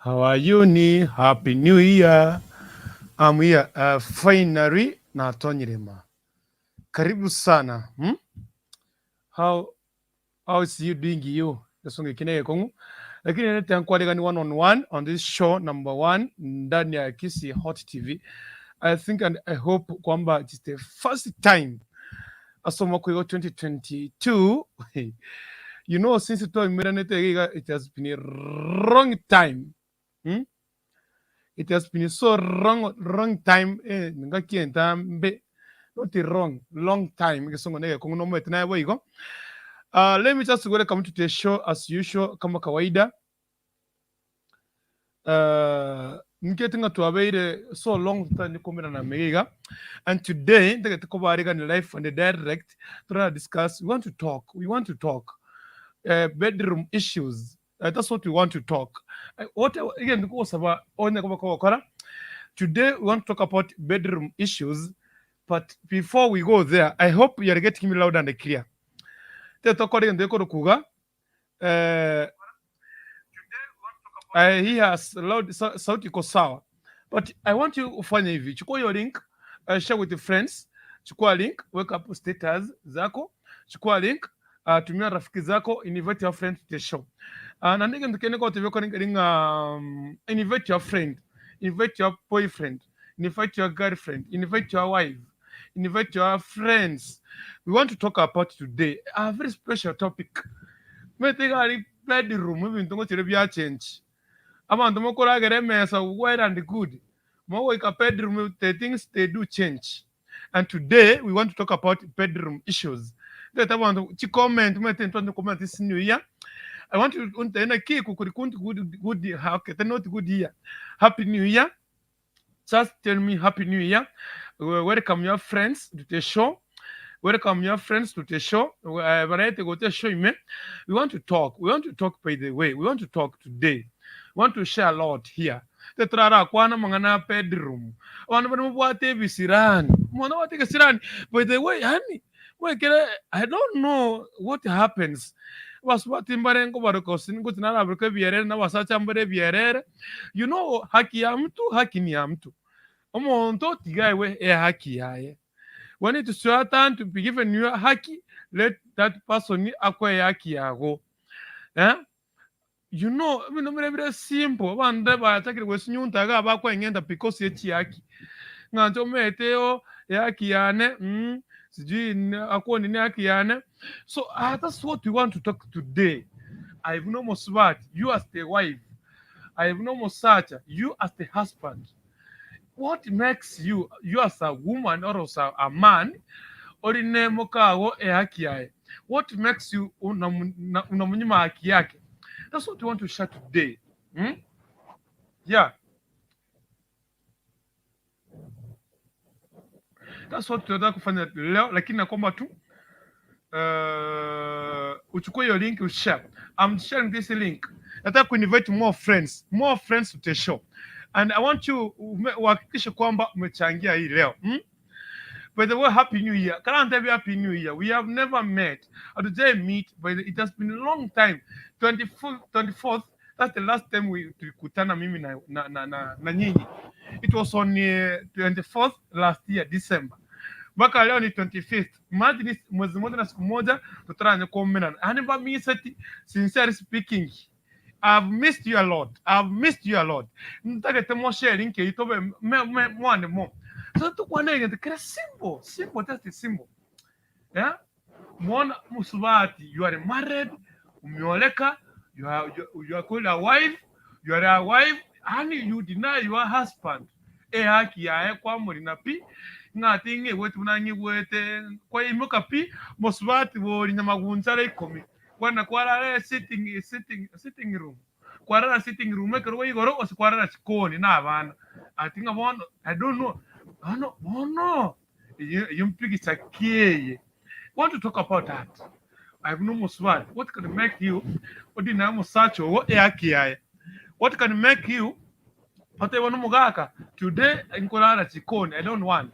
How are you ni happy new year I'm here uh, finally natonyire ma karibu sana hmm? how how is you doing you gesongo eki negekong'u lakini nete nkwarigani one on one on this show number one ndani ya Kisii Hot TV I think and I hope kwamba it is the first time ase omwaka oyo 2022 you know since twaimeranete iga iga it has been a wrong time hmm? it has been so wrong, wrong time eh, ngaki entambe not wrong long time egesongo na egekong'u nomoete naye boigo uh, let me just welcome to the show as usual kama kawaida Uh, nkete ng'a twabeire so long totanyare koumerana na mega iga and today ntagete kobaregania live and direct torara discuss we want to talk we want to talk uh, bedroom issues uh, that's what we want to talk uh, what egento nkogosaba onye koba kogokora today we want to talk about bedroom issues but before we go there i hope you are getting me loud and clear tetokora egento gekorokwa iga eh, eh, he has loud, sa, sauti iko sawa but i want you ufanye hivi chukua hiyo link uh, share with your friends chukua link weka hapo status zako chukua link uh, tumia rafiki zako invite your friend to the show uh, na ndege ndukene kwa tebeko ringa um, invite your friend invite your boyfriend invite your girlfriend invite your wife invite your friends we want to talk about today a very special topic mete iga ari bedroom ebinto ngochire bia change abanto mokoragera emesa well and good mogoika bedroom the things they do change and today we want to talk about bedroom issues ndete abanto chi comment mete ntwande comment this new year i want to untena ki kukuri kunti good good okay not good year happy new year Just tell me happy new year. Welcome your friends to the show. Welcome your friends to the show. Uh, Barete go to show me. We want to talk. We want to talk by the way. We want to talk today. We want to share a lot here. Tetrara kwana mang'ana bedroom. Abantu bari mubwate ebisirani. Mwana wate gesirani. By the way, yani mwekere I don't know what happens. Abasubati mbare nkobaroka gose ngochi narabaroka ebierere na abasacha mbare ebierere. You know haki ya mtu haki ni ya mtu. Omonto tiga aegwe ehaki yaye. When it is your turn to be given your haki, let that person akoe ehaki yago. Eh? You know, ebinto bire bire simple, abande bachakire gwesinyunta iga bakweng'enta because ye chihaki. Ng'a inche omanyete oo ehaki yane mm sijui akoni ne haki yane. So ah that's what we want to talk today. Aye buna omosubati, you as the wife, aye buna omosacha, you as the husband, what makes you, you as a woman or as a man, orine mokago ehaki yaye, what makes you unamnyima haki yake? That's what we want to share today. Hmm? Yeah. That's what tunataka kufanya leo, lakini nakuomba tu uh, uchukue hiyo link ushare. I'm sharing this link. Nataka kuinvite more friends, more friends to the show. And I want you uhakikishe kwamba umechangia hii leo. Hmm? By the way, Happy New Year. Karante Happy New Year. We have never met. Hatujai meet, but it has been a long time. 24th, 24th that's the last time we tulikutana mimi na, na, na, na, na nyinyi. It was on uh, 24th last year, December. Mpaka leo ni 25th. Imagine mwezi mmoja na siku moja tutaranye kuomenana. Yani ba miseti sincerely speaking. I've missed you a lot. I've missed you a lot. Ntagete mo share nke itobe me me mwane mo. So tukwane egento kere simple, simple just simple. Yeah? Mwana musubati, you are married, umeoleka, you are you, you are called a wife, you are a wife, and you deny your husband. Ehaki yaye kwamorina pi ng'a ting'igweti buna ng'igwete kwaimoka pi mosubati bori nyamagunchara ikomi Kwana kwarara sitting, sitting, sitting room kwarara sitting room ekerogo igoro gose kwarara chikoni na abana ati ng'a bono I don't know bono bono eyio eyio mpigicha ki eye want to talk about that I have no mosubati what can make you odinae omosacha ogo ehaki yaye what can make you otebe nomogaka today nkorara chikoni I don't want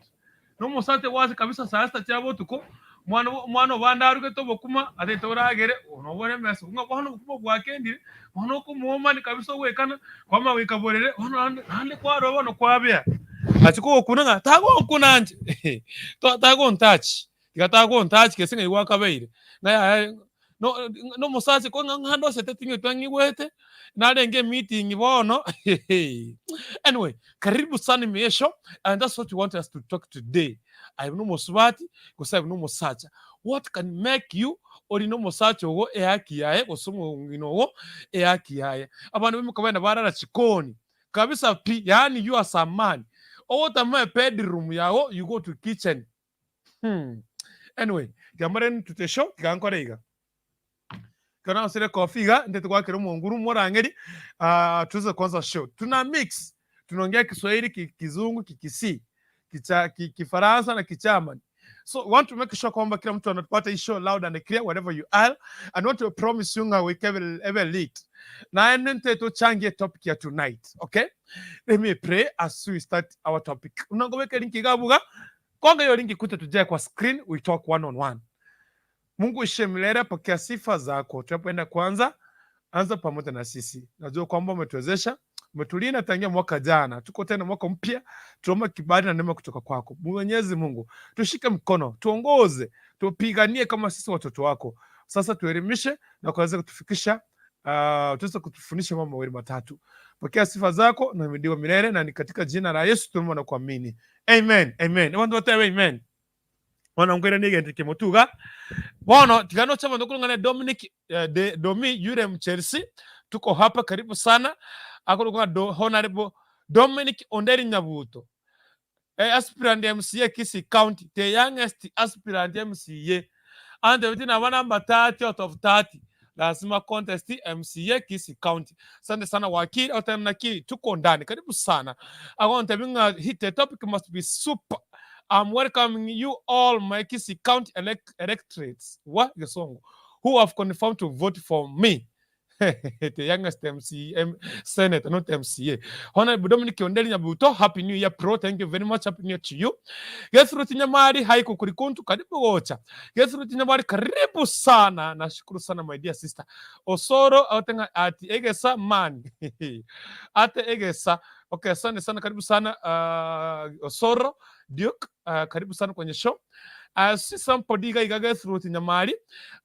Nomosacha gwase kabisa saa sita chia botuko, Omwana omwana obande arugete obokima atagete oragere, nobore emesa ng'a bono obokima bwakendire, bono okomoomani kabisa ogwekana, kwamanya goika borere, bono naende naende kwarora bono kwabea. Achia kogokuna ng'a tagonkuna inche, tagontouch, tiga tagontouch gese ng'ai gwakabeire, ng'a yaya no na omosacha ko ng'a ng'a ndosete ting'eti ang'igwete, narenge emeeting bono anyway, karibu sana ime y'eshow and that's what we want us to talk today. Aye buna omosubati gose aye buna omosacha, what can make you orinde omosacha ogo ehaki yaye gose omong'ina ogo ehaki yaye. Abande baimoka bagenda barara chikoni kabisa pi, yaani you as a man ogotama ebedroom yago you go to kitchen. Hmm. Anyway, tiga mbare ntute show, tiga nkore iga. Ekero narosire coffee iga, ntete goakera omonguru morangeri, ah, tuze kwanza show. Tuna mix, tunaongea Kiswahili, ki, Kizungu, Kikisii, Kicha, ki, Kifaransa na Kigerman. So we want to make sure kwamba kila mtu anapata hii show loud and clear wherever you are and want to promise you nga wike ebe, ebe lit. Naende ntete ochangie topic ya tonight, okay? Let me pray as we start our topic. Unangobeka link iga abuga, Konga hiyo link ikute tujae kwa screen we talk one on one. Mungu ishe milele, pokea sifa zako. Tunapoenda kuanza, anza pamoja na sisi. Najua kwamba umetuwezesha, umetulinda tangia mwaka jana. Tuko tena mwaka mpya, tuomba kibali na neema kutoka kwako. Mwenyezi Mungu, tushike mkono, tuongoze, tupiganie kama sisi watoto wako. Sasa tuelimishe na kuweza kutufikisha tuweze kutufundisha mambo mawili matatu. Pokea sifa zako na uhimidiwe milele, na ni katika jina la Yesu tunaomba na kuamini. Amen. Amen. Abanto batebe amen. Bono nkoiranie egento eke motuga. Bono tiga noche abanto korong'ana Dominic eh, de, Domi yule Mchelsea tuko hapa karibu sana akorokwa do, Honorable Dominic Onderi Nyabuto eh, aspirant MCA Kisii County the youngest aspirant MCA antebeti naba number 30 out of 30 lazima contest MCA Kisii County. Asante sana wakili oteme naki tuko ndani karibu sana agontebi ng'a hit the topic must be super I'm welcoming you all my Kisii County elect electorates wa Gesongo who have confirmed to vote for me the youngest MC, M, senator, not MCA. Honorable Dominic Ondeli Nyabuto, Happy New Year, pro. Thank you very much. Happy New Year to you. Gertrude Nyamari, hai kukurikuntu, karibu gocha. Gertrude Nyamari, karibu sana. Nashukuru sana my dear sister. Osoro, otenga ati egesa man. Ate egesa. Okay, asante sana, karibu sana Osoro Duke, karibu sana kwenye show. Si somebody iga iga Gertrude Nyamari,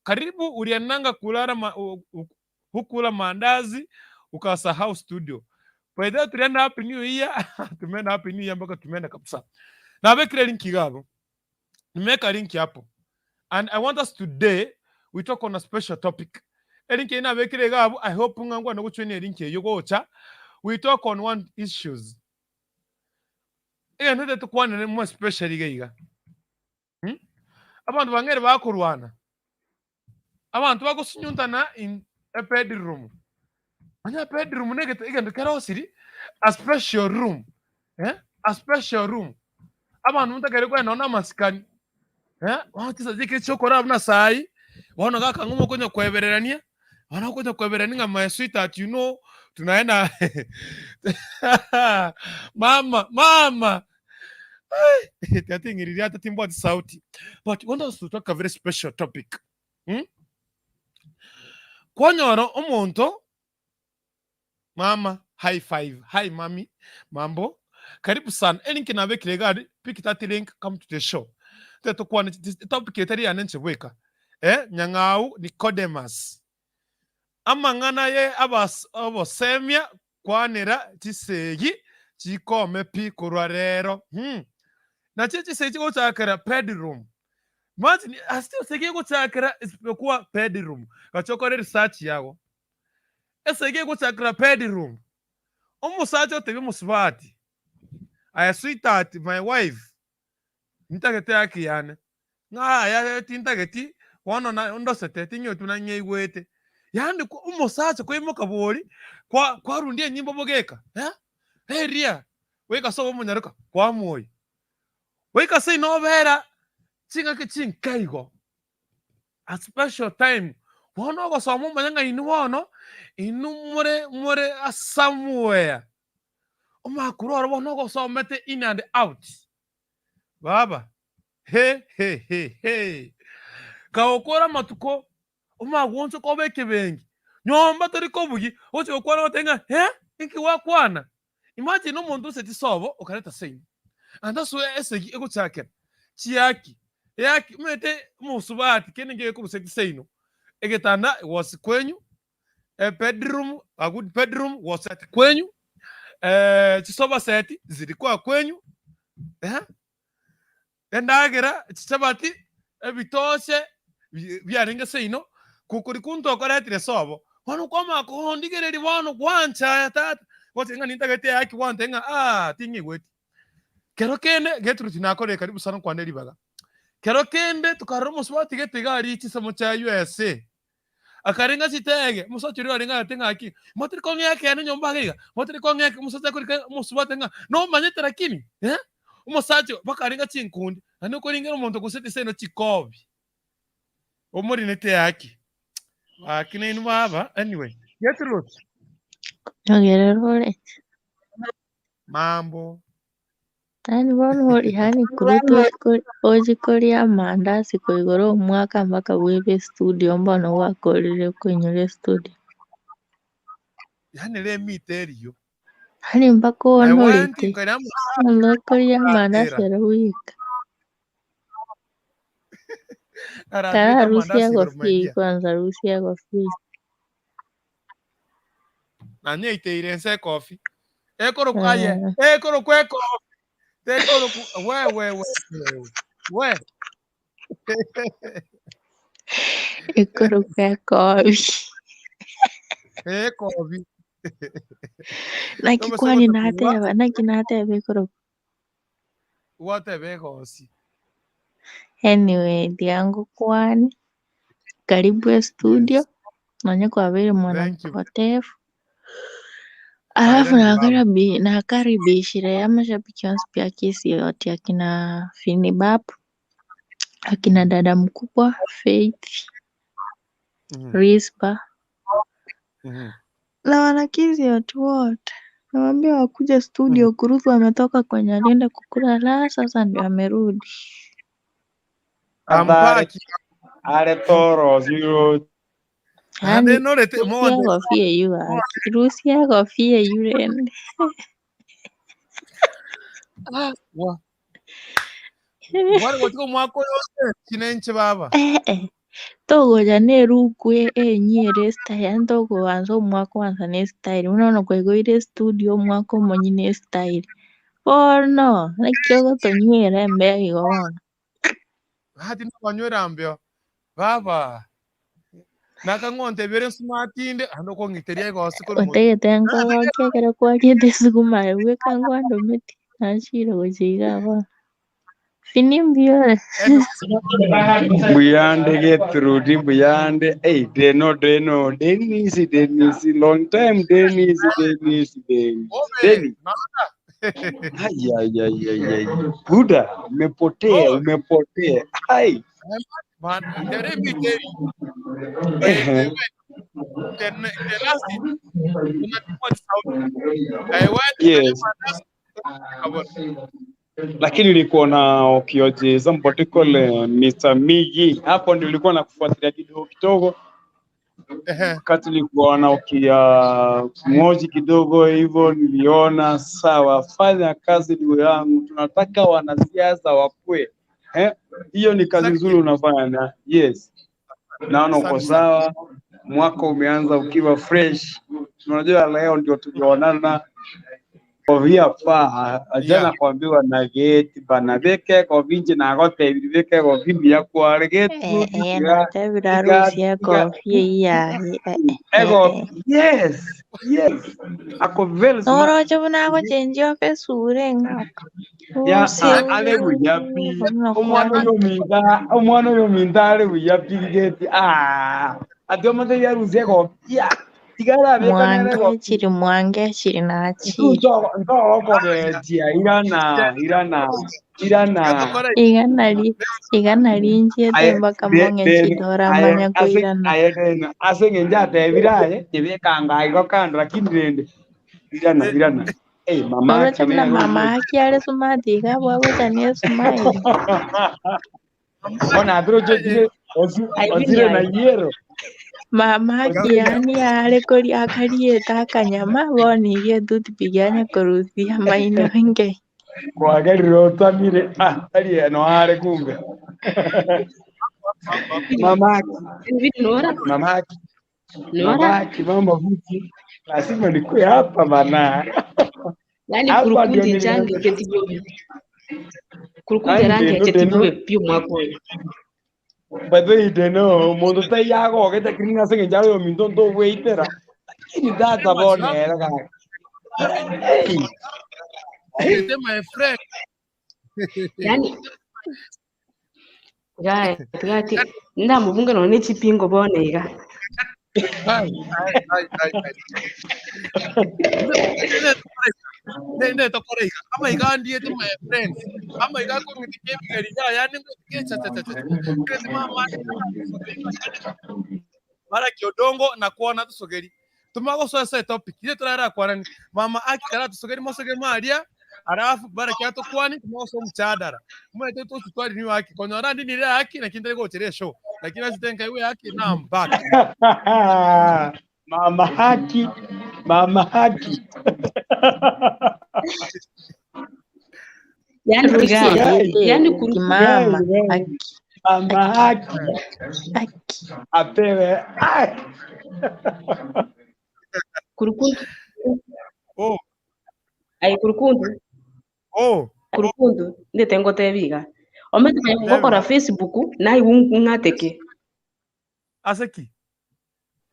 karibu ulienanga kulala ma, u, u, hukula mandazi ukasahau studio. By the way, tulienda happy new year, tumeenda happy new year mpaka tumeenda kabisa. Nabekire link igabo. Nimeweka link hapo. And I want us today we talk on a special topic. Elink eye nabekire iga abwo, I hope ng'a ngwane gochwenia elink eyio gocha. We talk on one issues. Egento tetokwanere more especially iga iga. Hmm? Abanto bang'ere bakorwana. Abanto bagosunyuntana in a bedroom. Onye bedroom negete egento kerosiri a special room. Eh? A special room. Abanto motakere kogenda nonye na amasikani. Eh? Bono chinsa chike chiokorara buna saii, bono gaka ng'o mokonya koebererania, bono okonya koebererania ng'a my sweetheart you know, tunaenda mama mama Ai, tiating'iririe ata timbwati sauti. But want us to talk a very special topic. Hmm? Kwanyora omonto mama high five hi mami mambo karibu sana elink nabekire iga aria pick that link come to the show tetokwana topic etari yane inche bweka eh nyang'au Nicodemus amang'ana ye abas obosemia Kwanera chisegi chikome pi korwa rero. Hmm. Nachio chisegi chigochakera bedroom. Imagine ase esegi egochakera isipokuwa bedroom. Gacha okore research yago. Esegi egochakera bedroom. Omosacha otebia omosubati, aye sweetheart, my wife, ntagete haki yane. Ng'a aya tintageti, bono na ndosete, ting'eti buna ng'eigwete. Yaani ko omosacha koimoka bori, kwa kwarundia enyimbo bogeka, eh, eria, goika ase omonyaroka, kwamoyia. Goika ase inobera ching'aki chinke igo, a special time, bono ogosoma omanye ng'a inwe bono, inwe more more somewhere, omwaka oro bono ogosomete in and out, baba. He he he he. Kagokora amatuko, omagwonso koba ekebengi, nyomba tori kobugia, ogochia gokwana ogoteba ng'a eh, inki gwakwana? Imagine omonto ose chisobo okareta seino, and that's where esegi egochakera, chiaki, eaki, omanyete omosubati kende nkeiyo ekorusia chiseino, egetanda was kwenyu, a bedroom, a good bedroom was at kwenyu, chisofa set zilikuwa kwenyu, eh, endagera, chichabati, ebitoche biarenge seino, kokori kunto okoretire sobo, bono kwamanya kondigereria bono gwanchaya tata, gose ng'a nintagete eyaki gwantebia ng'a aah ting'igweti. Kero kende Gertrude nakorire karibu sana nkwane ribaga, kero kende tokarora omosubati gete iga aria chinsemo chia USA, Akarenga chitege, omosacha oria orenge agate ng'a ki, motari kong'ea ekeene nyomba iga iga, motari kong'ea eke, omosacha akorika omosubati ng'a nomanyete lakini eh, omosacha oyo bakarenga chinkundi, naende okoringera omonto gose tise ino chikobi, omorinete haki, gaki nainwe baba, anyway, Gertrude. Nyogerere ore. Mambo. Yaani bono yaani korwa ochi koria amandasi koigoro omwaka mpaka bwebe estudio mbono gwakorire koinyora estudio. Yaani remite eriyo. Yaani mpaka I went onorete nkaria bono okoria amandasi amatera. ere bweka. Aratigete Tararusia amandasi igoro my egofia eywo dear. kwanza rusia egofia eywo. Nanyeiteire ense ekofi. Ekorokwa aye, ekorokwa ekofi. Tekorokwa we we we we. We. Ekorokwa ekobi. Ekobi. Naki Nomase kwani gotakigwa nateba, naki nateba ekorokwa. gwateba egosi. Anyway, tiga ngokwane. Karibu estudio, Yes. nonye kwabeire mwana Thank you. mpotevu. Alafu Mairani baba. nakaribishire amashabiki onsi pi akisi yote akina Finibap, akina dada mkubwa Faith, Rispa na wanakizi wote wote. Nawaambia wakuje studio. Kurutu ametoka kwenye alienda kukula la sasa ndio amerudi. Athare Ampaki. are toro zero Ande Yaani norete rusia monde. kofia yu aki rusia kofia yurende. Ah, wa. Mwari gotiga omwaka oyo ose chinenche baba. Eh eh. Togocha nerukwe enyie style yaani togoansa omwaka oansa ne style buna bono kwaigoire studio omwaka omonyi ne style. Bono naki ogotonywera embeo igo bono. Bahati nabanywera mbeo. Baba. Nakang'ontebia ere smart inde ande okong'iteria egosi korwa motwe. Otagete nkogokia ekero kwariete esukuma aye bweka nkwandometi nachire gochia igaa bono. Fini mbuya Mbuyande Gertrude, Mbuyande. Hey, Deno, Deno, Dennis, Dennis, long time, Dennis, Dennis, Dennis. Obe, Dennis. naona. Ai, ai, ai, ai, ai. Buda, umepotea, Oh, umepotea. Ai. man, let me tell you, by the Ehe. way, the last unachukua sauti. I went Yes. kabona. Lakini nilikuwa na ukioje somebody call Mr. Migi. Hapo ndio nilikuwa nakufuatilia kidogo kidogo. Ehe. Wakati nilikuwa na ukia mwoji kidogo hivyo, niliona sawa, fanya kazi ndugu yangu, tunataka wanasiasa wakue. Eh, hiyo ni kazi nzuri Exactly. unafanya. Yes, naona uko Asante sana. sawa, mwaka umeanza ukiwa fresh. Unajua leo ndio tulionana kovia pa jana Yeah. kwambiwa na geti bana beke kovinje na gote beke kovimbi yakware Eh, Gertrude eh, tiga natebire tiga arusie tiga ekofia eywo yaye eh, eh, ego eh. yes yes ako very smart Noroche buna agochenjia obe esura eng'ao. ya Rusia a- ale buyapi buna omwana okwanete. oyo minda omwana oyo minda ale buyapi geti ah ati omonto yarusie egopia tigara beka nere egopi Mwangechiri mwangechiri nachire. ntorokogetia irana irana irana Gatokora Igana ri igana rinchiete aye mpaka de mong'e de chidora aye manya ase koirana. aye dena ase eng'encho atebire aye tebekanga igo kando lakini rende irana irana eh mama Oroche ake buna nere mama oyo aki are smart iga abwagocha ne smile. bono atiroche tire Aye Vini Osire na aye. yiero. Mama Osire na akiani are koria akariete akanyama bono iga etoothpick yanya korusia amaino nke. Kwagerire otamire. Ah, tari no are kumbe. Mamaki, Vini nora. mamaki, Nora. mamaki, mama vipi? Lazima nikuwe hapa bana. Yaani Hapa ndio kurukundi nili change chetibobe. Kurukundi Ai, rangi ndeno chetibobe ndeno. pio mwako oyo. By the way, ndeno mundu tai yagogete kiri ng'ase ng'encharo yo minto ntogweitera. Lakini tata bono ere gaki. Hey. Hey, my friend. Yaani gaya gati ndamubunga none chipingo bono iga. Ai, ai, ai, ai, ai. Nde tokoreiga amaiga ndiete my friends amaiga akong'itikia ebigeri yaya ningwetikia cha cha cha cha kireti mama mara kiodongo na kuona tusogeri tumagosoesa topic ile turara kwanani mama akikara tusogeri mosoge maria alafu bara kia tukwani tumagoso mchadara mwete tutwari ni waki konyora ndi nire haki na kindere gochere show lakini asitenka iwe haki na mbaka Mama haki, mama haki. Yaani Tiga kurukundi. Guys, ariete Yaani kurukundi. kimama guys, guys. aki Mama aki haki aki. apewe. Ai. Kurukundi. Oh, Aye kurukundi. oh, Kurukundu ndete ngotebiga. Omete tell ngokora me Facebook naye ng'ateke. aseki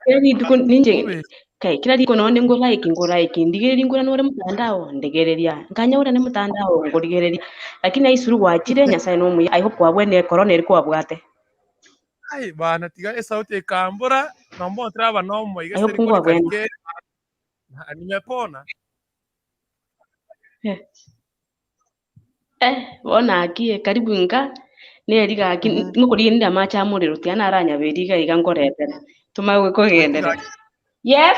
Kila rituko ninje ube kai kila riko none ngo like ngo like ndigereria ngura nore mutandao ndegereria nkanyaura ne mutandao ngorigereria lakini aisuru gwachire nyasaye no muya I hope kwabwene corona eri kwabwate. Ai bana tiga esauti ikambura nomba otraba nomo I iga hope seri kori ngwabwene. karike nimepona. Eh, bona akie karibu nka neri gaki ngukuri nda macha muriro tiana aranyaberi iga iga ngoretere tumagwe kugendera. Yes.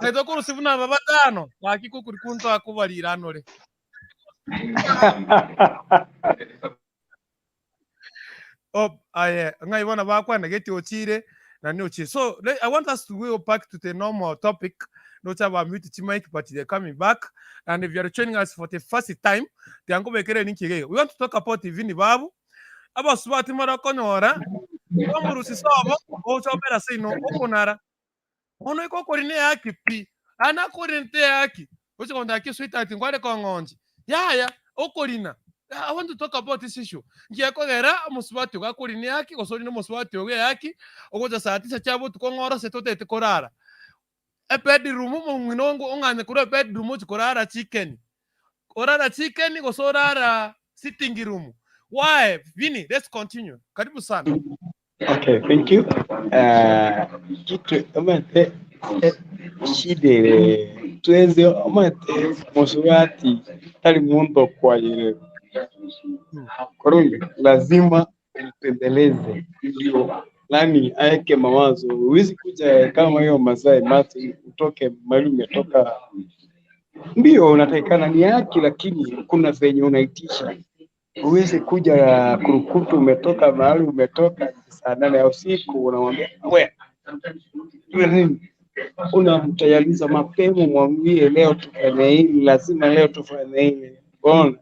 Naitwa kurusibu na baba tano gaki kukuri kunto akubarira nore Oh, aye, ngai bona bakwana geti ochire na ni ochire. So I want us to go back to the normal topic. Not about mute mic, but they're coming back. And if you are joining us for the first time, the ango bekere ni kige. We want to talk about Vini Babu. Abasubati mara konyora. Bamurusi sobo, ochobera sino okonara. Ono iko korine yaki pi. Ana korine yaki. Ochikonda ki sweetheart ngware kongonji. Yaya, okorina. I want to talk about this issue. Ngiakogera omusubati ogakorine yaki, gosorine omusubati oge yaki, ogocha saa tisa chia botuko ng'oro ase totete korara. Ebedroom omong'ina ongo ong'anye korwa ebedroom ochi korara chicken. Orara chicken gose orara sitting room. Why? Vini, let's continue. Karibu sana. Okay, thank you. Kitu amate shidere tuweze amate musubati tari muntu kwayire korunge lazima umpendeleze ndio nani aeke mawazo. Huwezi kuja kama hiyo Masai mati utoke mahali umetoka, ndio unatakikana ni haki, lakini kuna venye unaitisha. Huwezi kuja kurukutu umetoka mahali umetoka saa 8 ya usiku unamwambia we we nini, unamtayariza mapema, mwambie leo tufanye hili, lazima leo tufanye hili. Bona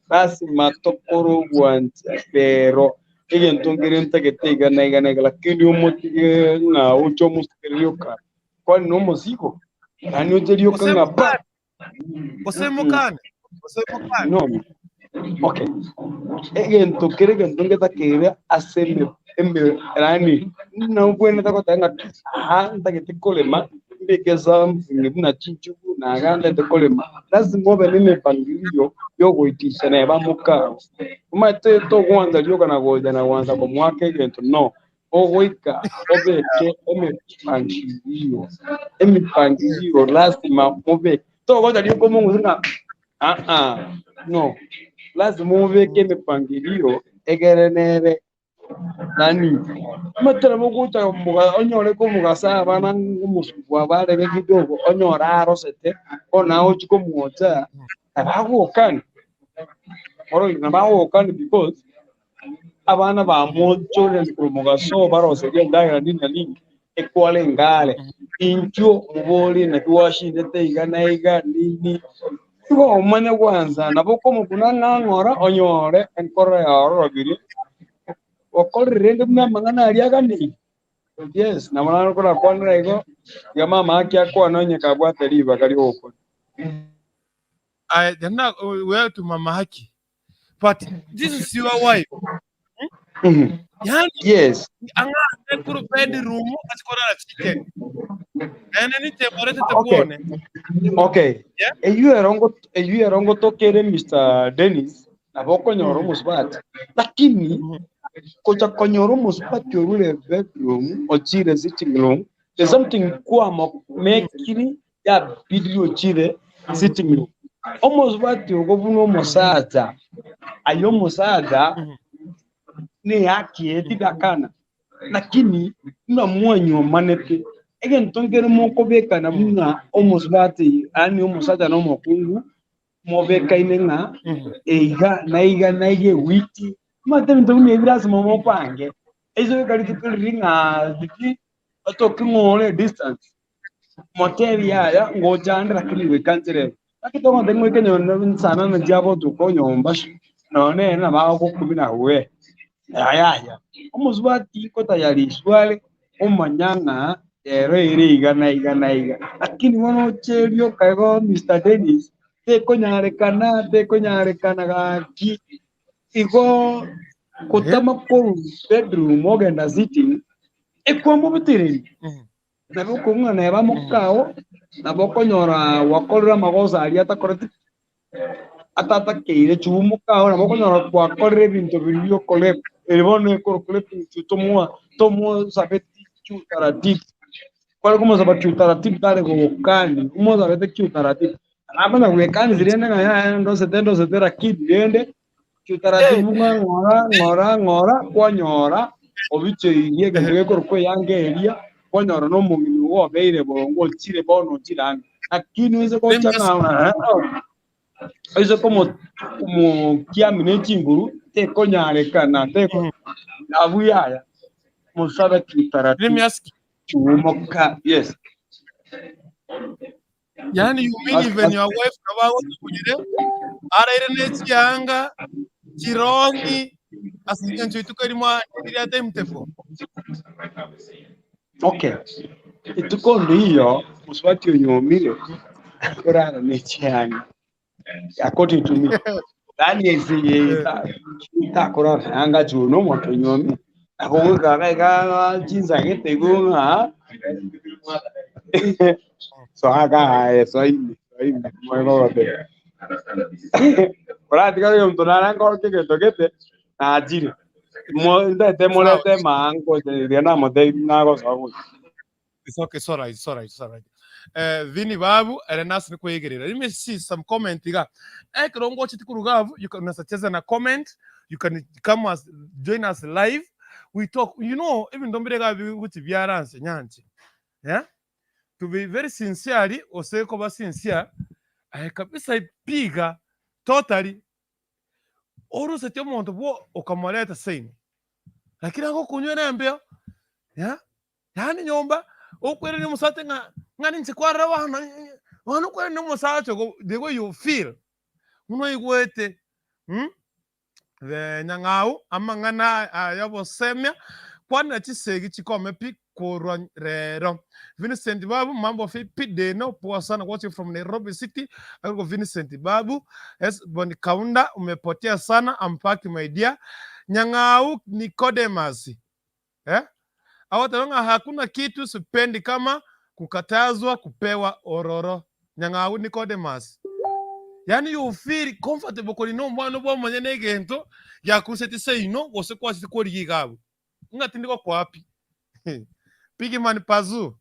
basi matokoro gwanja pero egento ngere ntagete igana igana iga, lakini omotige ng'a oche omosukererioka kwani nomozigo nani ocherioka ng'a pa Osemukane. Osemukane. No. Okay. Egento kere egento ngetakere ase eme eme nani nobwenete goteba ng'a aha ntagete korema mbike something buna chinchugu naga ndete korema lazima obe na emepangilio yogoitisha neba mokao omanyete togwanza rioka na gocha na gwanza komwaka egento no ogoika obeke emepangilio emipangilio lazima mobeke togocha rioka omong'usu ng'a ah no lazima obeke emipangilio egere nere nani matera mogocha muga onyore komugasa abana omosubu abarebe kidogo onyore arosete ona ochi komwocha nabagokani oro nabagokani because Abana bamoonchorire korwa mogaso baroserie endagera nini na nini, ekwarenge are. Inchuo moborie naki gwashindete iga na iga nini. Igo omanye gwansa nabo okomokuna ng'a ng'ora onyore enkoro yaororobirie, okorire rende buna amang'ana aria aganeirie. Yes, nabo naro korakwanera igo, tiga mama ake akwane onye kabwate ribaga ri'ogokwana. Aye, jana wewe tu mama haki. But this is your wife. Yani ang'ande kuru bedroom achikorara chicken. Ene niche moretete bwone. Okay. Yeah. Eywo ero ngo eywo ero ngotokere Mr. Dennis nabo okonyora omosubati lakini gocha konyora omosubati orure bedroom ochire sitting room there's something kwamo mekiri yabidire ochire sitting room. Omosubati ogo buna omosacha, aye omosacha nehaki eye tidakana, lakini buna mwanywomanete, egento nkere mokobekana buna omosubati yaani omosacha na omokungu, mobekaine ng'a eiga na iga na iga ewiki, omanyete ebinto buna ebi lasima mopange, ase goika rituko riria ng'a sijui otoke ng'a ore distance. Motebi yaya, ngocha ande lakini goika nchera ere. Naki togotebi ngoike nyomba nsana na chiabo otuko nyomba nonya nere nabo agokumi na we. Yaya, omosubati nkotayarishwa are omanya ng'a ero ere iga na iga na iga. Lakini bono oche rioka igo Mister Dennis, tekonyarekana tekonyarekana gaki. Igo gotama korwa bedroom ogenda sitting, ekwamobetereria. Nabo okong'una neba mokao, nabo okonyora gwakorire amagoso aria atakoreti atatakeire chuu mokao, nabo okonyora gwakorire ebinto biria biokorep eri bono ekorokwa raping tomoa tomosabeti kiutaratibu. Kware komosaba kiutaratibu tare gogokani, omosabete kiutaratibu. Namanya gwekani rende ng'a yaya ndosete ndosete lakini rende Kiutaratibu ng'a ng'ora, ng'ora, ng'ora, kwanyora obicheirie egento gekorokwa eyanga eria, kwanyora nomong'ina ogo obeire boronge ochire bono ochire ang'e. Lakini oise gocha ng'a oise komo komokiamia ne chinguru, tekonyarekana, teko abwo yaya, mosabe Let me kiutaratibu, ask you. chumoka, yes. Yani you mean Ask, even ask. your wife nabo agotugunyire araire ne chianga chirongi ase eng'encho rituko erimo riria timetable. Okay. Rituko ndiyo mosubati onyuomire akorara ne chianga according to me. Yaani ase Eh, takorara yanga chuo na omonto onyuomire. Nabo goikara iga chinsagete igo ng'a soa iga aye soa ime soa ime moe gogoteba. Oratiga omonto nare nkorokia egento gete nachire. Mo ntaete sawa. morete emaa ngocha riria namotebirie nagosoa gocha. It's okay, it's alright, it's alright, it's alright. Eh, Vini babu ere nasi nikwegerera. Let me see some comment iga. Ekero ngocheti kuruga abu, you can unaweza cheza na comment, you can come as join us live. We talk, you know, ebinto mbire iga biguchi biaranse nyanche. Yeah? To be very sincerely, ose koba sincere, eh, kabisa piga totally oruseti omonto bwo okamoreta same. Lakini agokunywera embeo, yeah? Yaani nyomba okwerania omosacha ng'a ng'a ninche kwarora bono bono okwerania omosacha ogo the way you feel buna oigwete mh, nyang'au amang'ana aya obosemia kwanera chisegi chikome pi korwa rero. Vincent Babu mambo vipi Deno poa sana watching from Nairobi city Arugo Vincent Babu Esbon Kaunda umepotea sana I'm back my dear Nyang'au Nicodemus eh? Agoteba ng'a hakuna kitu sipendi kama kukatazwa kupewa ororo. Nyang'au Nicodemus. Yaani you feel comfortable korina omwana bw'omonyene egento giakuruseti seino gose kwachete korigia iga abwo. Ng'a tindi gokoa pi. Big man Pazuu.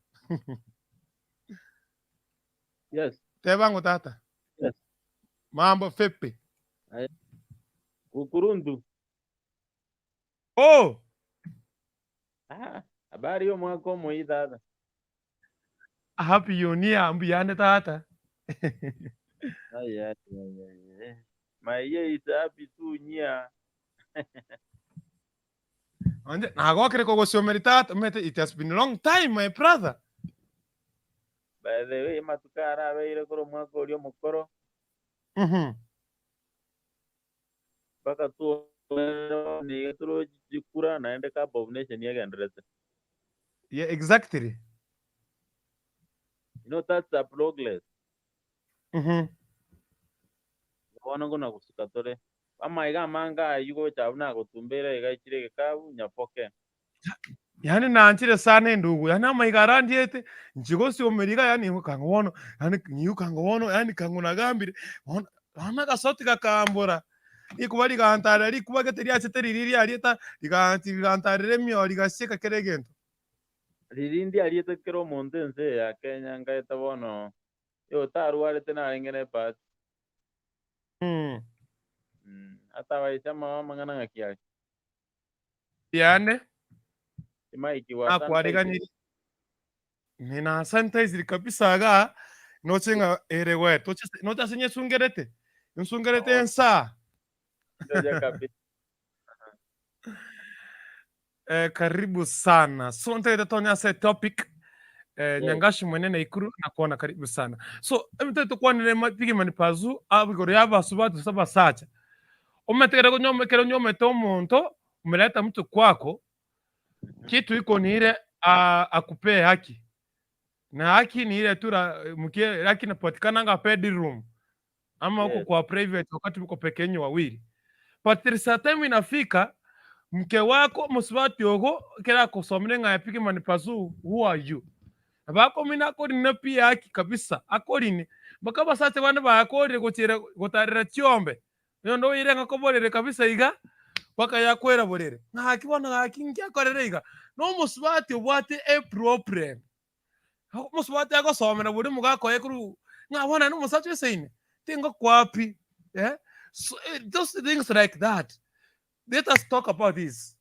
Yes. Teba ng'o tata. Yes. Mambo vipi? Aye. Kukuruntu. Oh! Ah, habari y'omwaka omoyia tata. Happy new year mbuyande tata. Ai, ai, ai, ai, ai. My year is happy too year. Onde nagokire kogosiomeria tata, omanyete it has been long time my brother. By the way, amatuko arabeire korwa omwaka oria omokoro, mpaka tuomere nigo torochi chikura naende cup of nation egendererete. Yeah, exactly. You know that's a progress. Bono ngona gosuka tore. Amaiga amange ayio gocha abwo nagotumbeire iga echire egekabu nyapoke. Yaani nanchire sana endugu, yaani amaiga arandiete, inche gosiomeria iga yaani nigo kang'o bono, yaani nigo kang'o bono, yaani kang'o nagambire, bono bono agasauti gakambora, rikuba rigantarera rikuba gete riachete riria riarieta, riganchi rigantarera emioyo rigasieka kera egento. Riria ndiariete kera omonto ense eye ya Kenya nkaeta bono, otarwarete narenge ne ebahati. Atabaisa amang'ana ng'aki are. Yane Timaiki gwa sanitize. nakwariganirie nina sanitized kabisa igaa noche ng'a ere we toche noche ase nyesungerete nsungerete Oo. ensaa Ndoche kabisa. Eh, karibu sana so ntagete tonye ase etopic eh, Yes. nyangashi mwene Nakuru nakuona karibu sana so ebinto tokwanire bigima ni pazu abo igoro ya abasubati gose abasacha omanyete ekero onyomete ekero onyomete omonto umeleta mtu kwako kitu iko ni ile akupee haki na haki ni ile tu mkie haki inapatikana bedroom ama huko Yes. kwa private wakati mko peke yenu wawili but there is a time inafika mke wako musubati ogo kera akusomire ng'a epige mani pazu who are you bakomina akorine pi haki kabisa akorine mpaka abasacha bande bakorire gochera gotarera chiombe Onde oire ng'a koborere kabisa iga, mpaka yakwera borere, ng'aki bono gaki nki akorere iga? Na omosubati obwate eproblem, omosubati agosomera boria omogaka oye korwa ng'a bono naende omosacha oisaine, tingokoa pi eh, so those things like that, let us talk about this.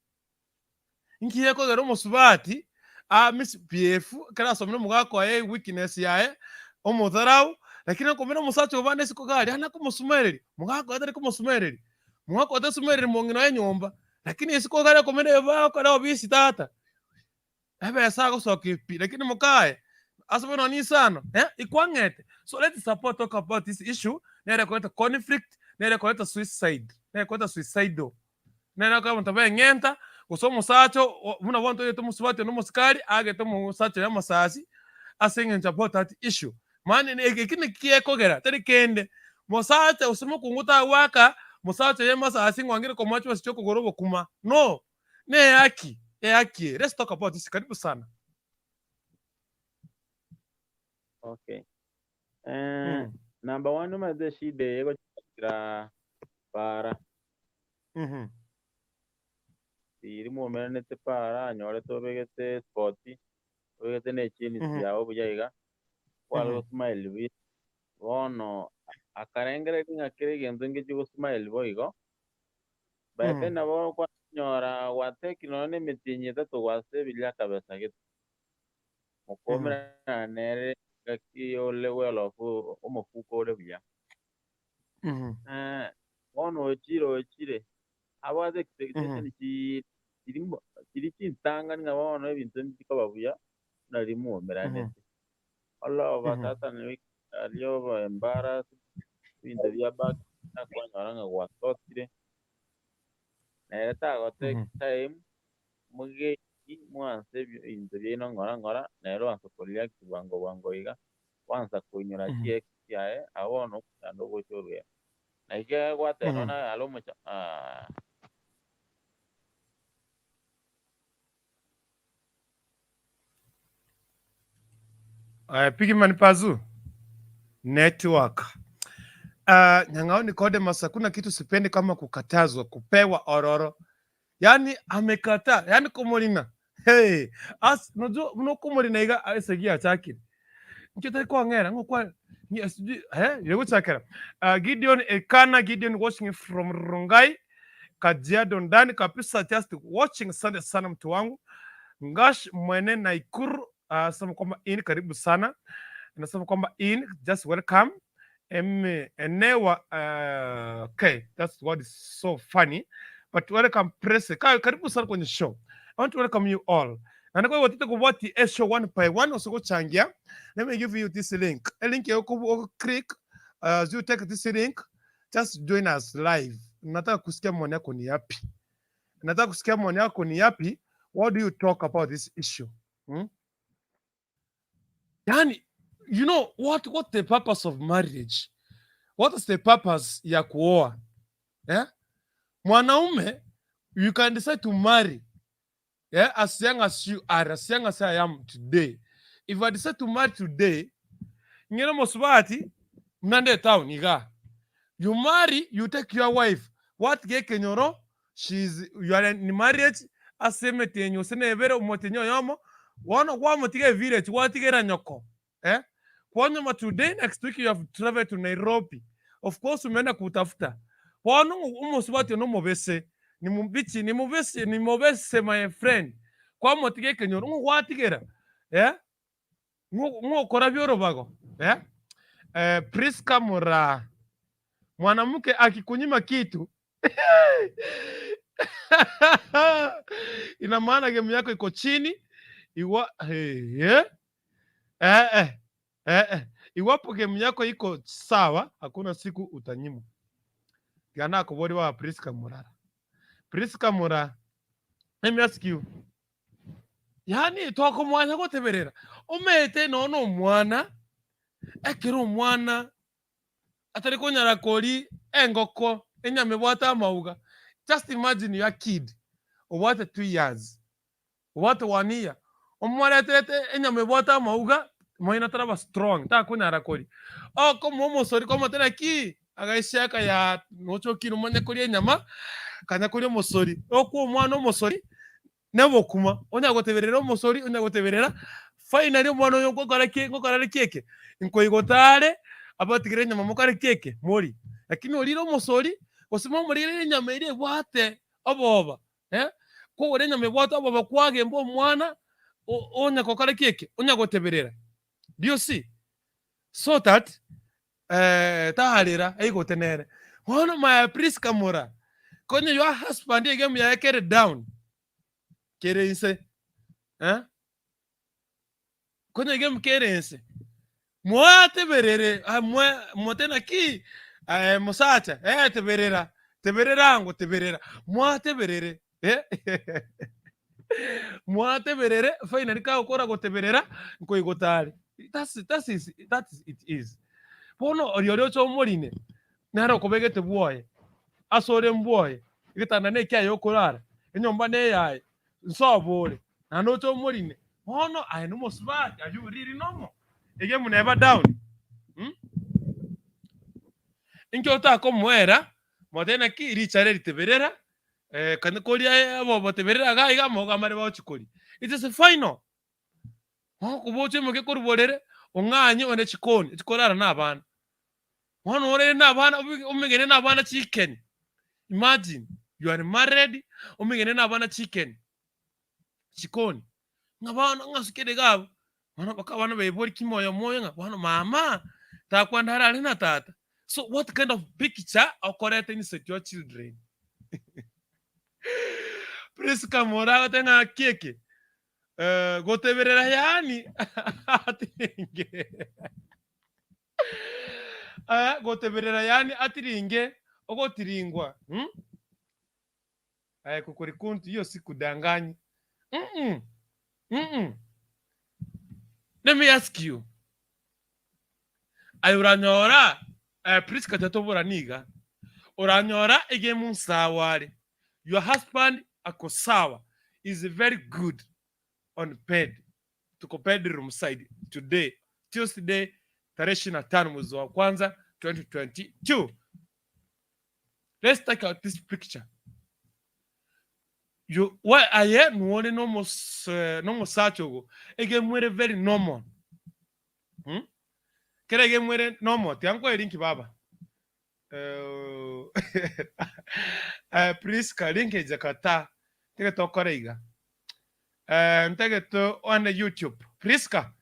Inki gekogera omosubati a misbehave ekero asomire omogaka oye eweakness yaye, omotharau, lakini okomenya omosacha obo bande isiko iga aria naende akomosumereria, mogaka oye tari komosumereria, mogaka oye tasumereria mong'ina oye nyomba, lakini isiko iga aria okomenya ebe bagokora obisi tata, ebesa agosokia pi, lakini mokaye, ase bono nonya isano eh, ikwang'ete. So let's support talk about this issue, nere ekoreta conflict, nere ekoreta suicide, nere ekoreta suicidal. Nere akaba omonto bw'eng'enta, gose omosacha buna bono toigwete omosubati onde omosikari aagete omosacha oye amasasi ase eng'encho about that issue. Mani eki naki gekogera tari kende, mosacha gose mokungu tagoaka mosacha oye amasasi ng'a ongire komoa chibesa chia okogora obokima, no, ne ehaki, ehaki eye. Let's talk about this, karibu sana. Okay. Eh, number one omanyete eshida eye egochakera para. Riria mwomeranete para anyorete obegete espoti, obegete ne ejeans yago buya iga, kware gosmile buya, bono akarengereria ng'a kera egento ngechi gosmile boigo, by then nabo okonyora gwatekire nonye na emetienyi etato gwasebirie akabesa gete. Mokoumerana nere engaki ore well off omofuko ore buya. Bono ochire ochire, abwate expectation chiri chiri chintang'ani ng'a bono ebinto mbikoba buya buna riria mwaumeranete. Oroba tata aria oba embarrassed, ebinto bia back nakwanyora ng'a gwasokire, nere tagotake time mogeni mwanse ebinto biaino ng'ora ng'ora, nere oansa koreact bwango bwango iga, oansa koinyora chiex chiaye, abwo bono omochando ogocha orweo. Naki gwateba nonya are omocha aah. Aya Pigman Pazu network. Uh, Nyang'au Nicodemus, hakuna kitu sipendi kama kukatazwa kupewa ororo. Yani amekataa, yani komorina. Hey, as unajua unokomorina iga esegi yachakire. Ncho tari kwang'era ng'okwa ni sijui eh yegochakera. Uh, Gideon Elkana Gideon watching from Rongai Kajiado ndani kabisa just watching. Asante sana mtu wangu Ngash Mwene Naikuru anasema kwamba in karibu sana, anasema kwamba in just welcome em enewa okay that's what is so funny but welcome press Ka, karibu sana kwenye show. I want to welcome you all. Naende koigotete kobwatia eshow one by one ase gochangia, let me give you this link. Elink eye okobu click as you take this link, just join us live. Nataka kusikia maoni yako ni yapi. Nataka kusikia maoni yako ni yapi. What do you talk about this issue? Yani, you know what the purpose of marriage? What is the purpose ya kuoa? Eh? Mwanaume, you can decide to marry. Yeah, as young as you are, as young as I am today. If I decide to marry today, ng'ina mosubati, mnande town iga. You marry, you take your wife. What ge kenyoro? She's you are in marriage ase emetienyi gose nebere omotienyi oyomo, bono kwamotiga evillage gwatigera nyoko eh? Kwanyoma today next week you have traveled to Nairobi. Of course umeenda kutafuta. Bono omosubati one omobese, ni mubichi, ni mubese, ni mobese my friend. Kwamotiga ekenyoro ng'o gwatigera eh? Ng'o ng'okorabia orobago eh? Eh, Priska Muraa, mwanamke akikunyima kitu ina maana game yako iko chini iwa, hey, eh? Eh, eh, eh, eh. Iwapo game yako iko sawa, hakuna siku utanyimwa. Tiga nakobori baba Priska Murara. Priska Mura, let me ask you. Yaani twakomwanya goteberera omete nonya omwana ekero omwana atari konyara kori engoko enyama ebwate amauga just imagine your kid obwate 2 years obwate 1 year omoreterete enyama ebwate amauga moino taraba strong takonyara koria okomoa omosori kwamotebia naki agaisheka ya nochokire omanye koria enyama kanya koria omosori okoa omwana omosori nobokima, onya goteberera omosori, onya goteberera, finally omwana oyo ngokora ki ngokora are ki eke? Nkoigota are, abatigere enyama mokore ki eke? Morie. Lakini orire omosori, gose momorigererie enyama eria ebwate oboba eh, kogora enyama ebwate oboba kwagemba omwana, o- onya gokora ki eke? Onya goteberera. Do you see? So that tarera aigote nere. Bono my Priska mora, konya your husband egemu yaye kere down, kere inse eh, konya egemu kere inse, mwateberere ah, mwe mote naki eh, mosacha eh, teberera teberera ango teberera mwateberere eh mwateberere finally kagokora goteberera nkoigota are that's, that's is, that is it is bono oria oria ocha omorine nere okobegete bwoye ase ore mbwoye egetanda na ekiaye okorara enyomba na eyaye nsobo ore naende oche omorine bono aye nomosubati are you really normal egemu neba down mm? Inki otakomoera motebie naki richare riteberera eh, kanya koria oboteberera iga iga amauga amare bagochia koria. It is final. Okobocha oimoke korwa borere, ong'anye one chikoni, chikorara na abana. Bono orere na abana obi omegene na abana chikeni. Imagine, you are married, omegene na abana chikeni, chikoni. Ng'a bono ng'a ase kere iga abwo, bono mpaka abana baibori kimoyo moyo ng'a bono mama, takwenda arare na tata. So what kind of picture okoreta inside your children? Priska mora agote ng'a ki eke? Eh, goteberera yaani atiringe. Eh, goteberera yaani atiringe ogotiringwa. Hmm? Aye kokorikuntu hiyo sikudanganyi. Mm-mm. Mm-mm. Let me ask you. Aye oranyora eh, Priska tatobora niga. Oranyora egemu nsawa are. Your husband ako sawa is very good on bed. Tuko bedroom side today Tuesday tarehe 25 mwezi wa kwanza 2022. Let's take out this picture. You, why aye nuore nomos nomosacha ogo egemwere very normal. Hmm? Kere egemwere normal tiga nkoe link baba. Eh, eh, Priska link eja kata ntege tokore iga. Eh, ntege to one YouTube. Priska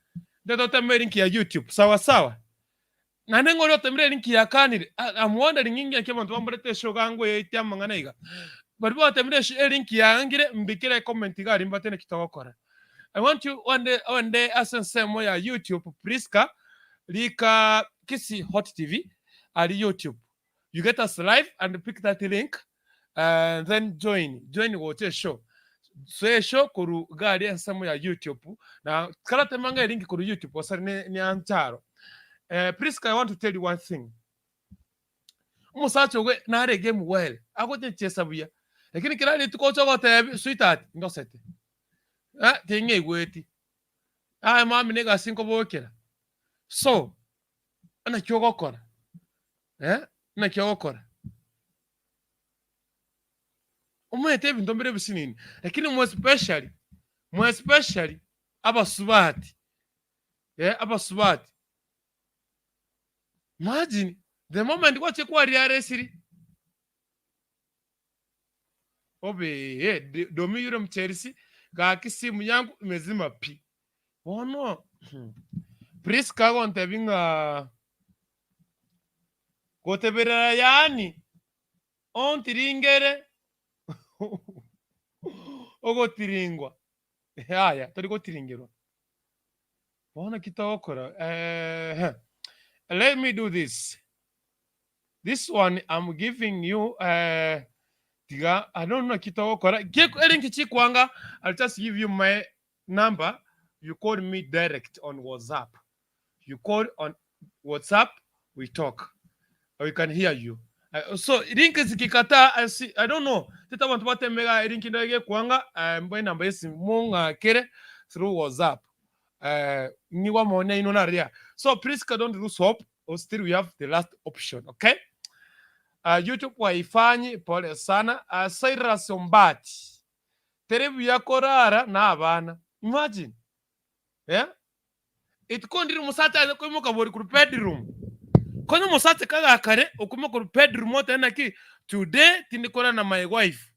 ntege toteme link ya YouTube sawa sawa. Naende ng'a oria otemire link yakanire, I'm wondering inki abanto bamborete eshoga ngoetie amang'ana iga. Baria batemire eshi elink yangire mbikere ecomment iga aria mbate naki togokora. I want you onde onde ase ensemo ya YouTube Prisca rika Kisii Hot TV aria YouTube. You get us live and pick that link and then join join gocha eshow. So eshow koru iga aria ensemo ya YouTube na karatema ng'a elink koru YouTube osare ne ne ancharo. Eh, Prisca I want to tell you one thing. Omosacha ogo nare game well, agochechesa buya, lakini kera rituko oche ogotebi sweetheart ndosete, eh ting'eigweti, aye mami na egasi nkobokera. So, naki ogokora eh, naki ogokora? Omanyete ebinto mbire ebisinini, lakini more especially, more especially abasubati eh, abasubati. Imagine the moment gwachia kwariara esiri obee domi yule mchelsi gaki simu yangu imezima pi bono Priska agontebi ng'a goteberera yaani ontiringere ogotiringwa yaya tori gotiringerwa Bono ki togokora? Eeh let me do this. This one I'm giving you eh, tiga I don't know ki togokora. Ki- Eri nki chikwanga I'll just give you my number. You call me direct on WhatsApp. You call on WhatsApp, we talk. We can hear you. So link zikikataa I see, I don't know. Tete abantu batemega link ndo egekwanga eh, mbo enamba yesimu mong'akere through WhatsApp. Eh, nigwa mone ino naria. So Priska don't lose hope. Or still we have the last option, okay? YouTube waifanyi pole sana. Cyrus Ombati. Tere buya korara na abana. Imagine. Yeah? Rituko ndire omosacha aye koimoka bori korwa bedroom. Konya omosacha kagakare okoimoka korwa bedroom otebe naki today tindi korara na my wife.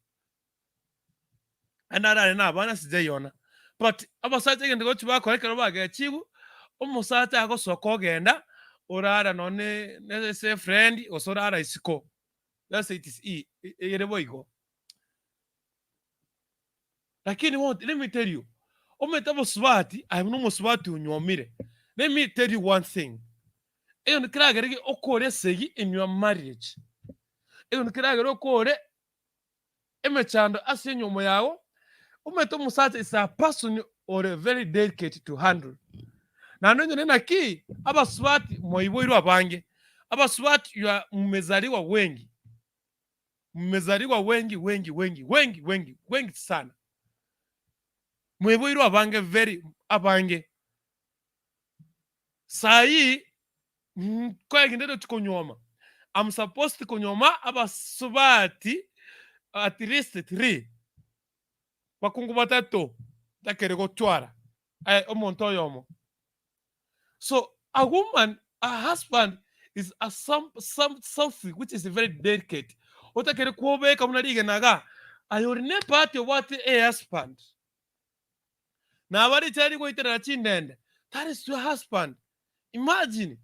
Naende arare na abana sijaiona. But abasacha egento gochi bakora ekero bagechigwe, omosacha agosoka ogenda orara nonye ne ase efriend gose orara isiko. Let's say it is e ere boigo. Lakini bono let me tell you, omanyete abasubati, aye buna omosubati onyuomire, let me tell you one thing, egento keragere gi okore esegi in your marriage, egento keragere okore emechando ase enyuomo yago, omanyete omosacha is a person ore very delicate to handle. Naende onyore naki, abasubati mwaiboirwe abange, abasubati you are mmezaliwa wengi, Mmezaliwa wengi wengi wengi wengi wengi wengi sana. Mweboirwe abange very abange. Saii nkoegenderete tikonyuoma. I'm supposed konyuoma abasubati at least three. Bakungu batato ntakere gotwara omonto oyomo. So a woman, a husband is a some, some, something which is very delicate. Otakere kwobeka buna rigena iga, aye ore ne ebahati obwate a husband. Nabo richa rigoiterera chindende, that is your husband. Imagine,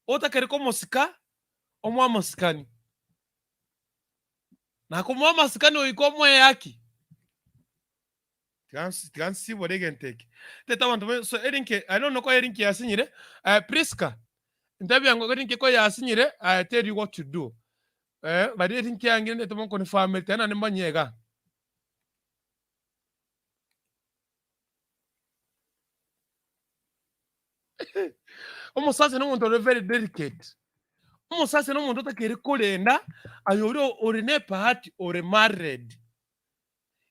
otakere komosika, omoe amasikani. Na komoa amasikani oika omoe haki. Tiga nsibore egento eke. Tete abanto ba so erinki I don't know ko erinki yasinyire eh, Priska ntebi ango erinki ko yasinyire I tell you what to do eh, bari erinki yangire ndete mokonifamete tena nimbanye iga. Omosacha nomonto ore very delicate. Omosacha nomonto otakeire korenda aye oria ore ne ebahati ore married.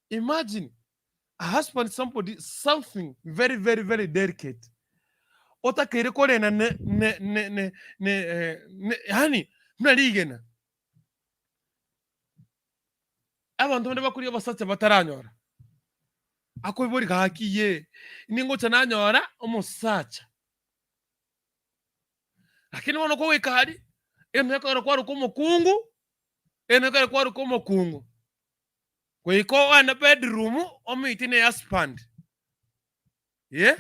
Imagine a husband somebody something very very very delicate otakeire korenda ne ne ne ne ne eh, ne yaani buna rigena. Abanto bande bakoria abasacha bataranyora, akoiboria gaki yee, ningocha nanyora omosacha. Lakini bono kogoika aria, egento gekogera kwaroka omokungu, egento gekogera kwaroka omokungu. Goika ogende bedroom omeet ne husband eh,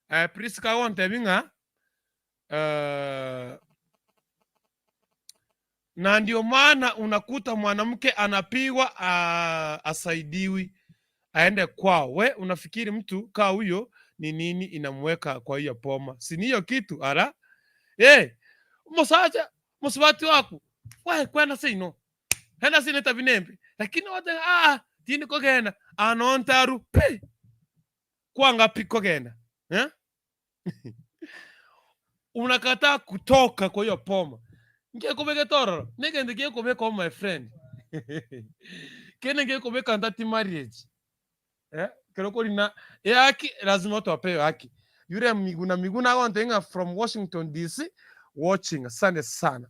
eh Prisca agontebia ng'a eh, Na ndio maana unakuta mwanamke anapigwa asaidiwi aende kwao. We unafikiri mtu kaa huyo ni nini inamweka kwa hiyo poma? Si ni hiyo kitu ara? Eh, musacha musubati waku we kwenda sino henda sino tabinembe lakini wote ah tini kogenda anontaru pe kwanga pi kogenda eh? Unakataa kutoka kwa hiyo poma nkekobeka tororo negento gekobeka oh my friend kende gekobeka ntati marriage eh kero korina ehaki lazima watu wapewe haki yule Miguna Miguna agonte ng'a from Washington DC watching asante sana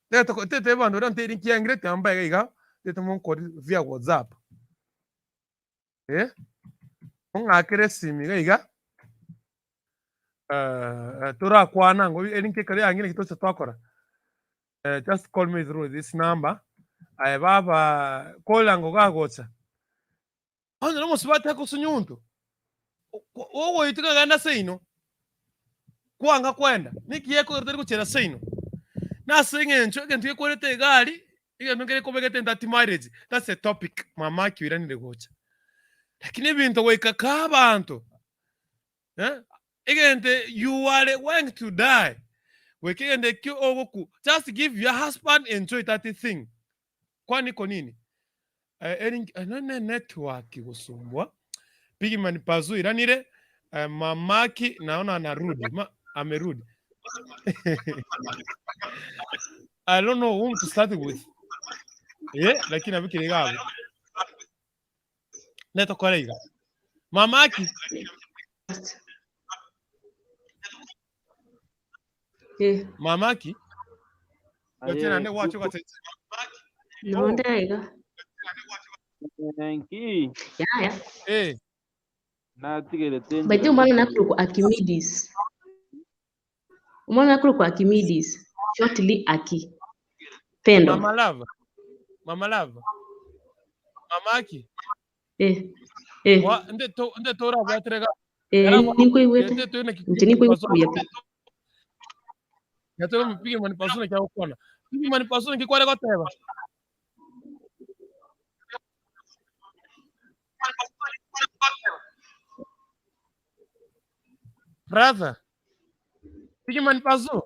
tete tete bantu ora nteri nkiangire tiamba iga iga tete monkori via WhatsApp eh ong'akere esimi iga iga eh, torakwana ngo eri nkekero yangire nki tocha twakora eh, just call me through this number aye baba kola ngo gagocha onye nomosubati akosunyunto ogoitika genda seino kwanga kwenda niki yekogera tari gochera seino nase eng'encho egento gekwerete egari egento nkere kobegete ntati marriage that's a topic mama akioiranire gocha lakini ebinto goika ka abanto Eh, egento you are going to die goika egento ekio ogoku just give your husband enjoy that thing kwani iko nini eh, eri eh, no ne network gosumbwa Bigman Pazu iranire eh, mamaki naona anarudi ma, amerudi I don't know whom to start with eh, lakini abikire gabo netokore iga mamaki Eh, mamaki Aye, gochena ne gwacho gose no ndaiga. Nki Yaya. eh natigerete But enchera omwana nakorokwa Archimedes. Omwana nakorokwa Archimedes. Shortly Aki. Pendo. mama lava mama lava mamaki Eh. Eh. wa nde to nde tora bwatrega Eh, era ninkoigwete. nde to na Inche ninkoigwete buya pi. yatoro mupige mani pasuna kya gukona pige mani pasuna kikware goteba brother pige mani pasu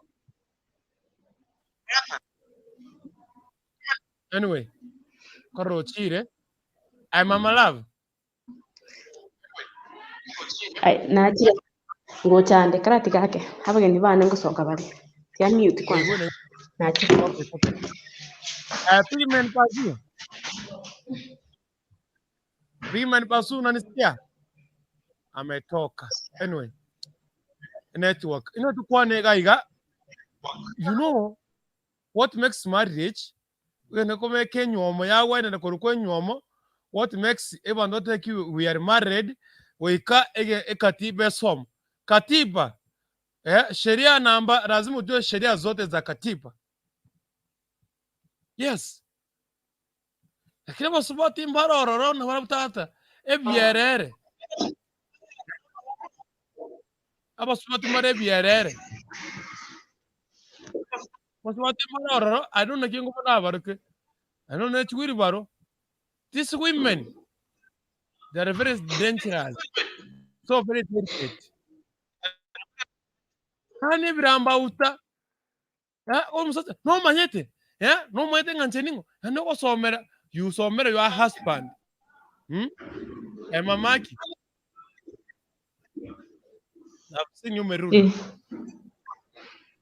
anyway korochire ay mama love Ai, nachire ngochande karati gake abageni bane ngosoka bare tia mute kwanza Ewe, nachire okay, okay. Pige mani pasu pige mani pasu unanisikia ametoka anyway network ino tukwane gaiga you know what makes marriage wene komeka enywomo yagwenere korwa kwa enywomo what makes ebanto bateki we are married goika ege ekatiba esomo katiba eh, sheria namba lazima ujue sheria zote za katiba yes lakini basubati mbarororo na barabutata ebyerere abasubati mbare ebyerere basubati mbarororo I don't know kingo nabaruke I don't know chiwiri baro these women they are very dangerous so very delicate hani birambauta eh omusacha nomanyete eh nomanyete ng'a nche ning'o naende ogosomera you somera your husband hmm? Eh, mamaki I've seen you umerudi eh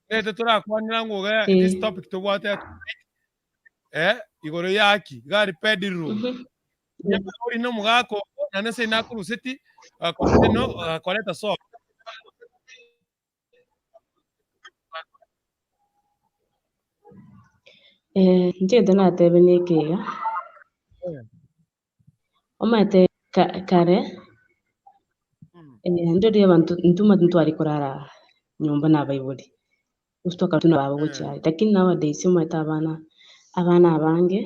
nete torakwanera ng'oge this eh topic tobwate eh igoro yaki gari bedroom mhm ori no mugako nane se nakuruseti no akoreta so eh nchete natebe nekega omanyete kare eh ndori abantu ntuma ntwari kurara nyomba na abaibori gose twakaba tuna baba gochiari lakini nowadays omanyete abana abana abange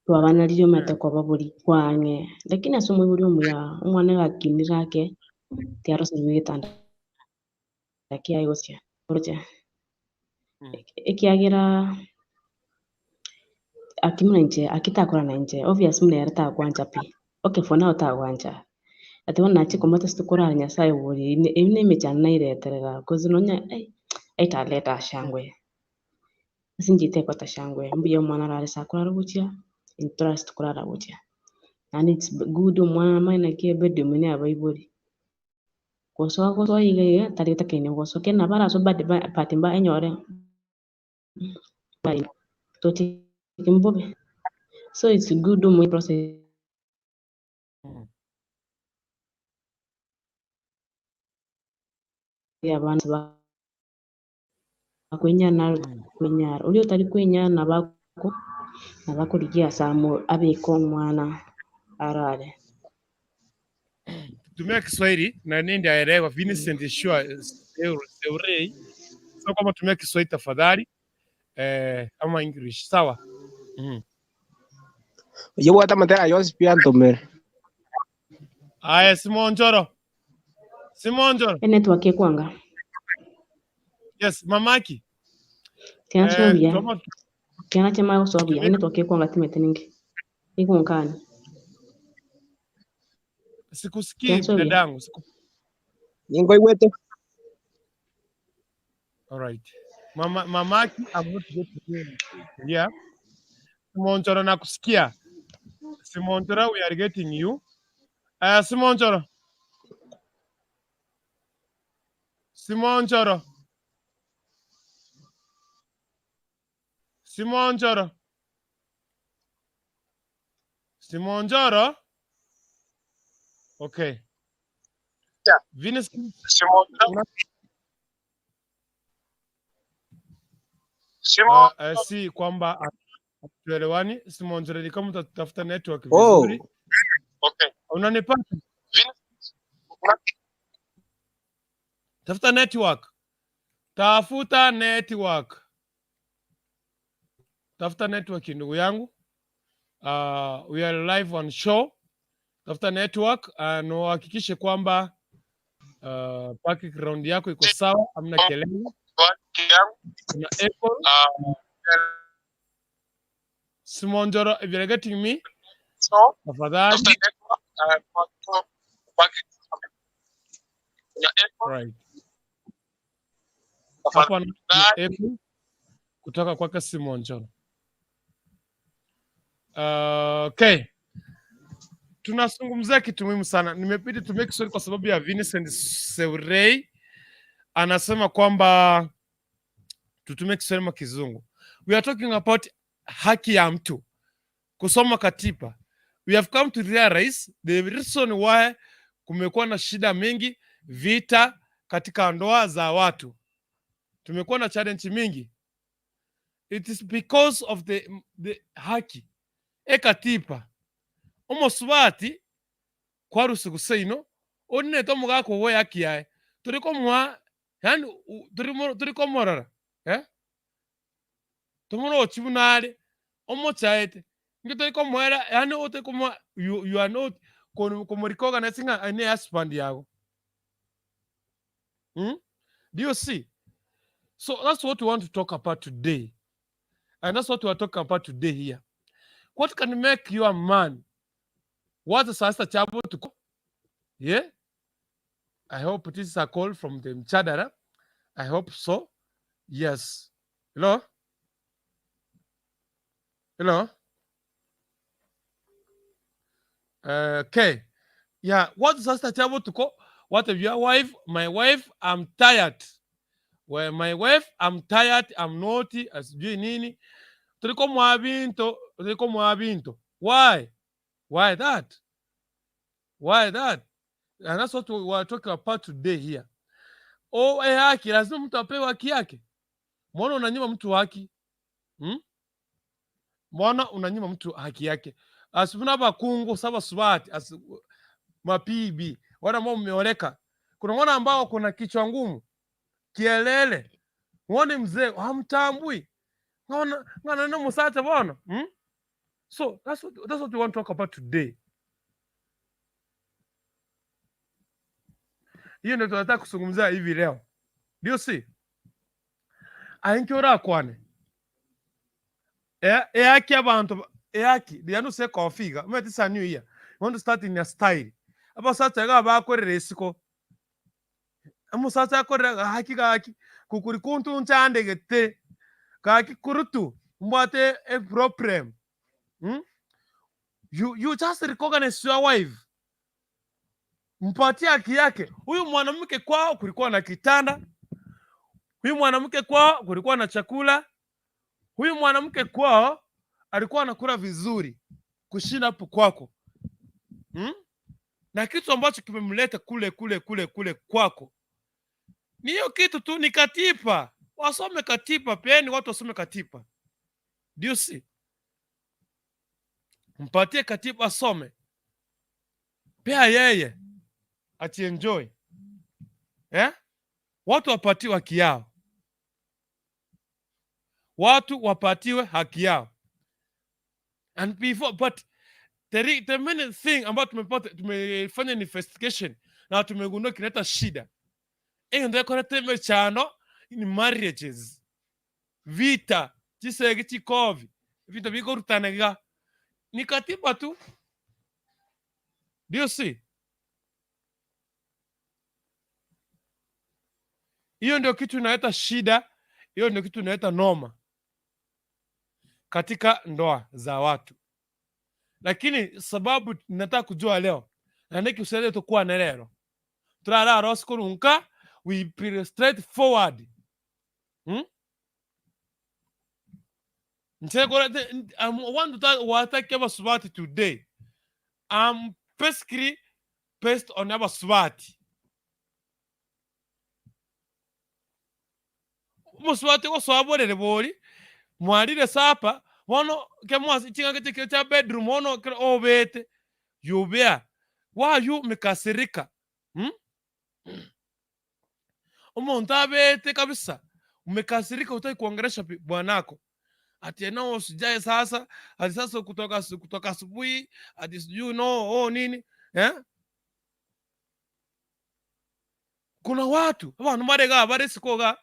twabanarire omanyete koba bori kwang'e lakini ase omoibori omuya omwana gakinire ake tiaroseriwe getanda kiaye gochia oroche ekiagera Aki buna inche, aki takora na inche, obvious buna ere tagwancha pi, okay for now tagwancha, but bono nachia komota ase tokorara Nyasaye oborie ime eywo na emechando naireterera cause nonya ai, aitareta shangwe, ase inche tekota shangwe, mbuya omwana arare ase akorara gochia, intwe torare ase tokorara gochia. Naende it's good omwana amanye naki ebedroom eye na abaibori. Gosoa gosoa iga iga tari otakeine gosoa, kende nabo arasoe bad bahati mbaya enyore. Tochiki mbobe so it's good omoe process. Y'abanto bakwenyara naro kwenyara, oria otari kwenyara nabo ako nabo akorigia ase amo abeke omwana arare. Tumia Kiswahili na nindi aelewa Vincent sure Seurei. Sio kwamba tumia Kiswahili tafadhali eh, ama English sawa. Oyio bwate amatera ayio onsi pi antomere. Aya Simonjoro. Simonjoro. Enetwork ekwanga. Yes, mamaki. Tiana Eh, buya. toma Tiana chemaya gosoa buya. Enetwork ekwanga timete ninki. Ikonkani. Sikusikii Tiana buya. dadangu. Siku... Ninkoigwete. All right. Mama mamaki I'm not getting you. Yeah. Simonjoro nakusikia. Simonjoro we are getting you. Simonjoro. Simonjoro. Simonjoro. Simonjoro. Okay. Yeah. Venus Simonjoro. Si kwamba hatuelewani. Simonjoro ni kama utatafuta network Oh. vizuri. Okay. Unanipata? Tafuta network. Tafuta network. Tafuta network ndugu yangu. We are live on show. Tafuta network na uhakikishe kwamba background yako iko sawa, hamna kelele. Kuna echo. Simonjoro, if you're getting me, tafadhali. Right. Hapa na echo kutoka kwake Simonjoro. Okay. Tunazungumzia kitu muhimu sana. Nimebidi tumie Kiswahili kwa sababu ya Vincent Seurei anasema kwamba tutumie Kiswahili ama Kizungu. We are talking about haki ya mtu kusoma katiba. We have come to realize the reason why kumekuwa na shida mingi, vita katika ndoa za watu. Tumekuwa na challenge mingi. It is because of the haki ekatiba omosubati kwarusi guseino onete omogaka ogo haki yaye turi komoa yani turi komorora eh? Tomorochi buna are omochaete inki tori komoera yani ote komoa you are not komorikoganesi ng'a ne husband yago. Do you see? So that's what we want to talk about today. And that's what we are talking about today here. What can make you a man? What is Sasa Chabo to call? Yeah? I hope this is a call from the Mchadara. I hope so. Yes. Hello? Hello? Okay. Yeah. What is Sasa Chabo to call? What if your wife, my wife, I'm tired. Well, my wife, I'm tired, I'm naughty, asijui nini. Tuliko mwabinto, tuliko mwabinto. Why? Why that? Why that? And that's what we are talking about today here. Oh, haki, lazima mtu apewe haki yake. Mbona unanyima mtu haki? Mbona unanyima mtu haki yake? Asifuna bakungu saba subati, mapibi, wale ambao mmeoleka. Kuna wana ambao kuna kichwa ngumu, kielele. Muone mzee hamtambui. Ngona ngana no musacha bwana. So that's what we want to talk about today. Hiyo ndio tunataka kuzungumzia hivi leo. Ndio si? Ainki ora kwane. Eaki abanto ba- eaki riria ase ekofi iga, omanyete it's a new year, you want to start in a style. Abasacha iga bakorera isiko, omosacha akorera gaki gaki, kukuri kuntu nchandegete, gaki kurutu mbwate eproblem mh, you you just recognize your wife, mpatie haki yake. Huyu mwanamke kwao kulikuwa na kitanda, huyu mwanamke kwao kulikuwa na chakula, Huyu mwanamke kwao alikuwa anakula vizuri kushinda hapo kwako hmm? Na kitu ambacho kimemleta kule kule kule kule kwako ni hiyo kitu tu, ni katiba. Wasome katiba, peni watu wasome katiba. Do you see? Mpatie katiba asome, pia yeye achienjoy eh? Watu wapatiwe haki yao. Watu wapatiwe haki yao. And before but the, re- the main thing ambayo tumepata tumefanya investigation na tumegundua kinaleta shida egento ekoreta emechando ni marriages vita chisegi chikobi ebinto bikorutana iga ni katiba tu do you see Hiyo ndio kitu inaleta shida, hiyo ndio kitu inaleta noma katika ndoa za watu. Lakini sababu nataka kujua leo na niki tukwane lero turarara osikorunka we be straight forward hmm? Nche I'm want to watake abasubati today I'm basically based on abasubati. Omosubati ogosoa borere bori, mwarire supper, bono kemwase ching'aki chikio chia bedroom bono ekero obete, yobea, why you umekasirika mh? Omonto abete kabisa, umekasirika hutaki kuongelesha bi bwanako, ati no usijae sasa, ati sasa kutoka kutoka asubuhi, ati sijui no oh nini eh? Kuna watu abanto mbare igaa bare isiko igaa,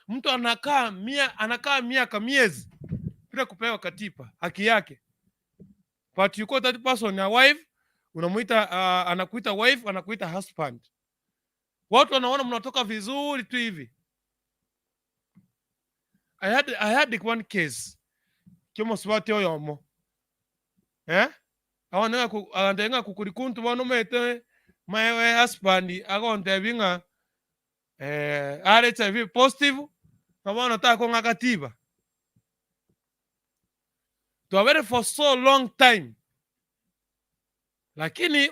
mtu anakaa mia anakaa miaka miezi bila kupewa katiba haki yake, but you call that person a wife, unamuita uh, anakuita wife, anakuita husband. Watu wanaona mnatoka vizuri tu hivi. I had, I had one case kiomosubati oyomo eh abana ng'a ku- agantebia ng'a kukuri kuntu bono omanyete my husband agontebia ng'a eh, are HIV positive ng'a bono takong'a katiba. Twabere for so long time lakini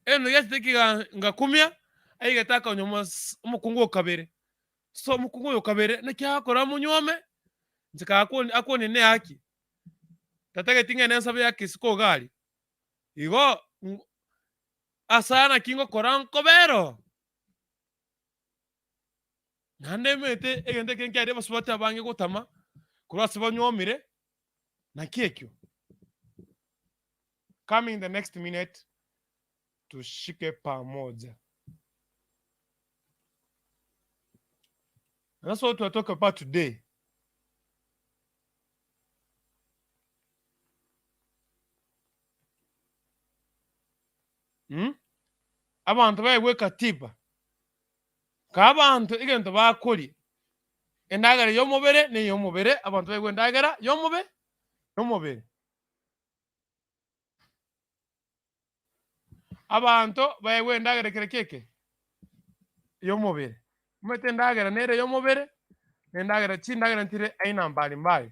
eno yachete kiga ngakumia aigete akanywa omos omokungu o kabere. So omokungu oyo o kabere naki agokora amonywome inche kagakoni akoni ne haki. Tatageti ng'ende nsabe ya kisiko iga aria. Igo ase naki ngokora nkobera oo. Naende emete egento eke nkiaria abasubati abange gotama korwa ase banywomire, naki ekio? Coming the next minute tushike pamoja. And that's what we're talking about today. Mm? Abanto baegwe katiba. Ka abanto egento bakoria endagera y'omobere na ey'omobere, abanto baegwe endagera y'omobe y'omobere. Abanto baegwe endagera ekero ki eke? Y'omobere. Omanyete endagera nere y'omobere, na endagera chindagera ntire aina mbali mbali.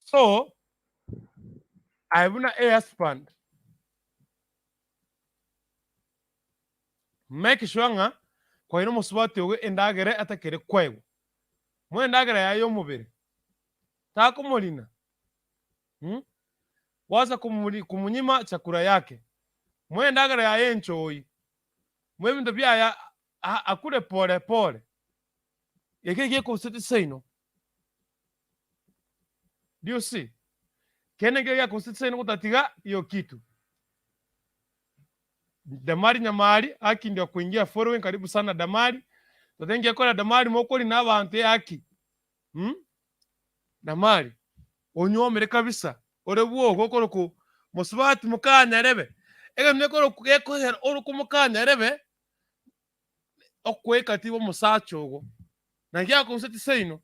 So, aye buna a husband, make sure ng'a kwaire omosubati ogo endagera atakere koegwa. Moe endagera yaye y'omobere, takomorina mh, gwacha komori komonyima chakula yake, moe endagera yaye enchoi, moe ebinto biaye a- akure pole pole, eke gekoseti seino. Do you see? Kende nkere giakoseti seino gotatiga hiyo kitu. Damari Nyamari, haki ndio kuingia following, karibu sana Damari. Totengia kora Damari mokori na abanto ehaki. Mh? Damari, onyuomire kabisa, ore bwogo okoroku mosubati mokanyarebe. Egento gekoroku gekogera oroku mokanyarebe, okweka tiba omosacha ogo. Naki akong'useti seino.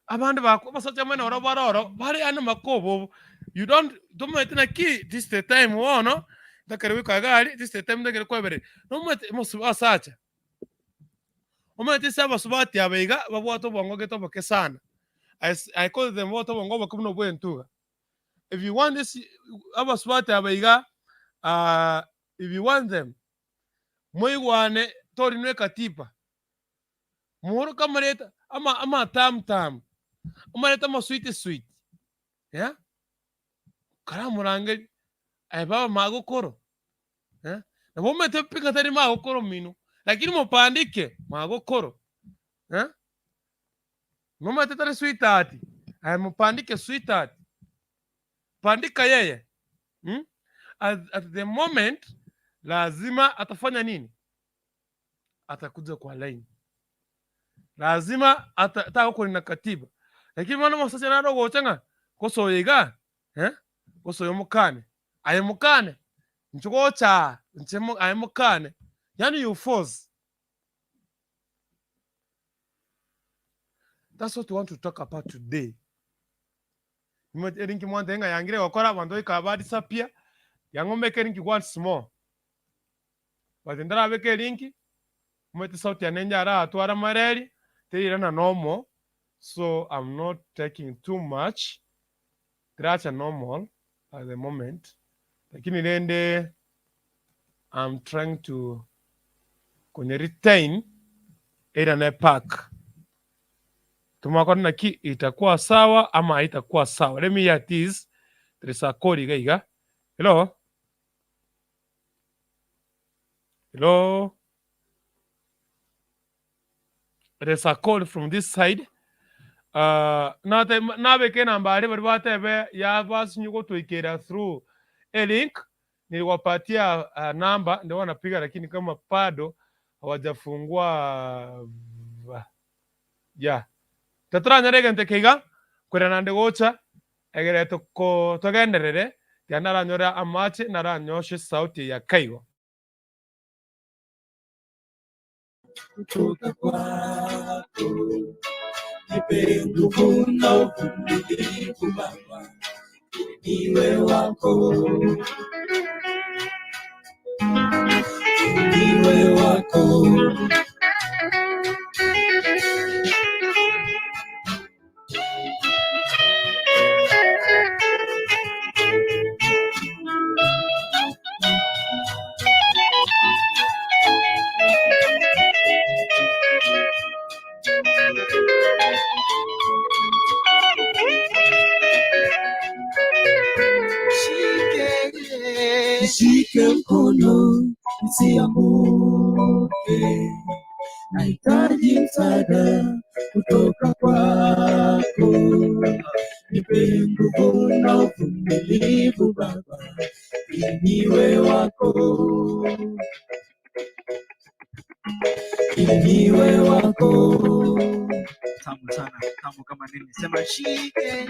Abande bako abasacha bamanye noro bare oro, bare yaani makobobo. You don't tomaeti naki this is the time bono, ntakere goika iga aria, this is the time ntakere koebereria. Nomanyete mosu abasacha, omanyete ase abasubati aba iga, babwate obongo gete oboke sana. I I call them babwate obongo oboke buna obwa entuga. If you want this abasubati aba iga, if you want them, moigwane torinwe ekatiba. Mooroke amareta ama amatamutamu, amareta amaswiti switi, eh, karamorangerie, aye baba magokoro, eh, nabo omanyete pi ng'a tari magokoro omino, lakini mopandike magokoro, eh, nomanyete tari sweetheart, aye mopandike sweetheart, pandika yeye, mm, at the moment lazima atafanya nini? Atakuja kwa line. Lazima ata tagokorina katiba. Lakini bono omosacha nare ogocha ng'a gosoya igaa eh, gosoya omokane, aye mokane, inche gocha aa, inche mo aye mokane, yaani you force. That's what we want to talk about today. Nimanyete erinki mwantebia ng'a yangire gokora abanto goika ba disappear, yang'omeke erinki once more. But ntarabeka elinki, omanyete sauti yane nyaratware amareri, terirana normal, so I'm not taking too much, teracha normal at the moment, lakini rende I'm trying to konye retain eirane back. Tomakore naki itakuwa sawa ama haitakuwa sawa. Let me hear this, there is a call iga iga. Hello? Hello? There's a call from this side. Nate nabeke enamba aria baria batebe ya basinyu gotoikera through a link niliwapatia namba ndio wanapiga lakini kama bado hawajafungua yeah tataranyara egento eke iga kwera nande gocha Egere toko togenderere, tiga naranyore amache naranyoshe sauti eye akaigo. Kutoka kwako nipe nguvu na uvumilivu Baba, niwe wako, niwe wako. Nishike mkono nisianguke, nahitaji msaada kutoka kwako. Nipe nguvu na uvumilivu Baba, ili niwe wako, ili niwe wako. Tamu sana, tamu kama nini. Sema shike,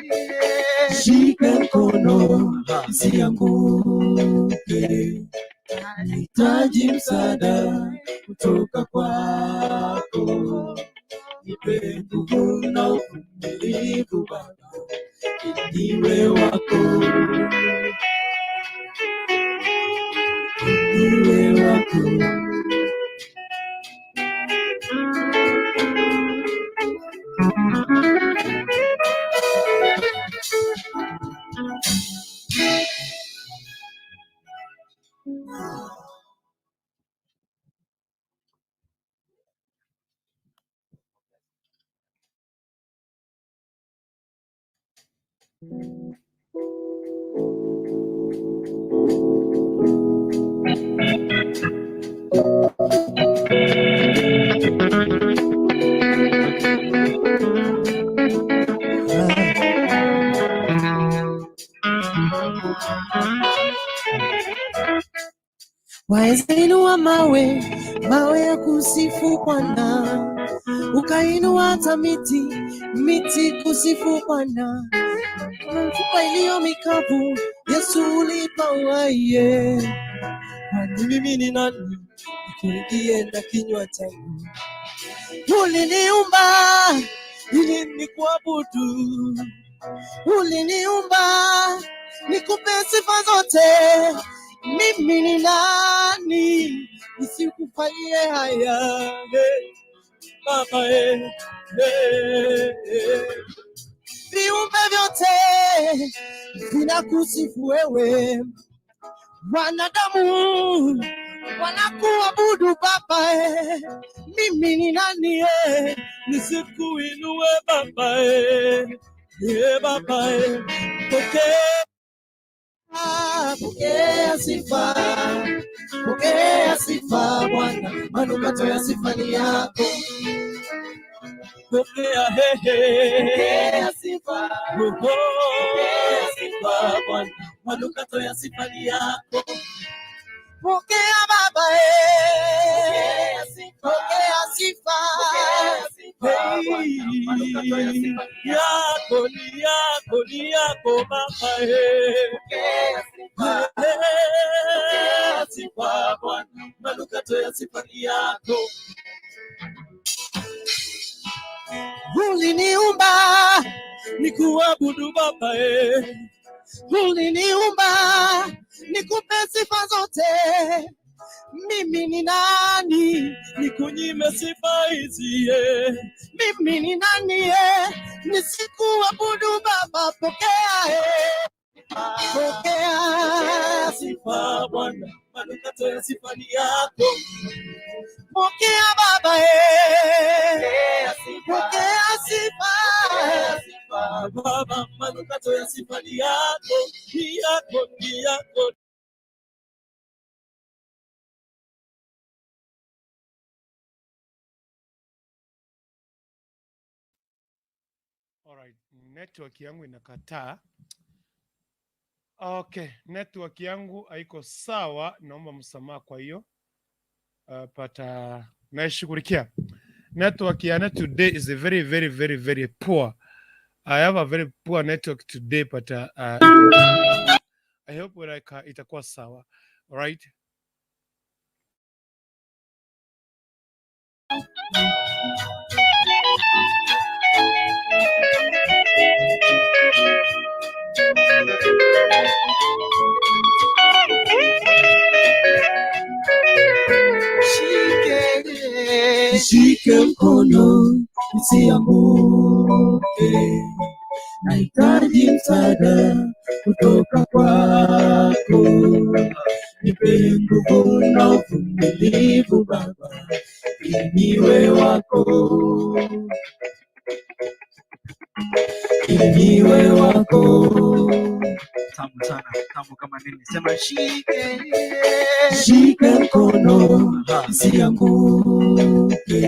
Shike mkono nisianguke, nahitaji msaada kutoka kwako. Nipe nguvu na uvumilivu Baba, ili niwe wako, niwe wako. Waweza inua mawe mawe ya kusifu Bwana, ukainua hata miti, miti kusifu Bwana, mifupa iliyo mikavu Yesu ulipa uhai. Kwani mimi ni nani nikuingie na kinywa changu? Uliniumba ili nikuabudu, uliniumba nikupe sifa zote. Mimi ni nani nisikufanyie haya? Eh, Baba eh, eh, eh. Viumbe vyote vinakusifu wewe, wanadamu wanakuabudu Baba eh. Mimi ni nani eh? Nisikuinue Baba eh, eh Baba eh, pokea Pokea sifa, pokea sifa Bwana, manukato ya sifa ni yako. Pokea hehe, Pokea sifa, oh, pokea sifa Bwana, manukato ya sifa ni yako. Pokea Baba eh, pokea sifa, Hey, yako ni yako ni yako Baba eh. Pokea sifa Bwana, manukato ya sifa ni yako. Uliniumba nikuabudu Baba eh. Uliniumba nikupe sifa zote. Mimi ni nani nikunyime sifa hizi eh? Mimi ni nani eh? Nisikuabudu Baba, pokea eh. Pokea sifa Bwana, manukato ya sifa ni yako. Pokea Baba eh. Pokea sifa. Baba, manukato ya sifa ni yako, ni yako, ni yako. Alright, network yangu inakataa. Okay, network yangu haiko sawa, naomba msamaha kwa hiyo. But naishughulikia. Network ya net today is a very very very very poor. I have a very poor network today but I hope like itakuwa sawa. Alright. Nishike mkono nisianguke, nahitaji msaada kutoka kwako. Nipe nguvu na uvumilivu Baba, ili niwe wako, ili niwe wako. Tamu sana, tamu kama nini. Sema shike. Shike mkono nisianguke,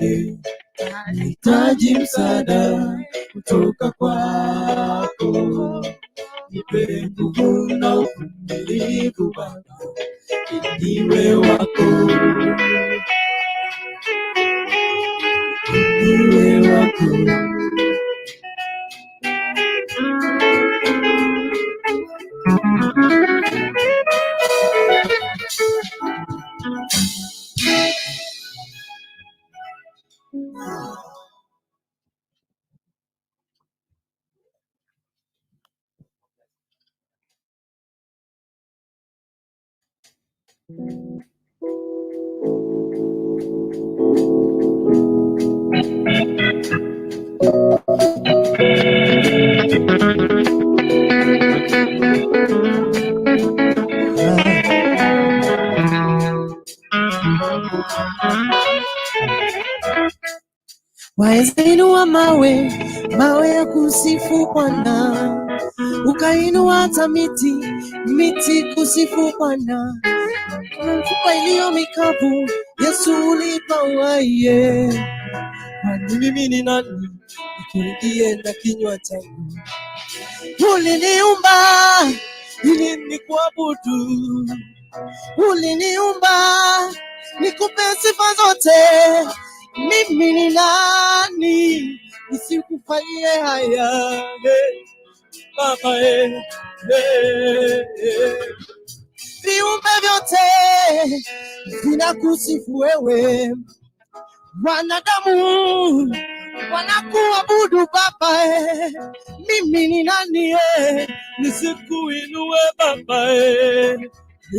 nahitaji msaada kutoka kwako. Nipe nguvu na uvumilivu Baba, ili niwe wako, niwe wako. Waweza inua mawe, mawe ya kusifu Bwana, ukainua hata miti, miti kusifu Bwana, mifupa iliyo mikavu Yesu ulipa uhai. eh. Kwani mimi ni nani nikuingie na kinywa changu? Uliniumba ili nikuabudu, uliniumba nikupe sifa zote. Mimi ni nani nisikufanyie haya? Hey, Baba eh, eh, eh. Viumbe vyote vinakusifu wewe, wanadamu wanakuabudu Baba eh. Mimi ni nani eh? Nisikuinue Baba eh,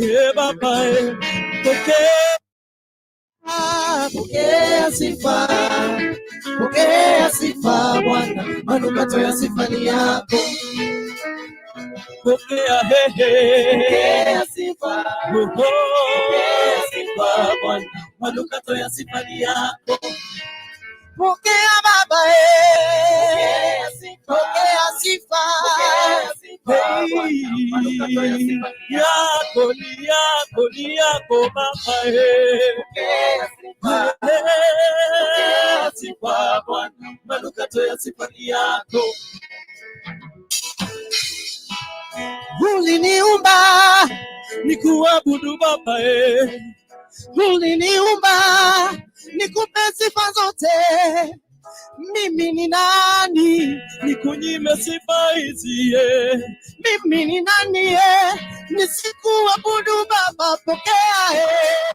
eh Baba eh, pokea Pokea sifa, pokea sifa Bwana, manukato ya sifa ni yako. Pokea hehe, Pokea sifa, oh, pokea sifa Bwana, manukato ya sifa ni yako. Pokea Baba eh, pokea sifa, Hey, yako ni yako ni yako Baba eh. Pokea sifa Bwana, manukato ya sifa ni yako. Uliniumba Nikuabudu Baba eh. uliniumba nikupe sifa zote. Mimi ni nani? Nikunyime sifa hizi eh. Mimi ni nani eh? Nisikuabudu Baba, pokea eh.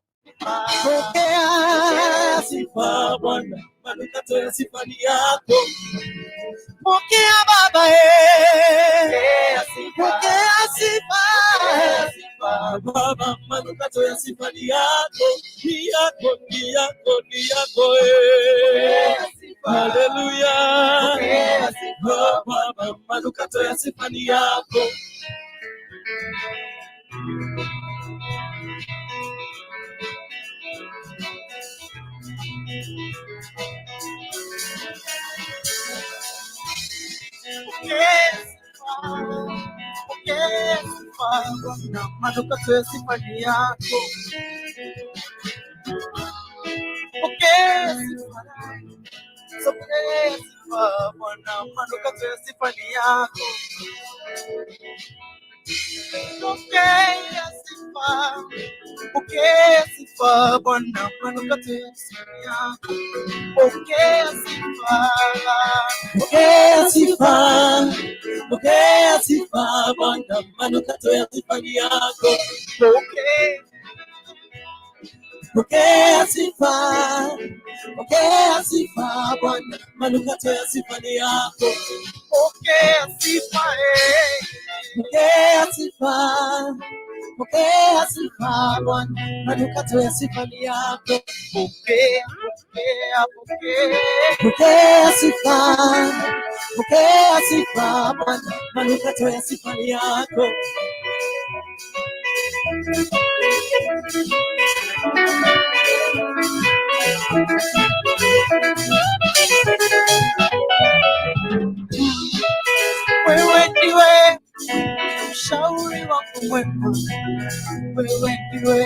Pokea Sifa Bwana, manukato ya sifa ni yako. pokea Baba eh. Pokea sifa Baba, manukato ya sifa ni yako, ni yako, ni yako, ni yako eh. Haleluya. Oh, Baba, manukato ya sifa ni yako. Pokea sifa, pokea sifa Bwana, manukato ya sifa ni yako. Pokea sifa, pokea sifa Bwana, manukato ya sifa ni yako. Pokea sifa, pokea sifa Bwana, manukato ya sifa ni yako. Pokea sifa, Pokea sifa, pokea sifa Bwana, manukato ya sifa ni yako. pokea Pokea sifa, pokea sifa Bwana, manukato ya sifa ni yako. pokea sifa eh. Pokea sifa, pokea sifa Bwana, manukato ya sifa ni yako. Pokea, pokea, pokea. Pokea sifa, pokea sifa Bwana, manukato ya sifa ni yako. Wewe ndiwe mshauri wangu mwema, wewe ndiwe,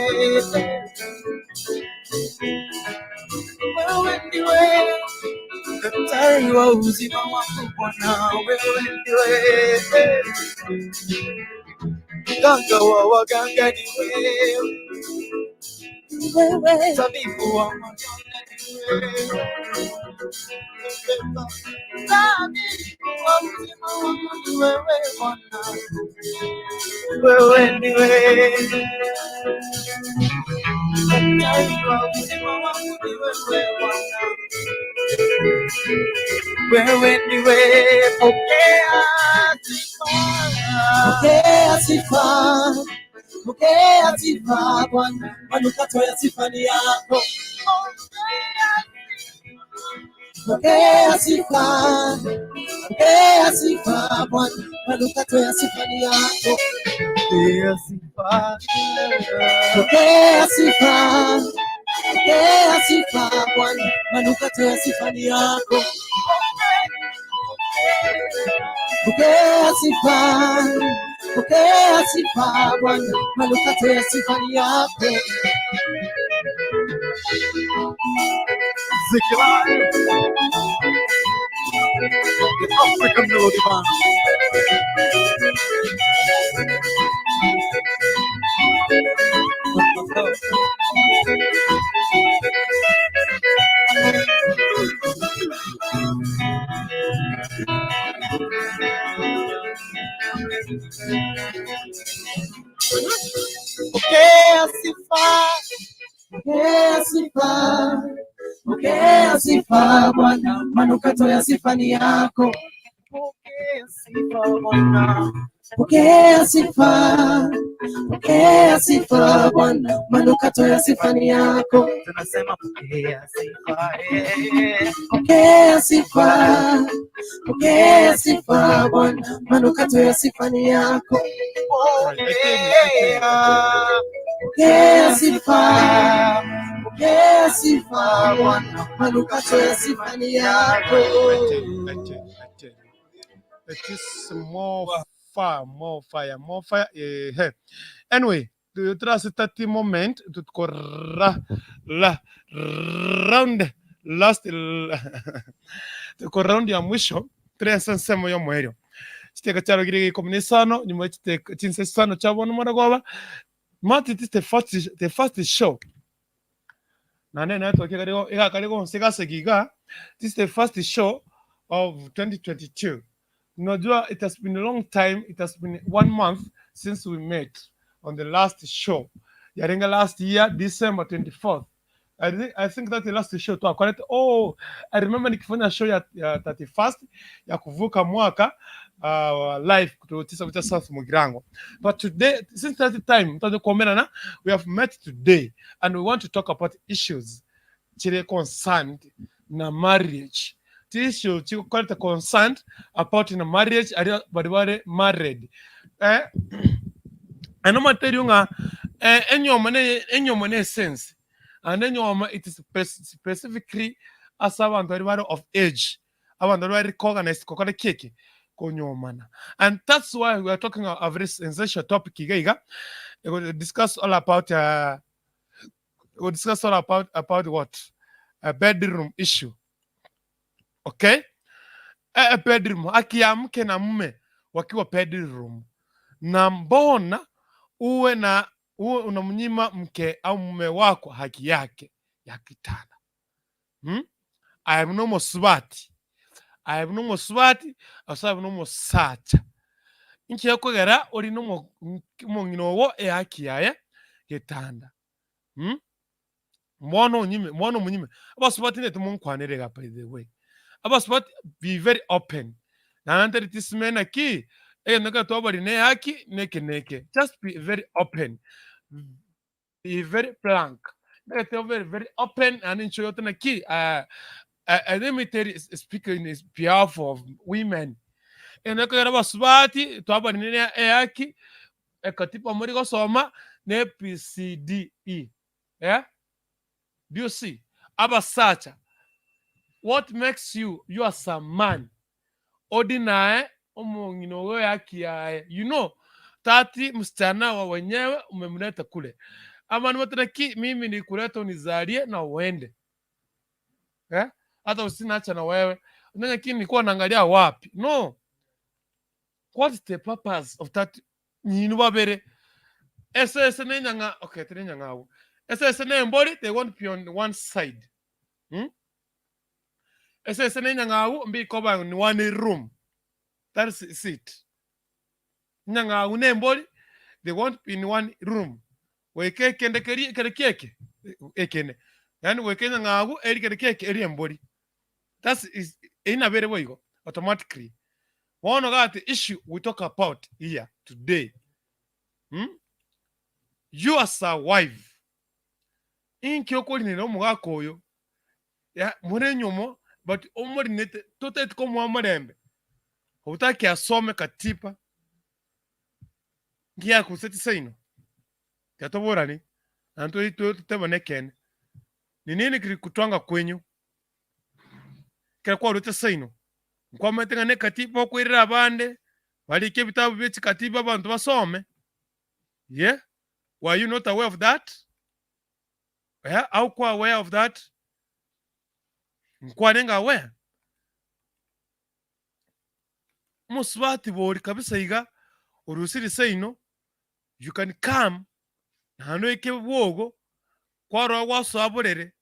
wewe ndiwe daktari wa uzima wangu Bwana, wewe ndiwe mganga wa waganga ni wewe, Wewe tabibu wa maganga ni wewe, tabibu wa uzima wangu ni wewe Bwana, wewe ndiwe daktari wa uzima wangu ni wewe Bwana. Wewe ndiwe, pokea sifa. Pokea sifa, pokea sifa Bwana, manukato ya sifa ni yako. Pokea sifa, pokea sifa Bwana, manukato ya sifa ni yako. Pokea sifa. Pokea sifa, pokea sifa Bwana, manukato ya sifa ni yako. Pokea sifa, pokea sifa Bwana, manukato ya sifa ni yako. Ziki Live, the African Melody Band. Pokea sifa, pokea sifa, pokea sifa Bwana, manukato ya sifa ni yako. Pokea sifa Bwana, pokea sifa, pokea sifa Bwana, manukato ya sifa ni yako. Tunasema pokea sifa, eh. Pokea sifa, pokea sifa Bwana, manukato ya sifa ni yako. Pokea, Pokea sifa, pokea sifa Bwana, manukato ya sifa ni yako. I tell you, I tell you, I tell you. It is more fire, more fire, more fire. Eh, hey. Anyway, the trust 30 moment to go ra, la, round last tuko round ya mwisho tres ensemo y'omoerio chiteka chiarogire ikomi na isano nyuma ya chiteka chinsa isano chia bono morogoba Marty, this is the first show naende network ekare egakare gonsi egasegi iga this is the first show of 2022 unajua it has been a long time it has been one month since we met on the last show yarenge last year december 24th I think that the last show twakorete oh I remember nikifanya show ya 31st ya kuvuka mwaka live kutoka kucha South Mugirango but today since that time twaje kuomerana we have met today and we want to talk about issues chiri concerned na marriage ti issue chikokorete concerned about na marriage aria bari bare married eh ano materio ng'a eh, enyoma ne enyoma ne sense and enyoma it is specifically ase abanto baria bare of age abanto baria bare recognized gokora ki eke konyomana and that's why we are talking a very essential topic iga iga we discuss all about we discuss all about what a bedroom issue okay a bedroom haki ya mke na mume wakiwa bedroom na mbona uwe na uwe unamnyima mke au mume wako haki yake ya kitanda Aye buna omosubati aye buna omosubati ase aye buna omosacha inki gekogera ori na omong'ina ogo ehaki yaye getanda Bono onyime bono omonyime abasubati nete monkwanere iga by the way abasubati be very open naende ntari tisime naki egento ekero twabari na ehaki neke neke just be very open be very blank ntagete obe very open naende inche oyote naki let me tell you speak in behalf of women egento ekogera abasubati twabari na ehaki ekatiba mori gosoma ne ABCDE eh do you see abasacha what makes you you as a man odinae omong'ina oyo ehaki yaye you know tati msichana wa wenyewe umemleta kule abande bateba ki mimi nilikuleta unizalie na uende eh hata usinacha na wewe unanya ki nilikuwa naangalia wapi no what is the purpose of that nyinu babere esese nenyang'a okay teri enyang'au esese nembori they won't be on one side Esese nenyang'au mbikoba in one room that is it enyang'au nembori they won't be in one room goika ekende keria kere kieke ekende yaani goika enyang'au eri kere kieke eri embori that's is eyio nabo ere boigo automatically bono gati issue we talk about here today You as a wife inki okorinera omogaka oyo ya more enyomo but omorinete totagete komoa omorembe obotaki asome katiba nki yakuseti seino tiga toborane naende totebane ekeene ni nini kirikutwanga kwenyu ekero kwarwete seino nkwamaete ng'a nekatiba okoirera abande barike ebitabu bie chikatiba abanto basome yeah were you not aware of that yeah how kwa aware of that nkwarenge aware omosubati bori kabisa iga orusiri seino you can come naende oike bwogo kwarora gwasoa borere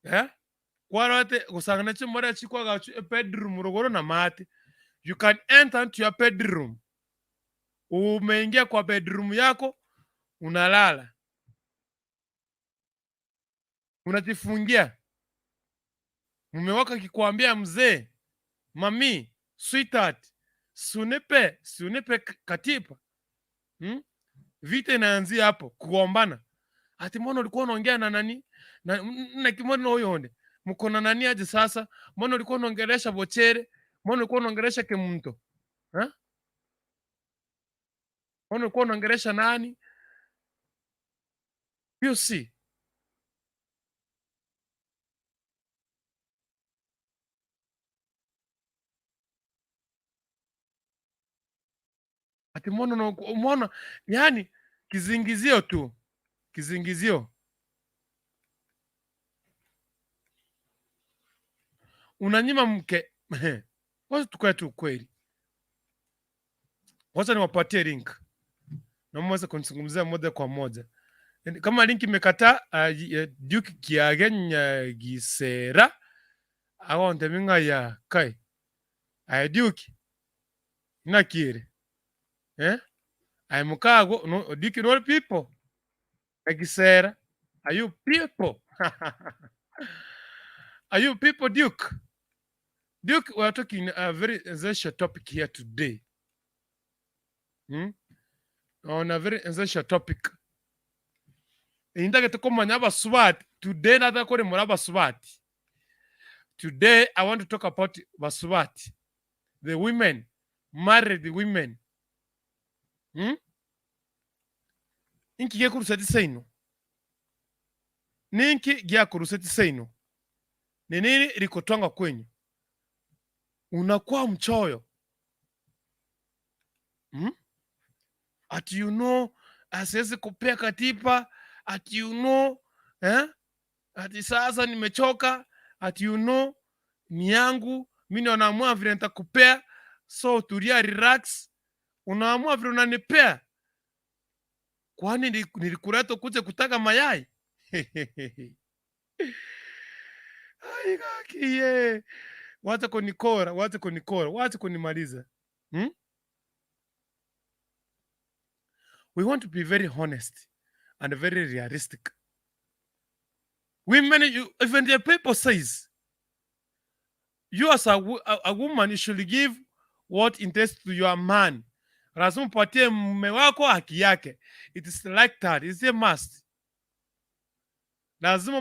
eh kwarorete gosangana chimore chikwagachwa ebedroom rogoro na maate you can enter into your bedroom. Umeingia kwa bedroom yako unalala, unajifungia. Mume wako akikwambia mzee, mami, sweetheart, sunipe sunipe katiba Vita inaanzia hapo, kugombana. Ati mbona ulikuwa unaongea na nani? Na na kimona huyo mko na nani aje sasa? Mbona ulikuwa unaongelesha Bochere? Mbona ulikuwa unaongelesha Kemunto? Eh? Mbona ulikuwa unaongelesha nani? You see. Ati mbona umeona, yani kizingizio tu, kizingizio. Unanyima mke. Wacha tukae tu ukweli. Wacha niwapatie link na mweze kunizungumzia moja kwa moja. Kama link imekataa, Duke Kiage Nyagisera agonte ng'a ya kai. Aye Duke nakire eh? Aye mukago no, Duke no people Nyagisera are you people? Are you people Duke? Duke, we are talking a very essential topic here today. On a very essential topic. Indagete komanya abasubati. Today nataka koremora abasubati. Today I want to talk about basubati. The women, married women. Inki gekorusia tisaino? Ninki giakorusia tisaino? Ni nini likotwanga kwenyu? Unakuwa mchoyo. Ati you know, asiwezi kupea katiba, ati you know, eh? Ati sasa nimechoka, ati you know, ni yangu, mimi ndo naamua vile nitakupea, so tulia, relax. Unaamua vile unanipea. Kwani nilikuleta ukuje kutaka mayai? Ai, gakiye. Wacha kunikora, wacha kunikora, wacha kunimaliza. We want to be very honest and very realistic. Women, you, even the paper says, you as a woman, you should give what interest to your man. Lazima upatie mume wako haki yake. It is like that. It's a must. Lazima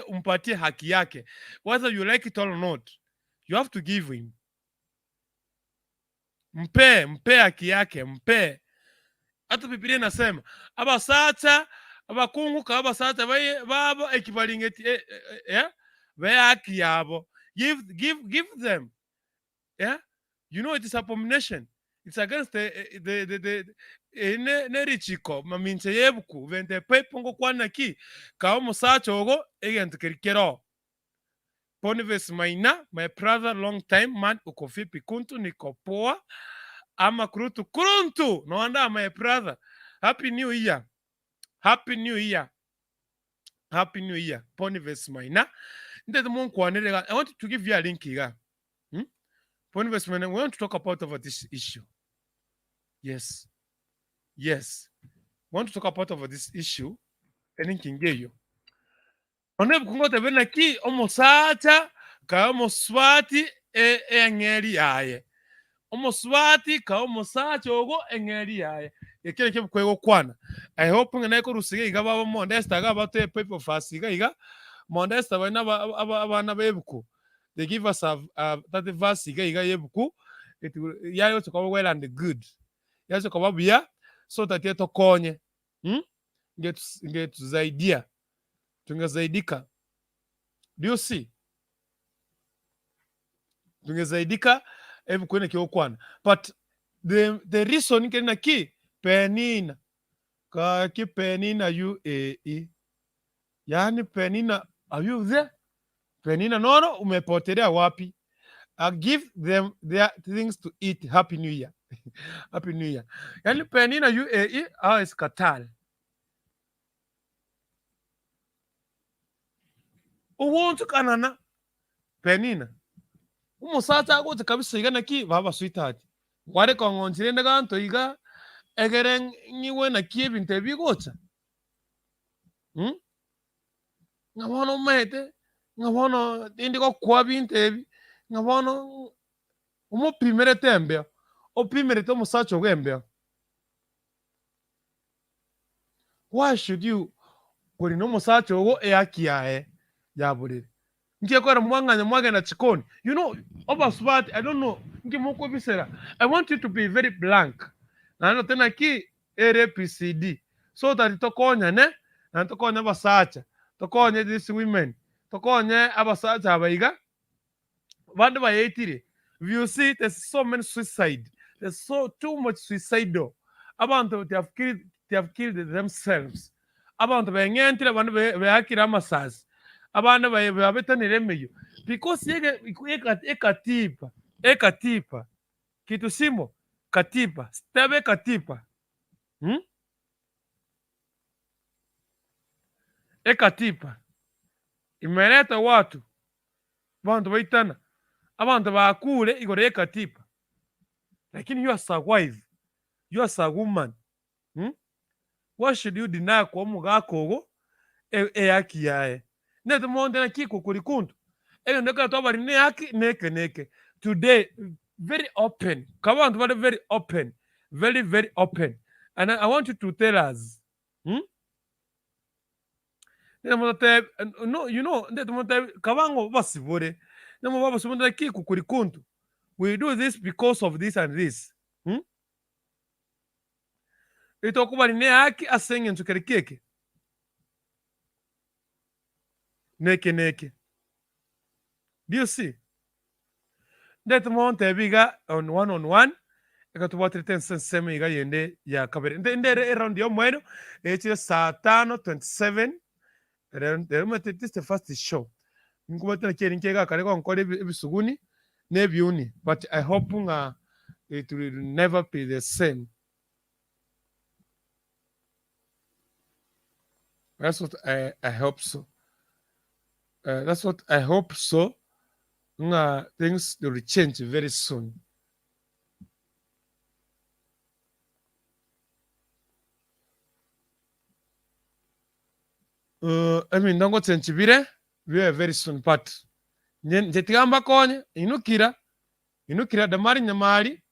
umpatie haki yake. Whether you like it or not, you have to give him. Mpe, mpe haki yake, mpe. Hata Biblia inasema, abasacha, abakungu ka abasacha babo ekibalingeti, be haki yabo. Give, give, give them. Yeah? You know it is abomination. It's against the ne, ne richiko maminche yebuku vente pepo ngo kwana ki ka omusacha ogo egento keri kero. Boniface Maina, my brother, long time man, uko vipi kuntu? Niko poa. Ama kurutu kuruntu. No wonder my brother. Happy New Year. Happy New Year. Happy New Year. Boniface Maina. Ndete munkwanire I want to give you a link here. Boniface Maina, we want to talk about over this issue. Yes. Yes. We want to talk about over this issue. Eninkingeyo. One bukungo tebena ki omusacha ka omuswati engeri yaye. Omuswati ka omusacha ogo engeri yaye. Ekere ke bukwego kwana. I hope ngene ko rusige iga baba Mondesta ga bate paper fast iga iga. Mondesta bana abana bebuku. They give us a that verse iga iga yebuku. It yayo to well and good. Yayo to buya so that tokonye. Ngetusaidia. Tungezaidika. Do you see? Tungezaidika hebu kwene kiokwana. But the reason kena ki Penina. Ka ki Penina UAE. Yani Penina, are you there? Penina nono umepotelea wapi? I give them their things to eat. Happy New Year. Happy New Year. Yani Penina UAE au is Qatar. Uwontu kanana Penina. Umusacha agote kabisa igana ki baba sweetheart. Ware kongonchire ndaganto iga. Egere ng'igwe naki ebinto ebi bigocha? Mh? Ng'a bono omanyete, ng'a bono tindi gokoa binto ebi, ng'a bono omopimerete embeo, opimerete omosacha ogo embeo. Why should you korina omosacha ogo ehaki yaye ya borere? Nki ekogera mwang'anya mwagenda chikoni? You know obasubati I don't know nki mokwebisera I want you to be very blank naende tote naki ere ABCD so that tokonyane naende tokonye abasacha tokonye these women tokonye abasacha aba iga bande baetire if you see there's so many suicide there's so too much suicidal abanto they have killed, they have killed themselves abanto beng'entire abande be- beakire amasasi abande bae- babetanire emeyio because ege eka- ekatiba ekatiba kitu simo katiba tebe ekatiba hmm? Ekatiba imerete watu Abanto baitana, abanto bakure igoro y'ekatiba, lakini you as a wife, you as a woman, mm, why should you deny koa omogaka ogo e- ehaki yaye? Nete monto naki kokori kuntu, egento ekero twabari ne ehaki neke neke. Today, very open, ka abanto bare very open, very very open, and I want you to tell us, mm. Nere motatebe no you know ndete motabe kaba ng'o basibore, nabo babasibore naki kukuri kuntu, we do this because of this and this mh. Etokobani ne haki ase eng'encho kere ki eke, neke neke. Do you see? Ndete montebi iga on one on one, ekero tobwaterete ense ensemo iga yende ya kabere. Nde ndere eround ya omoerio, echire saa tano 27, rero rero omanyete this is the first show. Nkobwate naki eri nkiaga kare gonkora ebi ebisuguni na ebiuni, but I hope ng'a it will never be the same. That's what I, I hope so. That's what I hope so ng'a things will change very soon. Uh, ebinto ngochenchi bire bibe very soon but nje nje tiga mbakonye inukira inukira Damari Nyamari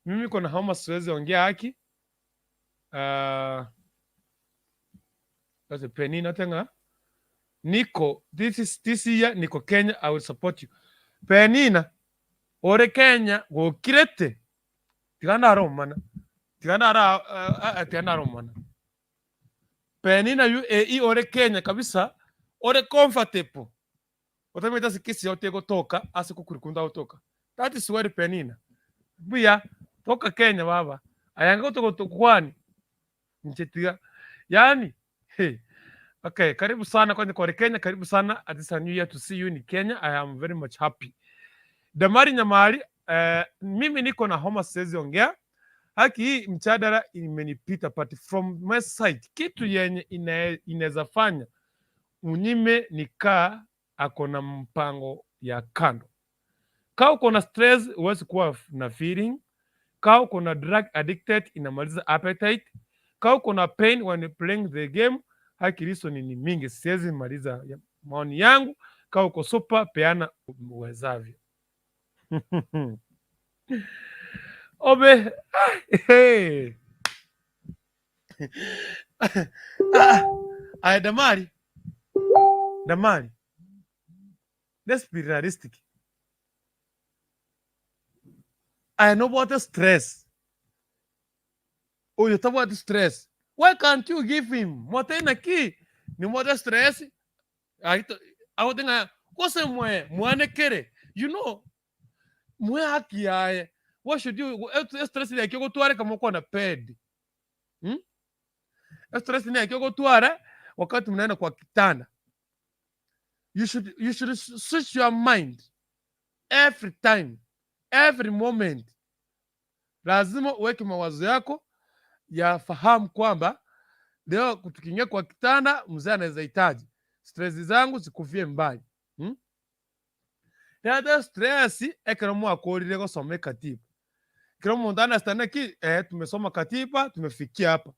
mimi niko na homa siwezi ongea haki uh, That's a Penina tenga. Niko this is this year niko Kenya I will support you. Penina ore Kenya gokirete tiga ndaromana tiga ndara uh, uh, tiga ndaromana. Penina UAE ore Kenya kabisa ore comfortable otamanyete ase kesi yao tegotoka ase kokuri kunde agotoka that is well Penina mbuya toka Kenya baba ayange gotogotokwani inche tiga yaani hey okay karibu sana kwanza kore Kenya karibu sana at this a new year to see you in Kenya I am very much happy Damari Nyamari eh, mimi niko na homa siwezi ongea haki hii mchadara imenipita but from my side kitu yenye inaweza fanya Unyime ni kaa ako na mpango ya kando. Kaa uko na stress huwezi kuwa na feeling. Kaa uko na drug addicted inamaliza appetite. Kaa uko na pain when you playing the game. Haki reason ni mingi, siwezi maliza maoni yangu. Kaa uko super, peana uwezavyo. Obe, hey. Ah, aye Damari, Damari, let's be realistic. Aye nobwate stress. Oyo tabwati stress. Why can't you give him? Mwate naki? Nimwate stress. Aito agote ng'a gose mwe mwanekere. You know, mwe haki yaye. Why should you stress yake ogotwara kama okwana pedi. Hmm? Stress ni yake ogotwara wakati mnaenda kwa kitanda. You should, you should switch your mind every time, every moment. Lazima uweke mawazo yako yafahamu kwamba leo tukiingia kwa kitanda mzee anaweza hitaji stress zangu zikufie mbali. Hmm? Reta stress ekero mwakorire gosoma ekatiba. Kera omonto understand ki eh, tumesoma katiba tumefikia hapa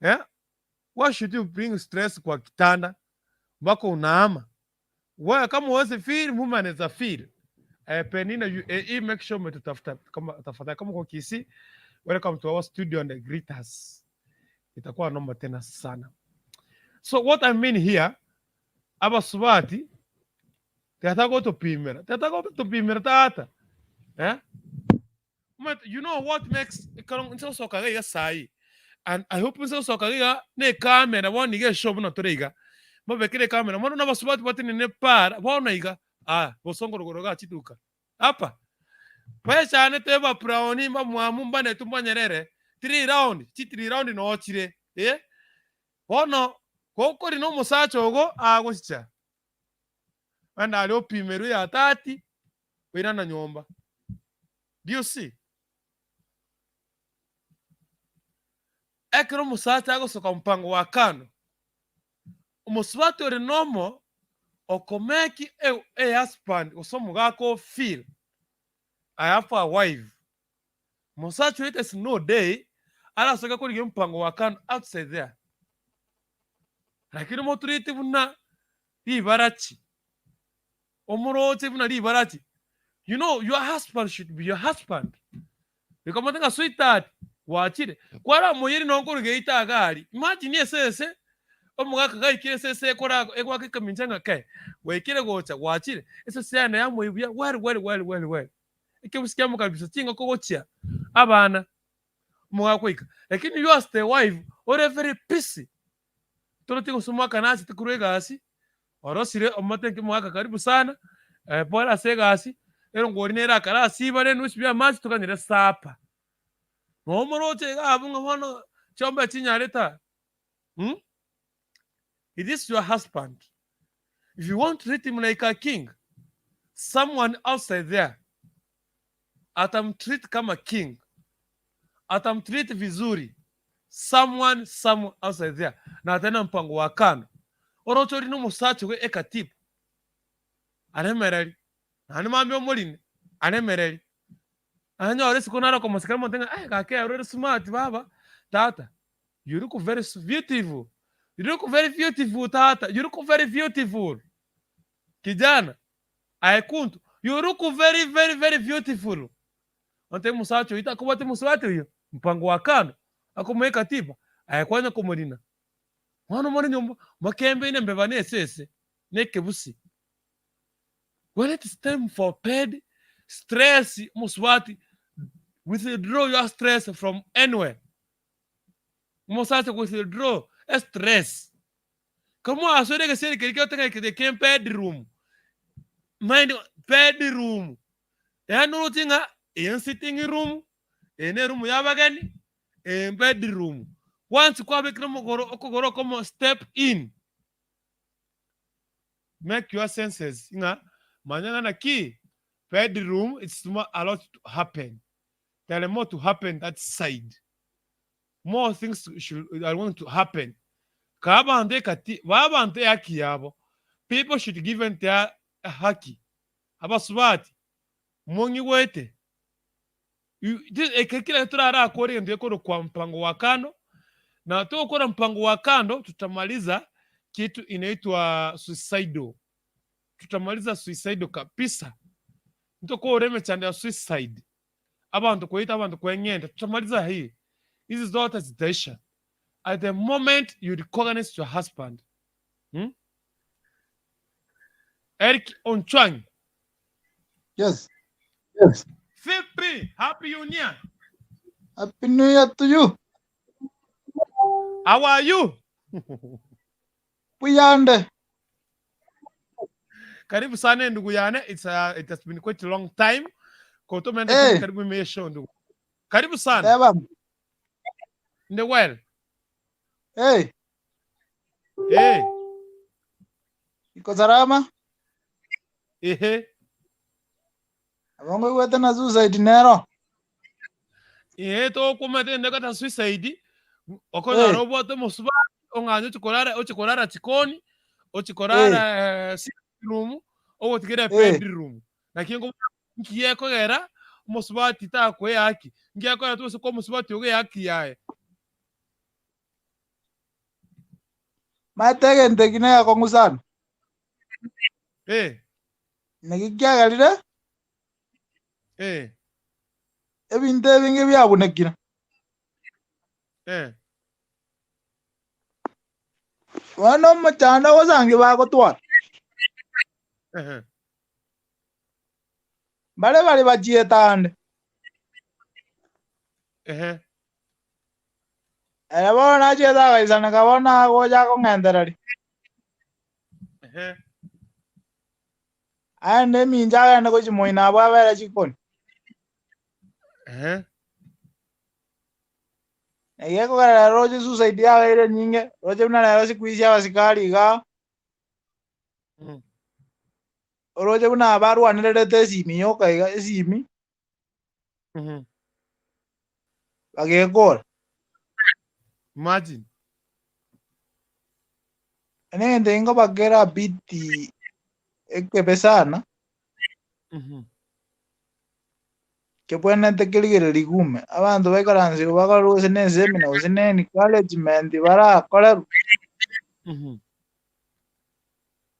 eh? Why should you bring stress kwa kitanda mpaka unaama? Wewe kama huwezi feel, mume anaweza feel. Eh, Penina UAE, make sure umetutafuta kama tafadhali, kama uko Kisii, welcome to our studio and greet us. Itakuwa noma tena sana. So what I mean here, abasubati tata gotopimera, tata gotopimera tata. Eh? But you know what makes ekero nsosoka iga sayi and I hope nsosoka iga na ekamera bono iga eshow buna tore iga mobekere ekamera bono na abasubati batenene para bono iga ah bosongo rogoro iga chiduka apa baechanete ba brown mbamwamu mbanetu mbanyerere three round chi three round noo chire eh bono gokorina omosacha ogo agosicha naende aria opimerwe ya 30 oirana nyomba. Do you see? Ekero omosacha agosoka mpango wa kando, omosubati ore nomo okomeki e, e husband gose omogaka o feel I have a wife. Mosacha oyo there's no day arasoke korigia ompango wa kando outside there. Lakini motureti buna ribarachi omoroche buna ribarachi you know your husband should be your husband rikomate ng'a sweetheart gwachire kwaramoyeri nonye korwa geita iga aria imagine esese omogaka gaikire esese ekora egwaka ekamincha ng'a kei gwaikire gocha gwachire esese yane yamoyia buya well well well well well ekebusi kiamokaribisha chingoko gochia abana omogaka goika lakini you as the wife ore very busy Toroche gose omwaka nachete korwa egasi, orosire omate nki omogaka karibu sana, pole ase egasi, erongori nere akare asibare enusu bia amache toganyere supper. Nomoroche iga abwo ng'a bono chiombe chinyarete aa mh, it is your husband, if you want to treat him like a king, someone outside there atamtreat kama king, atamtreat vizuri someone somewhere outside there na atari na mpango wa kando. Oroche ori nomosacha ogo ekatiba aremereri naende mambia omorine aremereri anyore isiko naro okomosekera omonto ng'a eh gaki ere ore smart baba tata you look very beautiful you look very beautiful tata you look very beautiful kijana aye kuntu you look very very very beautiful Onte omosacha oyio takobwati omosubati oyio mpango wa kando, akomoa ekatiba, aye kwanya komorina. Bono more nyomba mokembeine embeba na esese, na ekebusi. When it is time for bed, stress omosubati, withdraw your stress from anywhere. Omosacha withdraw estress. Ekero mwasoire egesieri keria kioteng'e keria kia bedroom, mind bedroom, yaani oroche ng'a eye sitting room, eye ne eroom ya abageni, eye bedroom. Once kwabekire omogoro okogoro okomo step in, make your senses ng'a manya ng'a naki bedroom it's more a lot to happen, there are more to happen that side. More things should are going to happen. Kaa abanto ekati, baa abanto ehaki yabo. People should given their haki. Abasubati, mong'igwete. Eke kera torarakore egento gekorokwa mpango wa kando, na togokora mpango wa kando tutamaliza kitu inaitwa suicidal. Tutamaliza suicidal kabisa. Ntokore emechando ya suicide. Abanto koita abanto kweng'enta tutamaliza hii hizi zote zitaisha at the moment you recognize your husband hmm? Eric Onchwang Yes. Yes. Vipi? Happy New Year. Happy New Year to you. How are you? Buyande. Karibu sana ndugu yane. It's uh, it has been quite a long time. Koto mende Hey. karibu ime show ndugu. Karibu sana. Eba. Ndi well. Hey, Hey. iko salama? Ehe. Abongo igwete na suicide nero. Ehe tokomete ndekata suicide. Okonyora Hey. obwate omosubati ong'anye ochikorara ochikorara chikoni ochikorara eh, sitting room ogotigera Hey. bedroom. Naki nko nki ekogera. omosubati takoe ehaki, ngiakora tobasa koa omosubati ogo ehaki yaye. Maete egento eki negekong'u sana. Eh. Naki kiagerire Eh. ebinto ebinge biabunekire. Eh. Bono omochando ogosangi bagotwara. Ehe. Mbare bare bachiete aande. Ehe. Ere bono nachiete agaisaneka bono agocha akong'entereria. Ehe. Aende emincha agende gochia moino abwo abere chikoni. Ehe. Naki ekogera rero roche suicide yabeire enyinge, roche buna rero siku hizi abasikari igaa, oroche buna barwanererete esimi yoka iga esimi, bagekora. Imagine. Ene egento nkobakera bit ekebe sana, Kebwenerete kerigereria rigume, abanto baikaransigwe bakorerwe gose ne esemina gose ne encouragement barakorerwe,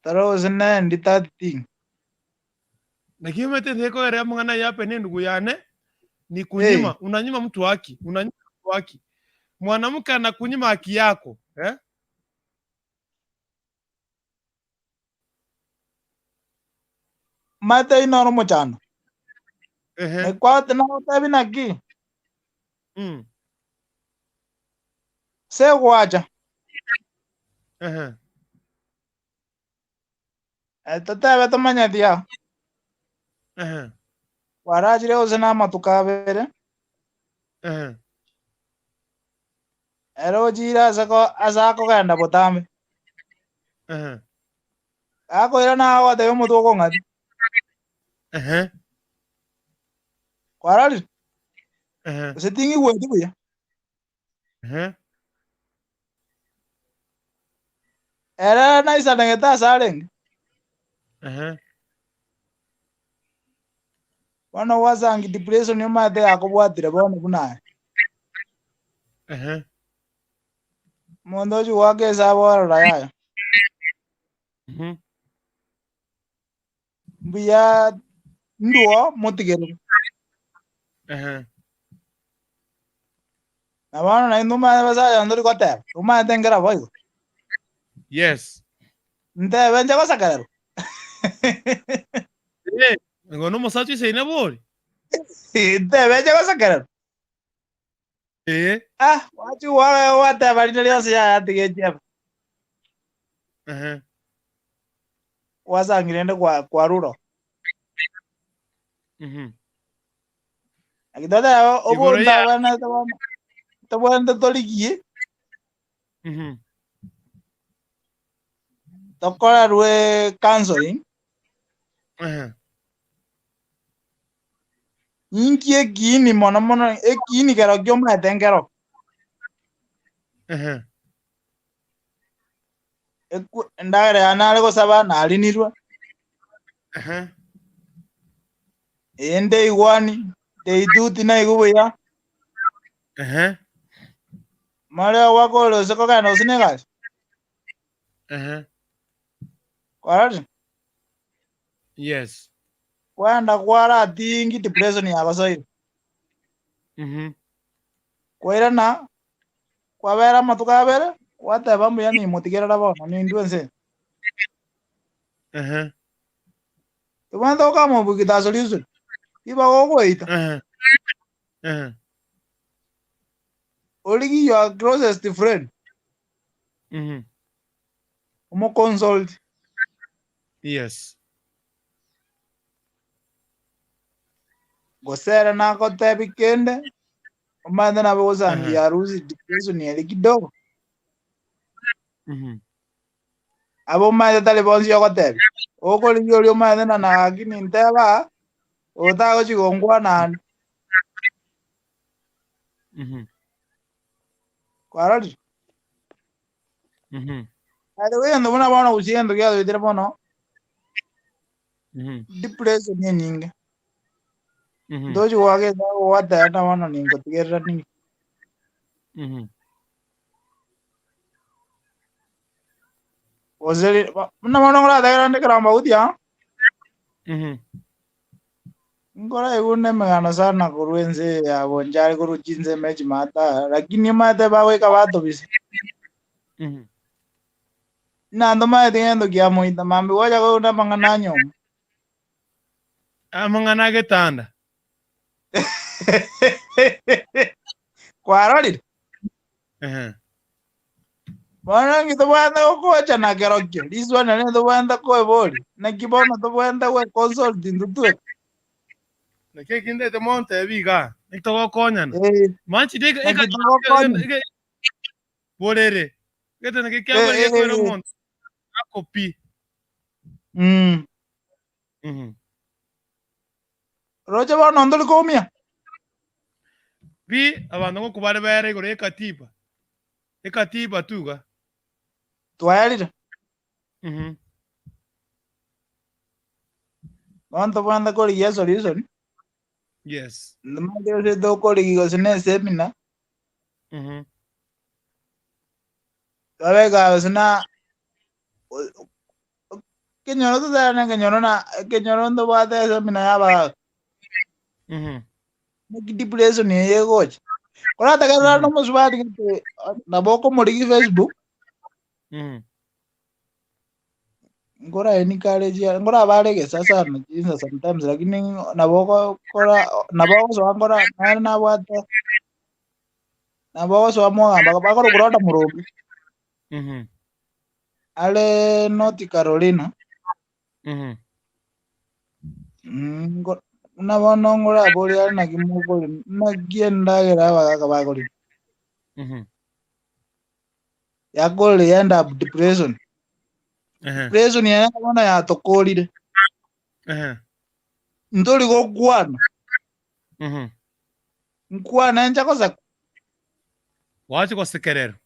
tari gose nendi that thing. Naki omanyete ntekoereria amang'ana aya ape nendugu yane, ni kunyima, Eh. unanyima mtu haki, unanyima mtu haki. Mwanamke anakunyima haki yako, eh? Omanyete oyio noro omochando. Ehe. Nekwate nagotebi naki? Ase goacha. Ehe. Eh, totebe tomanyeti aa. Ehe. Kwarachire gose na amatuko abere. Ehe. Ere ochiire ase ko- ase akogenda botambe. Ehe. Gakoirana agotebia omotwe okong'ati. Ehe. Kwarorire? Ehe. Gose ting'igweti buya. Ehe. Ere naisanegete ase arenge. Ehe. Bono gwasangi depression omanyete yakobwatire bono buna aye. Ehe. Omonto ochia goaka esabu orora yaya. Mbuya ndwo motigerere. Ehe. Na bono naintwe omanyete basacha ntori goteba, omanyete nkera boigo. Yes. Ntebe nche gosakererwa. Eh, igo nomosacha oisaine bori? Ntebe nche gosakererwa. Eh. Ah, wachi gwa- gwateba rinde rionsi yaya tiga echiebe. Ehe. Gwasangire rende kwa kwarure. Naki totebe Igoro obonto ya abwenerete bono tobwenerete torigie tokorerwe counseling Ehe. Ninki ekiini mono mono ekiini kerokio omanyete nkero? Ehe. Eku- Endagera yane nare gosaba narinirwe, Ehe. eye ndeigwani, ndeituti naigwe buya, Ehe. mare gwakore gose kogenda gose na egasi. Ehe. Kwarorire? Yes. Kwenda kwaratingi depression yagosoire. Kwairana kwabera amatuko abere gwateba mbuya nimotigerera bono nindwe ense eye. Ehe. Tobwenerete gokamobugita ase risuri, ribaga ogoita. Ehe. Ehe. Origie your closest friend, omoconsult. Yes. Gose ere nagotebi kende, omanyete nabo ogosangia Ehe. harusi depression ere kidogo. Aba omanyete tari bonsi ogotebi, okorigia oria omanyete na naki nintebe aa, otagochi gonkwana ande. Kwarorire? By the way, egento buna bono gusii egento giatoetire bono, depression enyinge. Ntochi goaka esabu gwateba na bono ningotigerera ning'o. Gose ri- bo- buna bono nkorategerera nde ekero ambaguti aa, nkoraigwe emegano sana korwa ense eye ya Bonchari korwa chinsemo echi maate aa, lakini omanyete bagoika batobisa. Buna ntomaeti gento kia moita, mambia gwacha koigwa amang'ana a nyomba. Amang'ana a getanda. Kwarorire? Ehe. Bono nki tobwenerete gokochana kerokio? Riswali nario tobwenerete koeboria, naki bono tobwenerete gwe-consult intwe tweka? Naki eki ndete montebi iga, naki togokonyana. Eh, Manchete eke- naki eke- togokonyana. eke- borere. Getana Eh, gekiabere eh, gekoira eh. omonto akopi. Roche bono ntori koumia? Pi abanto ngokobare bere igoro y'ekatiba. Ekatiba tu iga. Twaerire. Bono tobwenerete korigia esolution. Yes. Nomanyete gose tokorigia gose na eseminar. Twabeka gose na ekenyoro totare na ekenyoro na ekenyoro ntobwate eseminar ya abagaaka. Naki depression eye egocha. Korategerera na omosubati gete nabo okomorigia facebook, nkora encourage nkora bare egesa sana chinsa sometimes lakini nabo ogokora nabo ogosoa nkora nere nabwate nabo ogosoa mwogamba bakorokwa Rhoda Murumbi. Are North Carolina. Buna bono nkoraborie are naki mokori naki endagera abagaka bakorire. Yakorire end up depression. Depression ere bono yatokorire. Ntori gokwana. Nkwane nche goseka. Gwachi gosekererwa.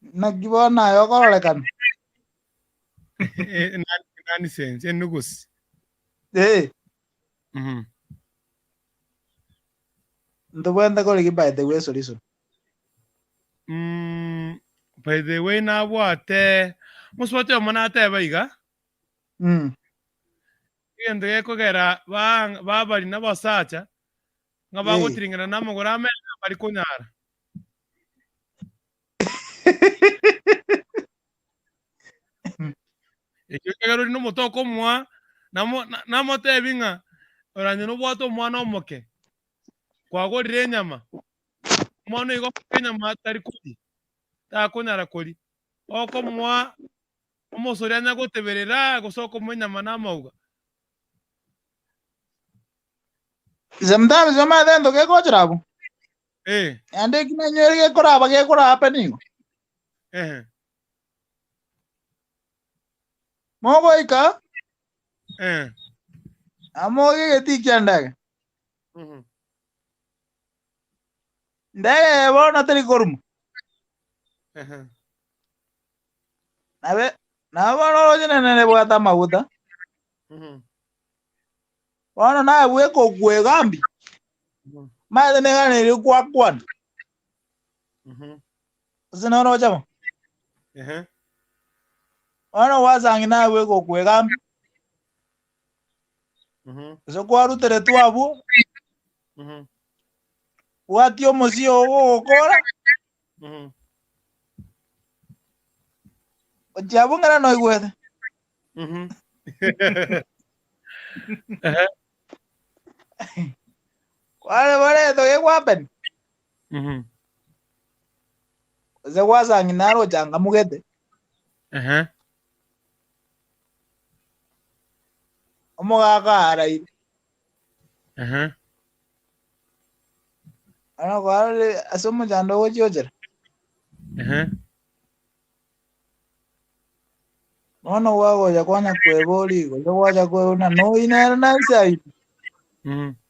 Naki bono aye okororekana? Nonsense, enugusi. Eh. Ntobwenerete korigia by the way solution. By the way nabwate mosubati omo nateba iga. Egento gekogera babari na abasacha ng'a bagotiringana namagoro amene bari konyara. Ekio ekero ori nomote okomoa, namo- na- namotebi ng'a oranye nobwate omwana omoke, kwagorire enyama, omwana oigo omoke enyama tari koria, takonyara koria, okomoa omosori anya goteberera gose okomoa enyama na amauga. Sometimes omanyete egento gegochera abwo. Eh. Naende eki nainywere gekoraba gekorape nigo. Ehe. Mogoika Eh. amoge egetii kia ndege. Ndege eye bono teri koruma. Ehe. Nabe nabo bono oroche nene nebwate amaguta. Bono naye bweka okwegambia. Omanyete neganeiri gwakwana. Gose noroche bo? Bono gwasang'i naye bweka okwegambia. Gose kwaruteretwe abwo, bwatia omosie oo gogokora, gochia abwo ng'ina noigwete. Kware boreto gegwapen. Gose gwasang'i naro ochangamugete. Omogaka araire. Bono kwarorire ase omochando ogochiochera. Bono gwagocha kwanya kweboria gose gwacha kweboria ng'a noyi nere nense yaito,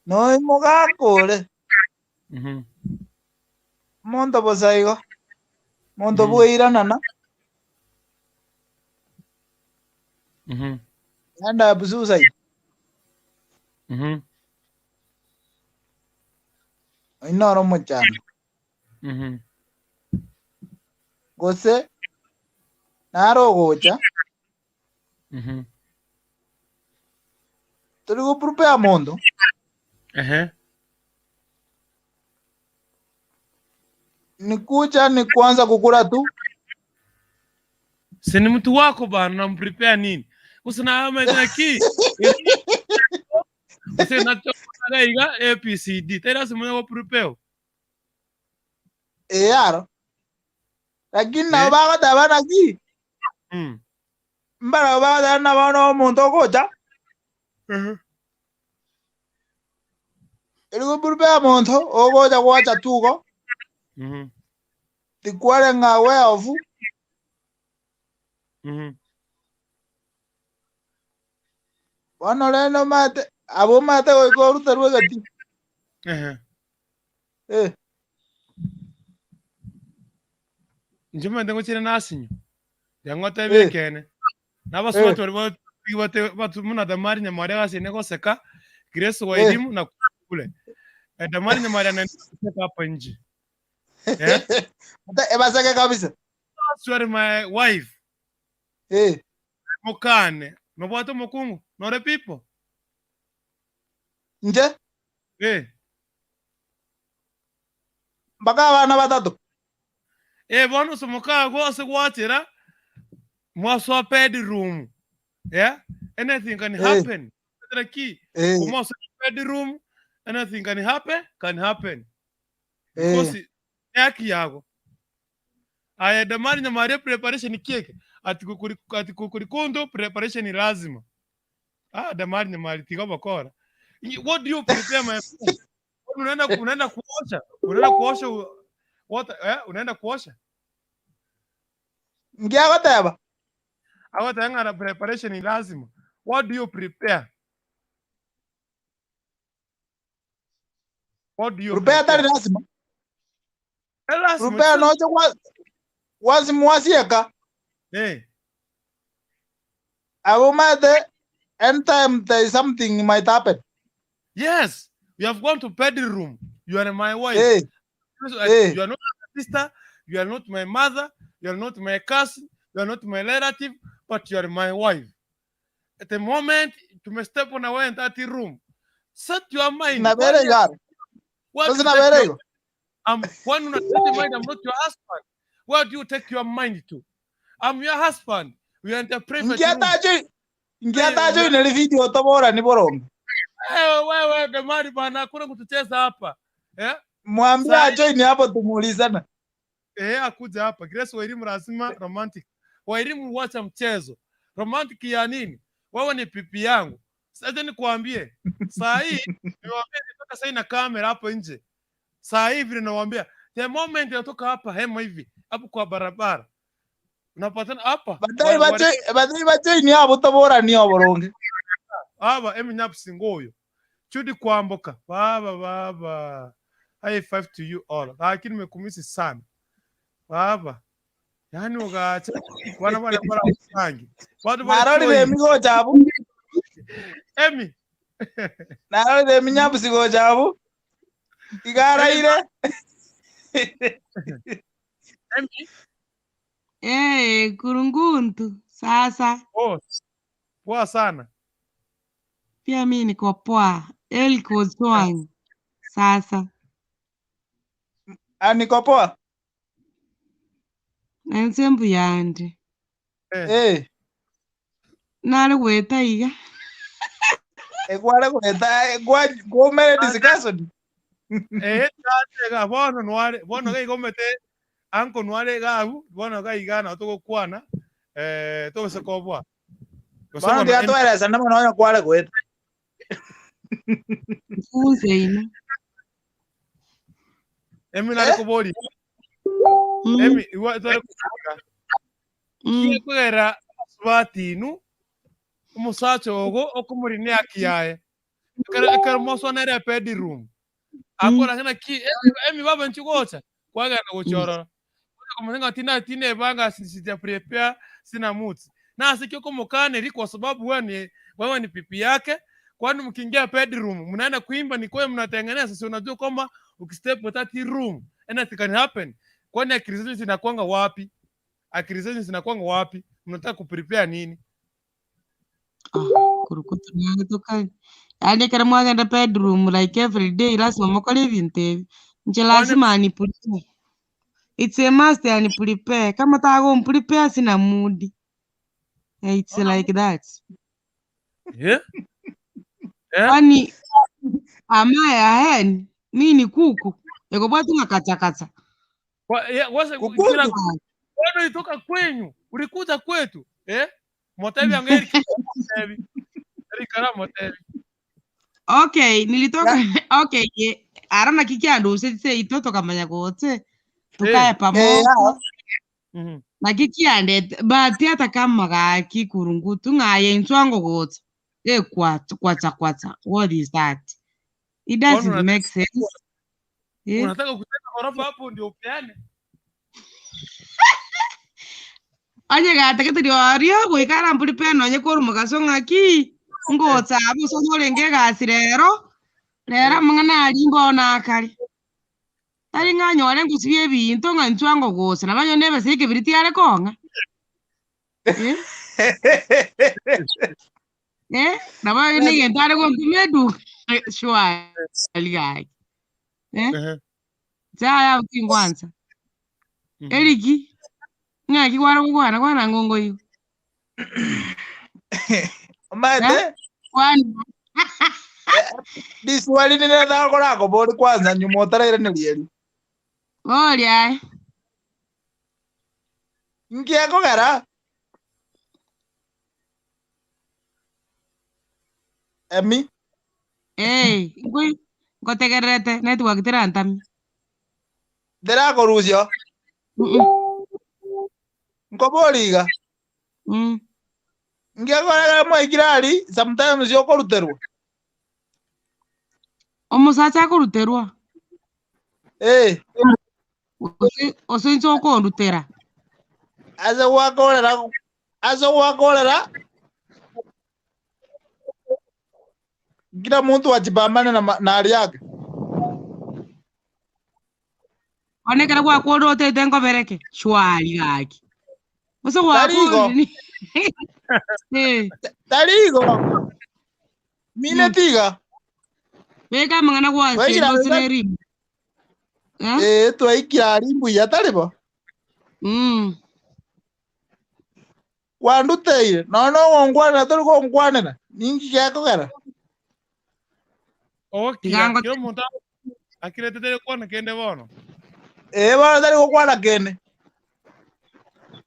noyi mogaka ore, omonto bosa igo, omonto bweiranana, end up suicide. Oyio noro omochando. Mhm. Gose nare ogocha, Mhm. tori go prepare monto, Ehe. ni kucha ni kuanza kukula tu. Si ni mtu wako bana, unamprepare nini? Usinamanyire ki? Ase nachokoraga iga ABCD. Tari ase moyo go prepare. Ee aro. Lakini nabo Eh. bagoteba naki, Mm. mbarabwo bagoteba ng'a bono omonto ogocha, Mhm. eri go prepare monto ogocha gwacha tu igo, Mhm. tikwarenge aware of Mhm. Bono rende omanyete, abwo omanyete goika oruterwe egati. Ehe. Eh. Inche omanyete ngochire nasinyo. Tiga ngotebie Eh. ekeene. Nabasubati Eh. baria ba- bate batu buna Damari Nyamwari agasine goseka, Grace Eh. Wairimu na kule. Eh, Damari Nyamwari anaenda kuseka hapa nje. Eh? Ata- Ebaseke kabisa. You are my wife. Eh. Mokane. Nobwate omokungu? Nore people? Inche? Eh. Mpaka abana batato. Eh, bono ase mokago ase gwachera mwasoa bedroom. Yeah? Anything can Eh. happen. Ki? Eh. Mwasoa bedroom, anything can happen, can happen. Eh. Because haki yago. Aya Damari Nyamaria preparation kieke. Ati kukuri ati kukuri kundu preparation ni lazima. Ah, Damari Nyamari tiga bakora. What do you prepare my friend? Unaenda unaenda kuosha. Unaenda kuosha what eh unaenda kuosha? Ngiagoteba. Agoteba ng'a preparation ni lazima. What do you prepare? What do you Prepare tari prepare? lazima. Eh, lazima Prepare sio- noche kwa wasi mwasieka. Eh, Abo mate anytime there is something might happen. yes, you have gone to bedroom. You are my wife. Eh. You Eh. are not my sister, you are not my mother, you are not my cousin, you are not my relative, but you are my wife. At the moment to step on away in that room, set your mind. Nabere Kwani- yaro. where do Sasa you take nabere your- igo. I'm when una take your mind, I'm not your husband. Where do you take your mind to? I'm your husband. We are in the private room. Ngiatacho ngiatacho ineli video tobora ni borongo. Wewe wewe Damari bana, hakuna kutucheza hapa. Eh? Mwambie Sai- ajoin hapo tumuulizana. Eh, akuja hapa. Grace Wairimu lazima romantic. Wairimu wacha mchezo. Romantic ya nini? Wewe ni pipi yangu. Sasa nikuambie, saa hii niwaambie nitoka saa hii na kamera hapo nje. Saa hii vile nawaambia, the moment natoka hapa hema hivi, hapo kwa barabara. Unapatana hapa. Batai Wa- bacho batai bajoin hapo tobora ni oboronge. Aba emi nyapusi ngoyo. Chudi kwamboka. Baba baba. High five to you all. Lakini nimekumisi sana. Baba. Yaani ugacha wana wana bora usangi. Watu bora Narorire choi. emigo chabu. Emi. Narorire eminyabusi go chabu. Igaraire. Emi. Eh, kurunguntu. Sasa Oh. Poa sana. pia mi niko poa. Elko Swang. Sasa Ah, niko poa. ense mbuyande. Eh. Eh, Nare gweta iga. ekware gweta gwa gomere discussion. Eh, tatega bono nware bono gaigomete anko nware gabu bono gaigana togokwana eh togose kobwa. Gose Bono bono ndiga tweresa namo nonya kware gweta. Mfunze ino. Emi nare Eh? kobori. Mm. Emi iwa tware kuboria. Mm. Kwegera batinu omusacha ogo okomorina haki yaye ekero ekero mosonere bedroom akora ng'ina ki emi baba nchigocha kwagenda gochiorora komusenga tina tina ebanga sija prepare sina mutsi na asikio komukaneri kwa sababu wewe ni wewe ni pipi yake kwani mkiingia bedroom mnaenda kuimba ni kwa mnatengeneza si unajua kwamba Ukistep that room, anything can happen. Kwani akili zenyu zinakwanga wapi? Akili zenyu zinakwanga wapi? Mnataka kuprepare nini? Ah, kurukutu nange tokari. Yaani ekero mwagenda bedroom like every day lazima mokore ebinto ebi. Inche Kwani lazima ani prepare. It's a must ani prepare. Kama tago prepare sina mood. Eh, it's like that. Yeah? Yeah? Kwani am I a hen? Mi ni kuku. Ekobwati ng'a kacha kacha. Yeah, kila Kukutu. kwani ulitoka kwenyu, ulikuja kwetu. Eh? Motebi angeri motebi. Erikara motebi. Okay, nilitoka okay, ye, ara naki kiandusete ito tokamanya gotse tukae Eh. pamoja Eh, naki kiandete but hata kama gaki kurungutu ng'aye inchwango gotsa e kwatsa kwatsa kwatsa what is that? It Kwani doesn't make sense. Eh? unataka kujenga ghorofa hapo ndio upeane? Onye gatagete orio goikara mpuri pe nonye korwa mogaso ng'aki ngotsa abo ase orenge egasi rero rero amang'ana aria mbono akare tari ng'anyore ngosibia ebinto ng'a inchwa ngogosa nabo onye na ebesa ekebiriti are kong'a. Eh? Eh? Nabo na egento are gontoma eduka surely gaki. Eh? Inche yaya tingwansa. Eriki, ng'aki kware gokwana kwana ng'ongo igo. Omanyete? Eh? Kwana. Riswali nire korakobori kwanza nyuma otarairaneria eri. Boria aye. Nki ekogera? Emi? Eh, ngoi ngotegererete network terantami. Ndĩrakorucia. Nkobori iga. Nki ekogera mwaikire ari sometimes yokoruterwa. Omosacha akoruterwa. Eh. Ose ose inche okondutera. Ase gwakorera ase gwakorera kila mtu ajipambane na hali yake. One ekero gwakorire otete nkobereke shwari gaki. Ose Tari igo. gwakorire ni Eh. Tari igo. Mine tiga. Beka amang'ana gwase Twaikire ose iga. na erimu. Eh? Eh, twaikire ari mbuya tari bo. Kwanduteire nonya ogonkwanera tori gonkwanera ninki gekogera? Ogokira Tiga kila omonto akirete tari gokwana kende bono. Eh, bono tari gokwana kende.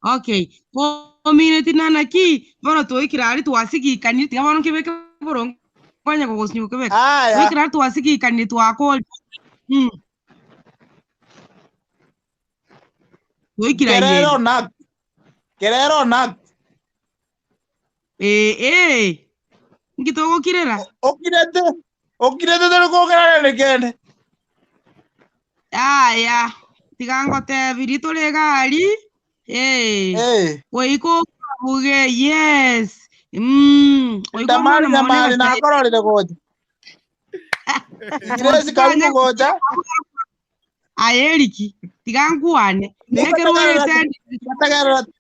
Okay. Komineti nanaki bono twaikire aria twasigikanie tiga bono nkebeke boronge konya kogosinywa kebeke. Aya. Twaikire aria twasigikanie twakori. Twaikire Kerero ayeri. onak. Kerero onak. Eh, eh. Nki togokirera? Okirete. Okirete tori kogerana kende. Aya, tiga ngotebirie tore egari. Eh. Eh. Goika okabuge yes. Goika Tamari omwana mone nyamari egasi nakororire gocha. Grace karibu gocha. Aye Eriki, tiga nkwane. Ekero Nikotegerera oete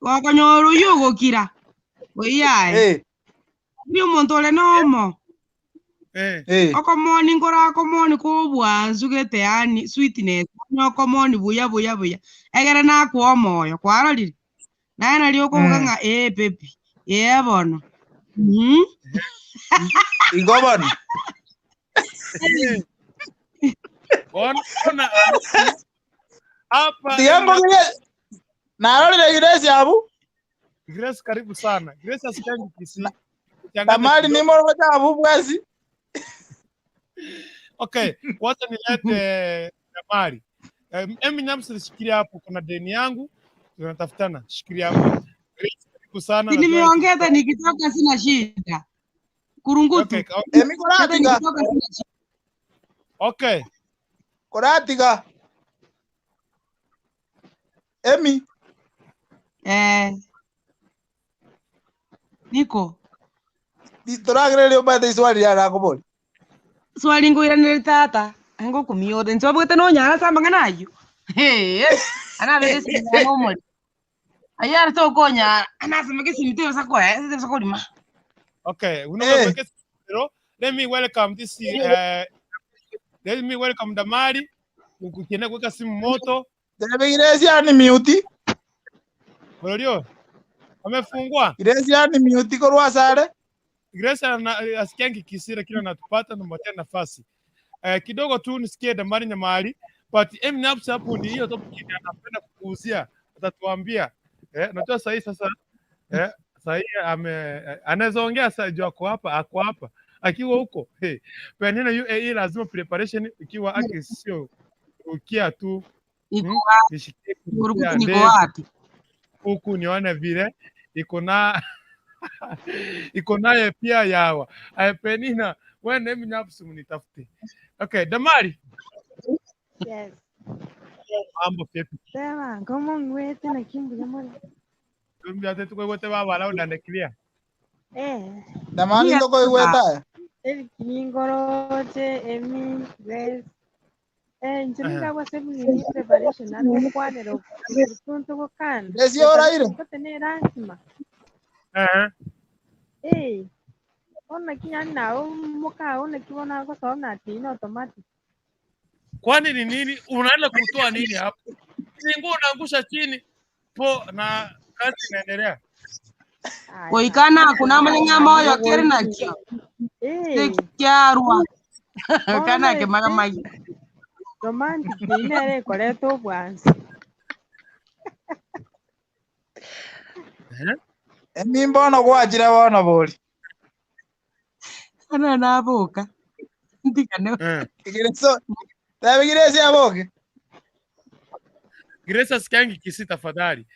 gokonyora oywo ogokira. Oiyaye. Eh. Ni omonto ore nomo. Eh. Eh. Okomoni nkorakomoni kobwansu gete yaani sweetness okomoni buya buya buya. Egere nakoa omoyo kwarorire. Naye nari okobuga ng'a eh baby, eh bono. Igo bono. Ona ona hapa Tiga ngokirie narorire Grace abu. Grace karibu sana. Grace asikangi kisi. Tamari ni moro abu bwasi. Okay, wacha nilete Damari. Emi Nyamsi, shikilia hapo, kuna deni yangu tunatafutana, shikilia hapo. Grace, karibu sana. Si najua nimeongea hata nikitoka sina shida. Kurungutu. Okay, okay. Emi Hata koratiga. nikitoka sina shida. Okay. Koratiga. Emi. Eh. Niko. Toragereria omanyete iswali riria arakobori. Swali ngoiranere tata. Ngokumia ore inche obwate nonyara ase amang'ana ayio. Hee, anabeke esimi yane omorero. Ayio are tokonyara, anaseme gesimi tebasa koe tebasa korima. Okay, we know Eh. Let me welcome this let me welcome Damari. Ukienda kuweka simu moto. Tebe Grace yani mute. Olio. Amefungua. Grace yani mute korwa asare. Grace ana asikiangi kisira kila anatupata na mwatia nafasi. Kidogo tu nisikie Damari Nyamari but M Nabs hapo ni hiyo topic ndio anapenda kukuuzia. Atatuambia. Najua sahi sasa sahi ame anaweza ongea sasa juu ako hapa, ako hapa. Akiwa huko hey, pengine UAE lazima preparation ikiwa aki sio ukia tu Iko wapi? nishikie Urukuti kurukia niko ndege wapi? huku nione vile iko na iko naye pia yawa. Ay, Penina wewe nemi nafsi mnitafute. Okay, Damari, Yes. mambo vipi? Sema, ngomo ngwete na kimbuya mwana. Tumbia tetu kwa wote baba lao ndane clear. Eh. Damani Iya, ndoko igweta. Eric Ningoroche, Emi, Grace. Eh, nje ningabwa sebu ni preparation ate kwanero tuntu gukana. Grace oraire. Kote ne lazima. Eh. Eh. Ona kinya na muka ona kibona ko so na ti no automatic. Kwani ni nini unaenda kutoa nini hapo? Ni nguo unaangusha chini po na kazi inaendelea. Goikana kuna manyang'a moyo kere nakio. Eh. Kiarwa. Kana Ona ke maga mai. Romantic inere koretwo bwansi. Eh? Emi mbono gwachire bono bori. Ana naboka. Ndigane. Eh. Grace tebe Grace aboke. Grace asikiangi Kisii tafadhali.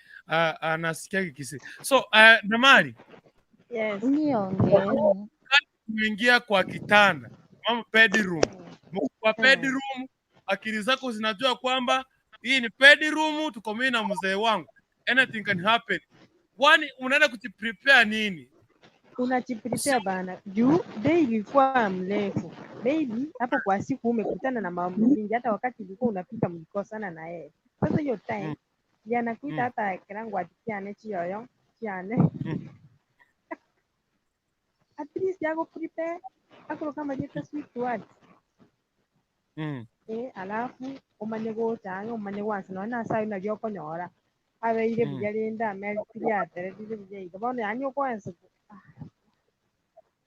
Anasikiangi Kisii. So, Damari, Yes. Niongeni. umeingia kwa kitanda mama bedroom. Mko kwa bedroom, akili zako zinajua kwamba hii ni bedroom, tuko mimi na mzee wangu, anything can happen. Kwani unaenda kujiprepare nini? Unajiprepare bana juu day ilikuwa mrefu maybe hapo kwa siku umekutana na mambo mingi hata wakati ulikuwa unapika mlikosana na yeye sasa hiyo time yanakuita hata kirangu ati kiane chiyoyo chiane at least yako prepare akoro kama jeta sweet words alafu umanye gutanga umanye gwansa nonye ase aywo nario okonyora abeire buya rende ameritirie atererire buya iga bono yaani okwansa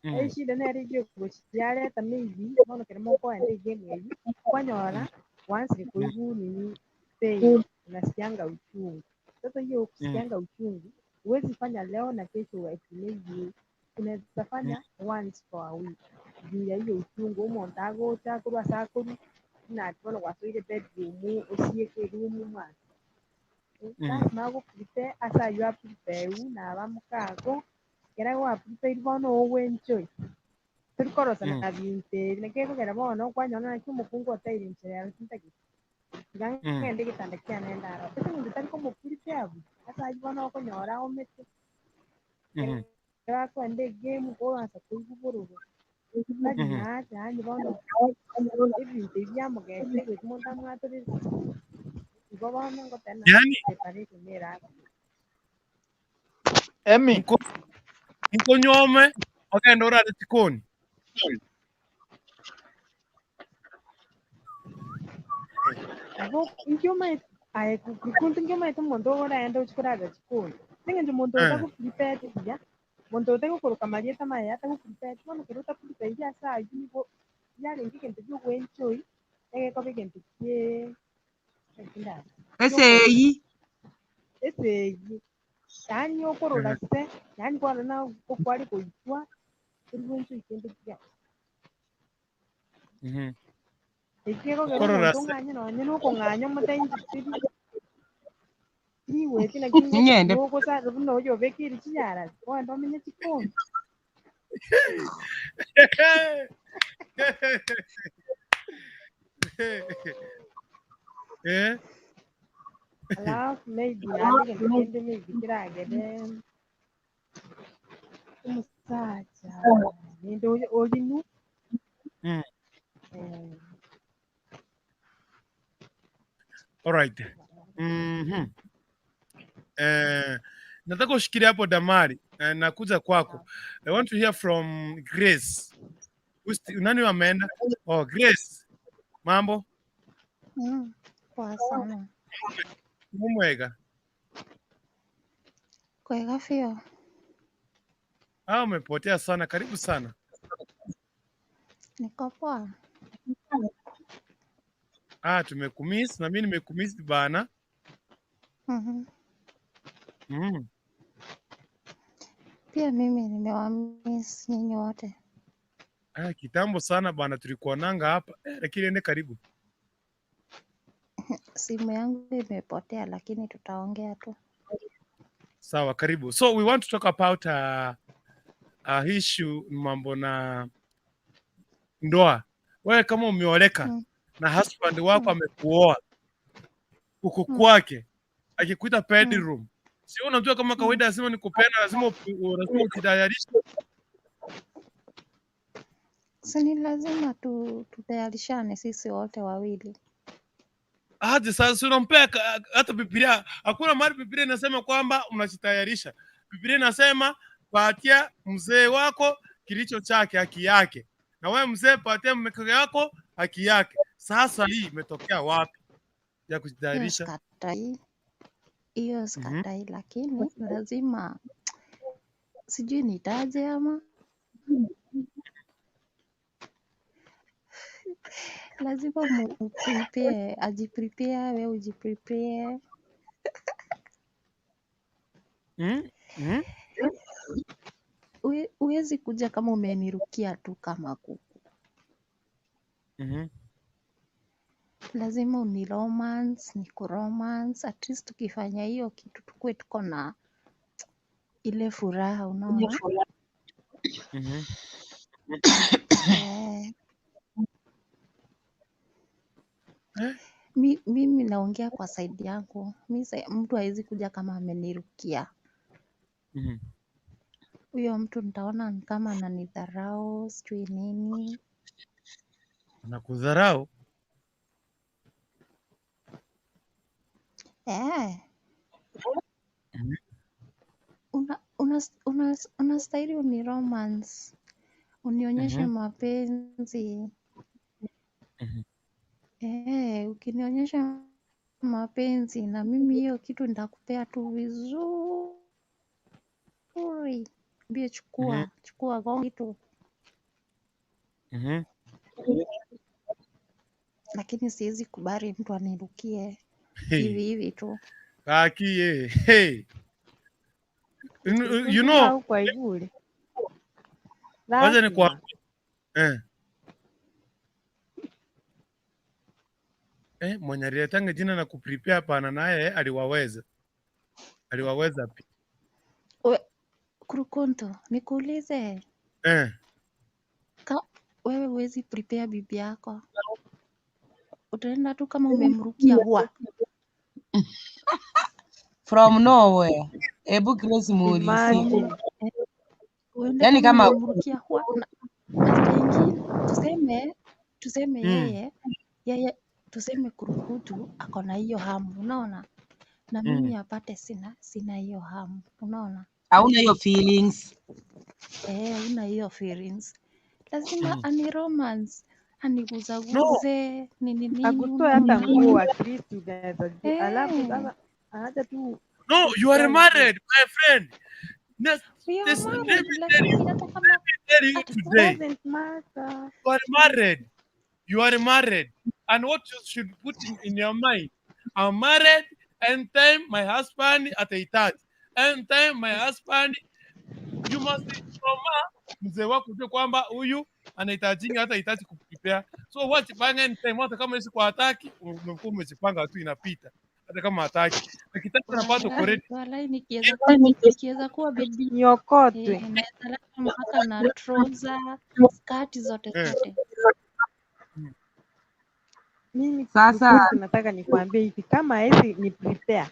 eshida nere yareta maybe bono kere mokoenda egame eywo kwanyora wansire koigwa nini pain unasikianga uchungu sasa hiyo kusikianga uchungu huwezi fanya leo na kesho ati maybe unaweza fanya once for a week juu ya hiyo uchungu omonto agocha korwa ase akorwa buna ati bono gwasoire bedroom osieke eroom mwanso lazima agoprepare ase aywo aprepare naba mokago ekero gwaprepared bono ogoenjoy torikorosana na binto ebi naki ekogera bono kwanyora naki omokungu oteire enchera yago tintagete iga ng'ende egetanda kiane ndaro ase eng'encho tari komoprepare buya ase aywo bono okonyora aomete ekero akoenda egame koansa koigwa bororo tari nache yaani bono ebinto ebi biamogechire goika omonto amwatorere igo bono ngoteba Yani preparation nere Emi nkonyome ogenda orare jikoni. Abo nkiumaete aye kuntu nkiumaete omonto oraenda ochia korara jikoni ase eng'encho omonto otagoprepared buya monto otagokoroka marieta maya atagoprepared bono ekero otaprepared ase aywo nigo yarenge egento kia ogoenjoy egekoba egento kie Esegi. esegi yaani okorora se yaani kwarora na okware koitwa tori goenjoy kende kiaye ekio ekogera Okorora omonto se. ong'anye nonye na okong'anya omotebi inche tiri tigweti naki Ng'ende. ogosara buna oyo obekeire chiyarasi ogende omenye chikoni Eh? Alafu maybe naende egento kende maybe keragere omosacha ninde oyo orinu Alright. Eh, nataka ushikilie hapo Damari. Eh, nakuja kwako. I want to hear from Grace. Nani ameenda? Oh, Grace. Mambo? Poa sana. Mumwega. Kwega biũ. Ah, umepotea sana. Karibu sana. Niko poa. Ah, tumekumiss na mimi nimekumiss bana. Pia mimi nimewamiss nyinyi wote. Ah, kitambo sana bana tulikuwa nanga hapa. Eh, lakini ende karibu. Simu yangu imepotea lakini tutaongea tu. Sawa, karibu. So we want to talk about issue mambo na ndoa. Wewe kama umeoleka na husband wako amekuoa uko kwake, akikuita bedroom, si unajua kama kawaida lazima nikupenda, lazima lazima ujitayarishe. Si ni lazima tu tutayarishane sisi wote wawili. Aje sasa, si unampea hata Biblia, hakuna mahali Biblia inasema kwamba unajitayarisha. Biblia inasema patia mzee wako kilicho chake, haki yake, na wewe mzee patia mke wako haki yake. Sasa hii imetokea wapi ya Hiyo kujitayarisha? sikatai, hiyo sikatai, lakini lazima sijui nitaje ama lazima muprepare, ajiprepare, wewe ujiprepare. Huwezi kuja kama umenirukia tu kama kuku. Lazima uni romance, niku romance. At least tukifanya hiyo kitu tukue tuko na ile furaha, unaona? Eh. Mimi naongea kwa side yangu. Mi mtu hawezi kuja kama amenirukia. Huyo mtu nitaona ni kama ananidharau, sijui nini. Anakudharau? Eh. Unastahili uni romance, unionyeshe mapenzi. Eh, ukinionyesha mapenzi na mimi hiyo kitu nitakupea tu vizuri. Mbie chukua, chukua gonga kitu. Lakini siwezi kubali mtu anirukie Hey. hivi hivi tu. Kaki ye. Hey. You know, Au kwa igure. wacha Lazima. nikwambie. Eh. Eh, mwenye aliletanga jina na kuprepare hapana, naye aliwaweza, aliwaweza pia. We, Kurukuntu, nikuulize Eh. ka wewe huwezi prepare bibi yako, utaenda tu kama umemrukia hua. From nowhere. Ebu Grace muulizie. Imagine. Uende Yaani kama kama umemrukia hua na pengine tuseme yeye tuseme Kurukutu ako na hiyo hamu, unaona, na mimi apate sina hiyo hamu, unaona. hauna hiyo feelings. Eh, una hiyo feelings, lazima ani romance No. aniguzaguze nini nini, Akutoe hata unaona. nguo at least unaweza alafu Eh, sasa aacha tu No, you are kusikia nguo. married, my friend. This, we are this, let married, me tell you, lakini hata kama let me tell you hata today, Doesn't matter. you are married. You are married. And what you should put in your mind, I'm married, and time my husband atahitaji. And time my husband, you must trauma mzee wako ujue kwamba huyu anahitajinga hata hitaji kuprepare. So wachipanga anytime, hata kama siku hataki, umekuwa umejipanga tu inapita. Hata kama hataki. Akitaka unapata uko walai ready. walai, nikiweza kuwa bibi Niokotwe. naweza lala mpaka na trouser, skati zote zote. Mimi Sasa Kurukuntu nataka nikwambie hivi kama hawezi ni prepare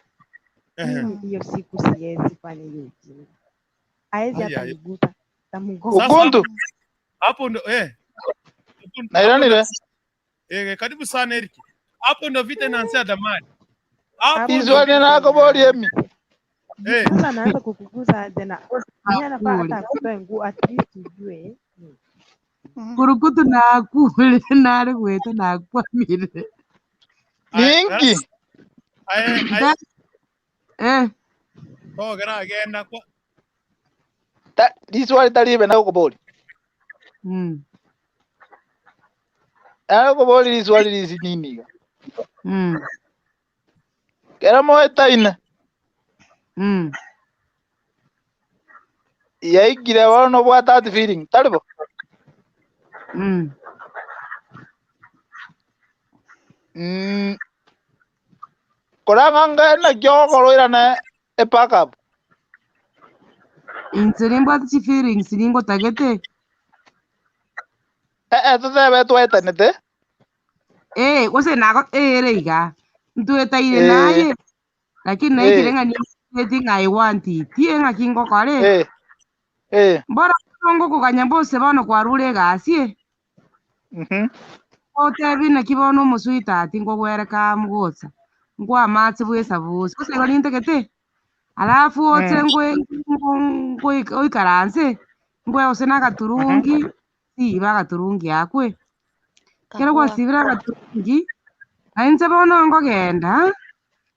mimi hiyo siku siwezi fanya hiyo ujinga. Hawezi Aya, hata aya. nigusa tamgonga. Sasa Ukuntu hapo ndo hapo ndo nairanire karibu sana Eric. Hapo ndo vita inaanzia Damari. Hapo Hapo ndio Iswali ndo nakoboria emi. eh, sasa anaanza kukuguza aje na yeye anafaa Akule. hata akutoe nguo at least ujue. Kurukutu nakule nare gweta nakwamire. aye Ninki? aye aye Da eh togera agenda kwa Ta riswali taribe nakoboria. Nakoboria riswali risi nini iga. Kera moetaine. Yaigire bono obwate that feeling. Tari bo? Korang'anga naki ogokoroirana e backup. Inche nimbwate chifeelings ningotagete. Eh eh totebe twaetanete. Eh, gose nago ere iga. Ntwetaire Eh. naye. Lakini naikire Eh. ng'a nieti ng'a I want it. Ng'aki ngokora. Eh. Eh. Mbora ngokoganya mbose bono kwarure egasi eh. Otebi naki bono omosweetheart nkogwereka mogocha. Nkwamache bwa esabusi. Gose igo nintagete. Alafu oche ngwe ngwe oikaranse ngwe gose na agaturungi siba agaturungi akwe. Kero Kahua. gwasibire agaturungi, nainche bono nkogenda,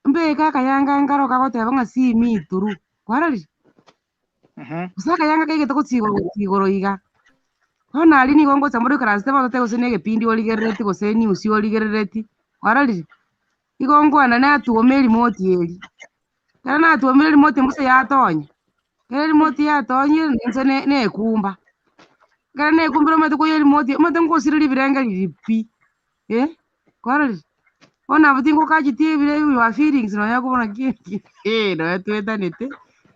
mbeke akayanga nkaro kagoteba ng'a simi ituru, kwarorire? Gose akayanga kaigete gochigoro gochigoro iga. Bono aria nigo ngocha mbore oikaransete bono tote gose na egepindi origerereti gose enews origerereti, kwarorire? Igo nkwana natuoma erimote eria, ekero natuomire erimote mbose yatonya, ekero erimote yatonyire ninche ne nekumba, ekero nekumbire omanyete koiyo erimote omanyete nkosireri ebirengereri pi, eh, kwarorire? Bono abwo tingokachetie ebire your feelings nonya kobona ki nonya twetanete,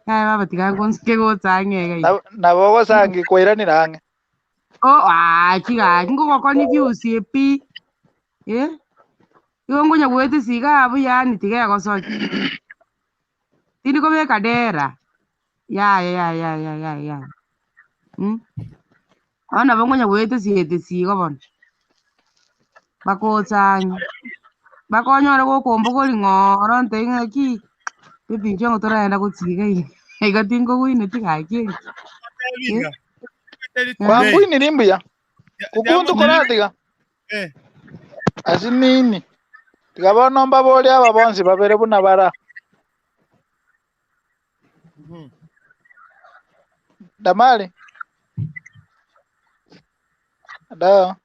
yaya baba tiga ngonsuke gocha ang'e iga iga. Nabo ogosangi kwairanire ang'e. Oh, gaki gaki ngogokonfuse pi, eh, igo nkonya goetisia iga abwo yaani tiga egosoki. Tindi kobeka dera, yaya yaya yaya yaya yaya. Bono nabo nkonya goetisia etisia igo bono. Bagocha ang'e, bakonyore gokombogori ng'ooro ntebi ng'aki, baby inchuo ng'o toragenda gochia iga iga, iga tingogwineti gaki eri. Tebiga. Teri Eh. today. Kwangwiniri mbuya. Jambo Kukuntu koratiga. eh Ase nini? Tiga bono mbabori aba bonsi babere buna bara. Damari. Da.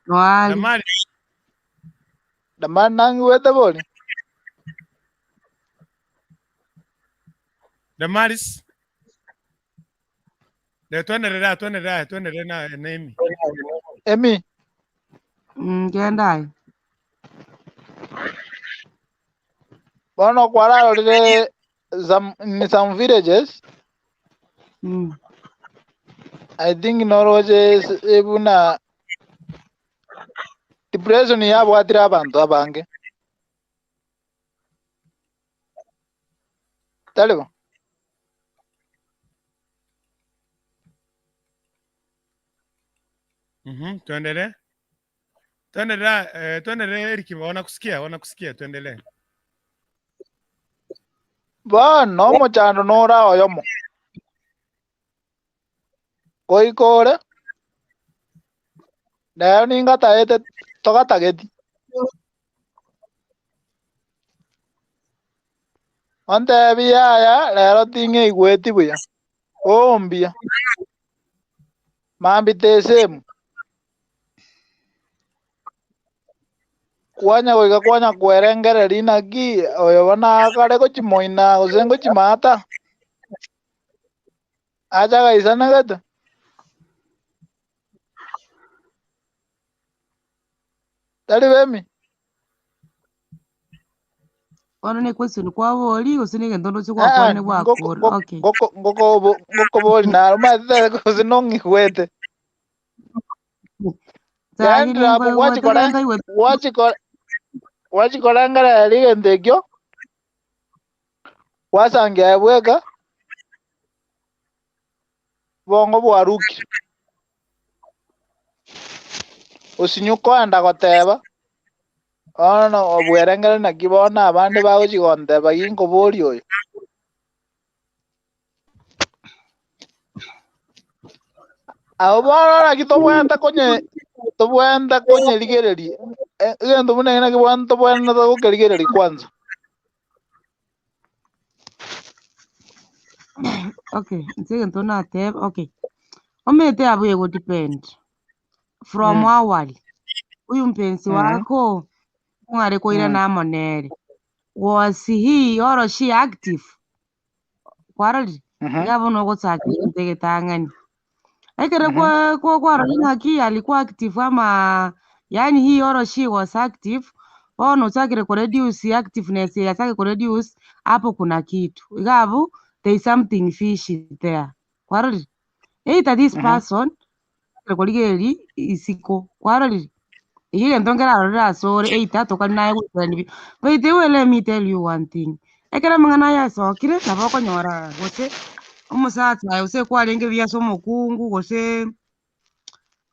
Noari. Damari. Damari nang'iwete bori. Damaris. Le twenderere twenderere twenderere na na Emi. Emi. Genda aye. Bono kwararorire some in some villages. I think noroche buna depression yabwatire abanto abange. Tari bo? Tuendelee. Tuendelee, eh, tuendelee Eric, wanakusikia, wanakusikia, tuendelee. Bono omochando nora oyomo. Goika ore nero ningataete togatageti. Ontebi yaya rero ting'eigweti buya. Oo mbuya. Mambia tesemu. Kwanya goika kwanya kwerengereria naki oyo bono akare gochimoina gose ngochimata. Acha gaisanegete. Tari bemi? Bono ne question kwabori gose ne egento ndoche Ah, gwakwanire gwakora. Okay. ngokobori naro omanyete gose nong'igwete. Chaki Yaendire abwo ninkoigwete gwachikora nkaigwete. gwachikora gwachikorengereria egento ekio gwasangia aye bweka bongo bwarukire. Osinye okoenda goteba. Bono obwerengere naki bono abande bagochia gonteba ginkoboria oyo. Abwo bono naki tobwenerete konye tobwenerete konyerigereria egento buna eke naki bono tobwenerete gokerigereria kwanza. Okay, inche egento nateba, okay. Omanyete abwo egodepend from awali, huyu mpenzi wako ng'are koirana amo nere, was he or she active? Kwarorire? Iga bono ogochaka egento egetang'ani. Ekero kwa kwa kwarorire ng'aki alikuwa active ama yaani he or she was active, bono ochakire koreduce activeness eye achake koreduce, hapo kuna kitu. Iga abwo there is something fishy there. Kwarorire? Either this person ochakire korigereria isiko, kwarorire? Eyio egento nkerarorere asore either tokari naye goikerania bi. By the way let me tell you one thing, ekero amang'ana aya asokire nabo okonyora gose omosacha aye gose kwarenge buya ase omokungu gose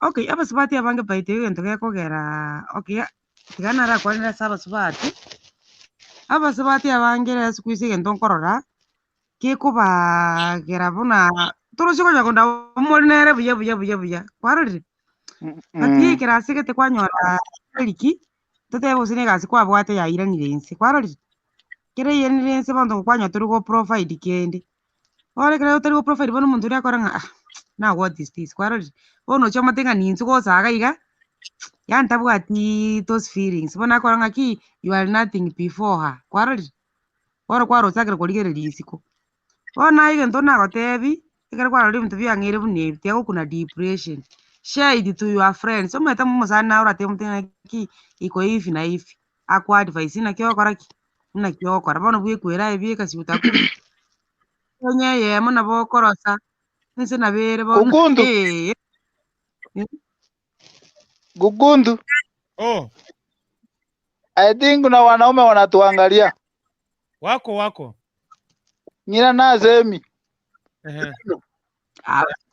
okay abasubati abange by the way egento gekogera okay tiga narakwanere ase abasubati, abasubati abange rero siku hizi egento nkorora, gekobagera buna torochi konya konda more nere buya buya buya buya, kwarorire? But ekero ase gete kwanyora eriki, totebe gose na egasi kwabwate yairanire inse, kwarorire? Ekero yairanire inse bono kwanyora tori go provide kende, bono ekero otari go provide bono omonto oria akore ng'a ah now what is this, kwarorire? Bono oche omotebie ng'a ninche gocha iga iga, yaani tabwatiiii those feelings, bono akore ng'aki you are nothing before her, kwarorire? Bono kwarochakire korigereria isiko. Bono naye egento nagotebi, ekero kwarorire ebinto biang'eire buna ebi, tiga gokuna depression, share it to your friends, omanyete omosani naye oratebe omote ng'aki iko hivi na hivi, ako advise naki ogokora ki? Naki ogokora. Bono bwekwere aye bieka si utakufa. Onye eyemo nabo okorosa, ense nabo ere bono Gugundu. eeh. Gugundu. Oh. I think na wanaume wanatuangalia. Wako wako. Ng'ina nasemi. Ehe.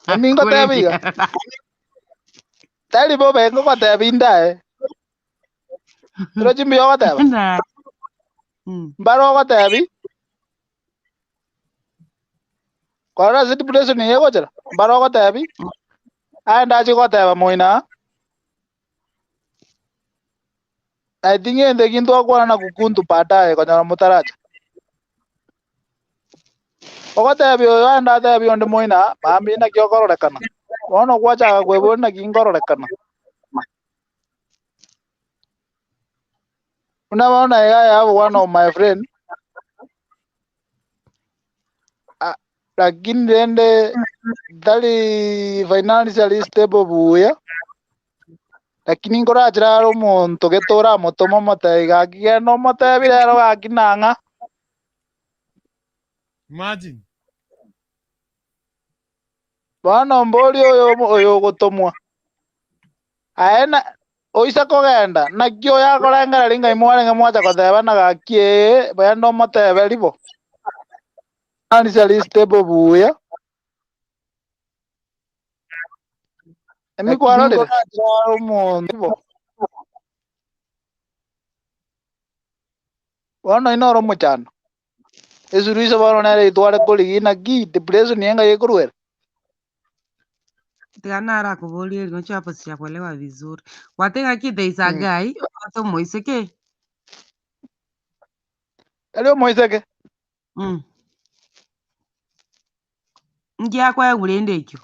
Emi ngoteba iga. Tari bobe ngogoteba indae. Torochi mbuya ogoteba. Mbare ogotebi. Korora ase depression eye egochera, mbare ogotebi. Aye ndachi goteba moina. I think egento eki ntwakwana na Gukuntu baadaye konyora motaracha. Ogotebi oyo aende atebi onde moina, mambia naki okororekana. Bono gwachaka kweboria naki nkororekana. Buna bono iga I have one of my friend, ah, lakini rende tari financially stable buya, lakini nkorachera are omonto gete oramotome omotebi gaki genda omotebi rero gaki nang'a. Imagine. Bono mbori oyo oyogotomwa, aye na oise kogenda, naki oyo akorengereria ng'a imwarenge mwacha gotebana gaki ee, genda omotebe ribo. Financially stable buya. Emi kwarorire? Omonto Bono oino ore omochando. Esuluhisho bono nere itware korigia naki depression enga gekoruera. Tiga narakoborie eri ngochia hapo sijakuelewa vizuri. Gwateba ng'aki there is a guy obwate omoiseke. Tari omoiseke. Nki akoegwa rende ekio?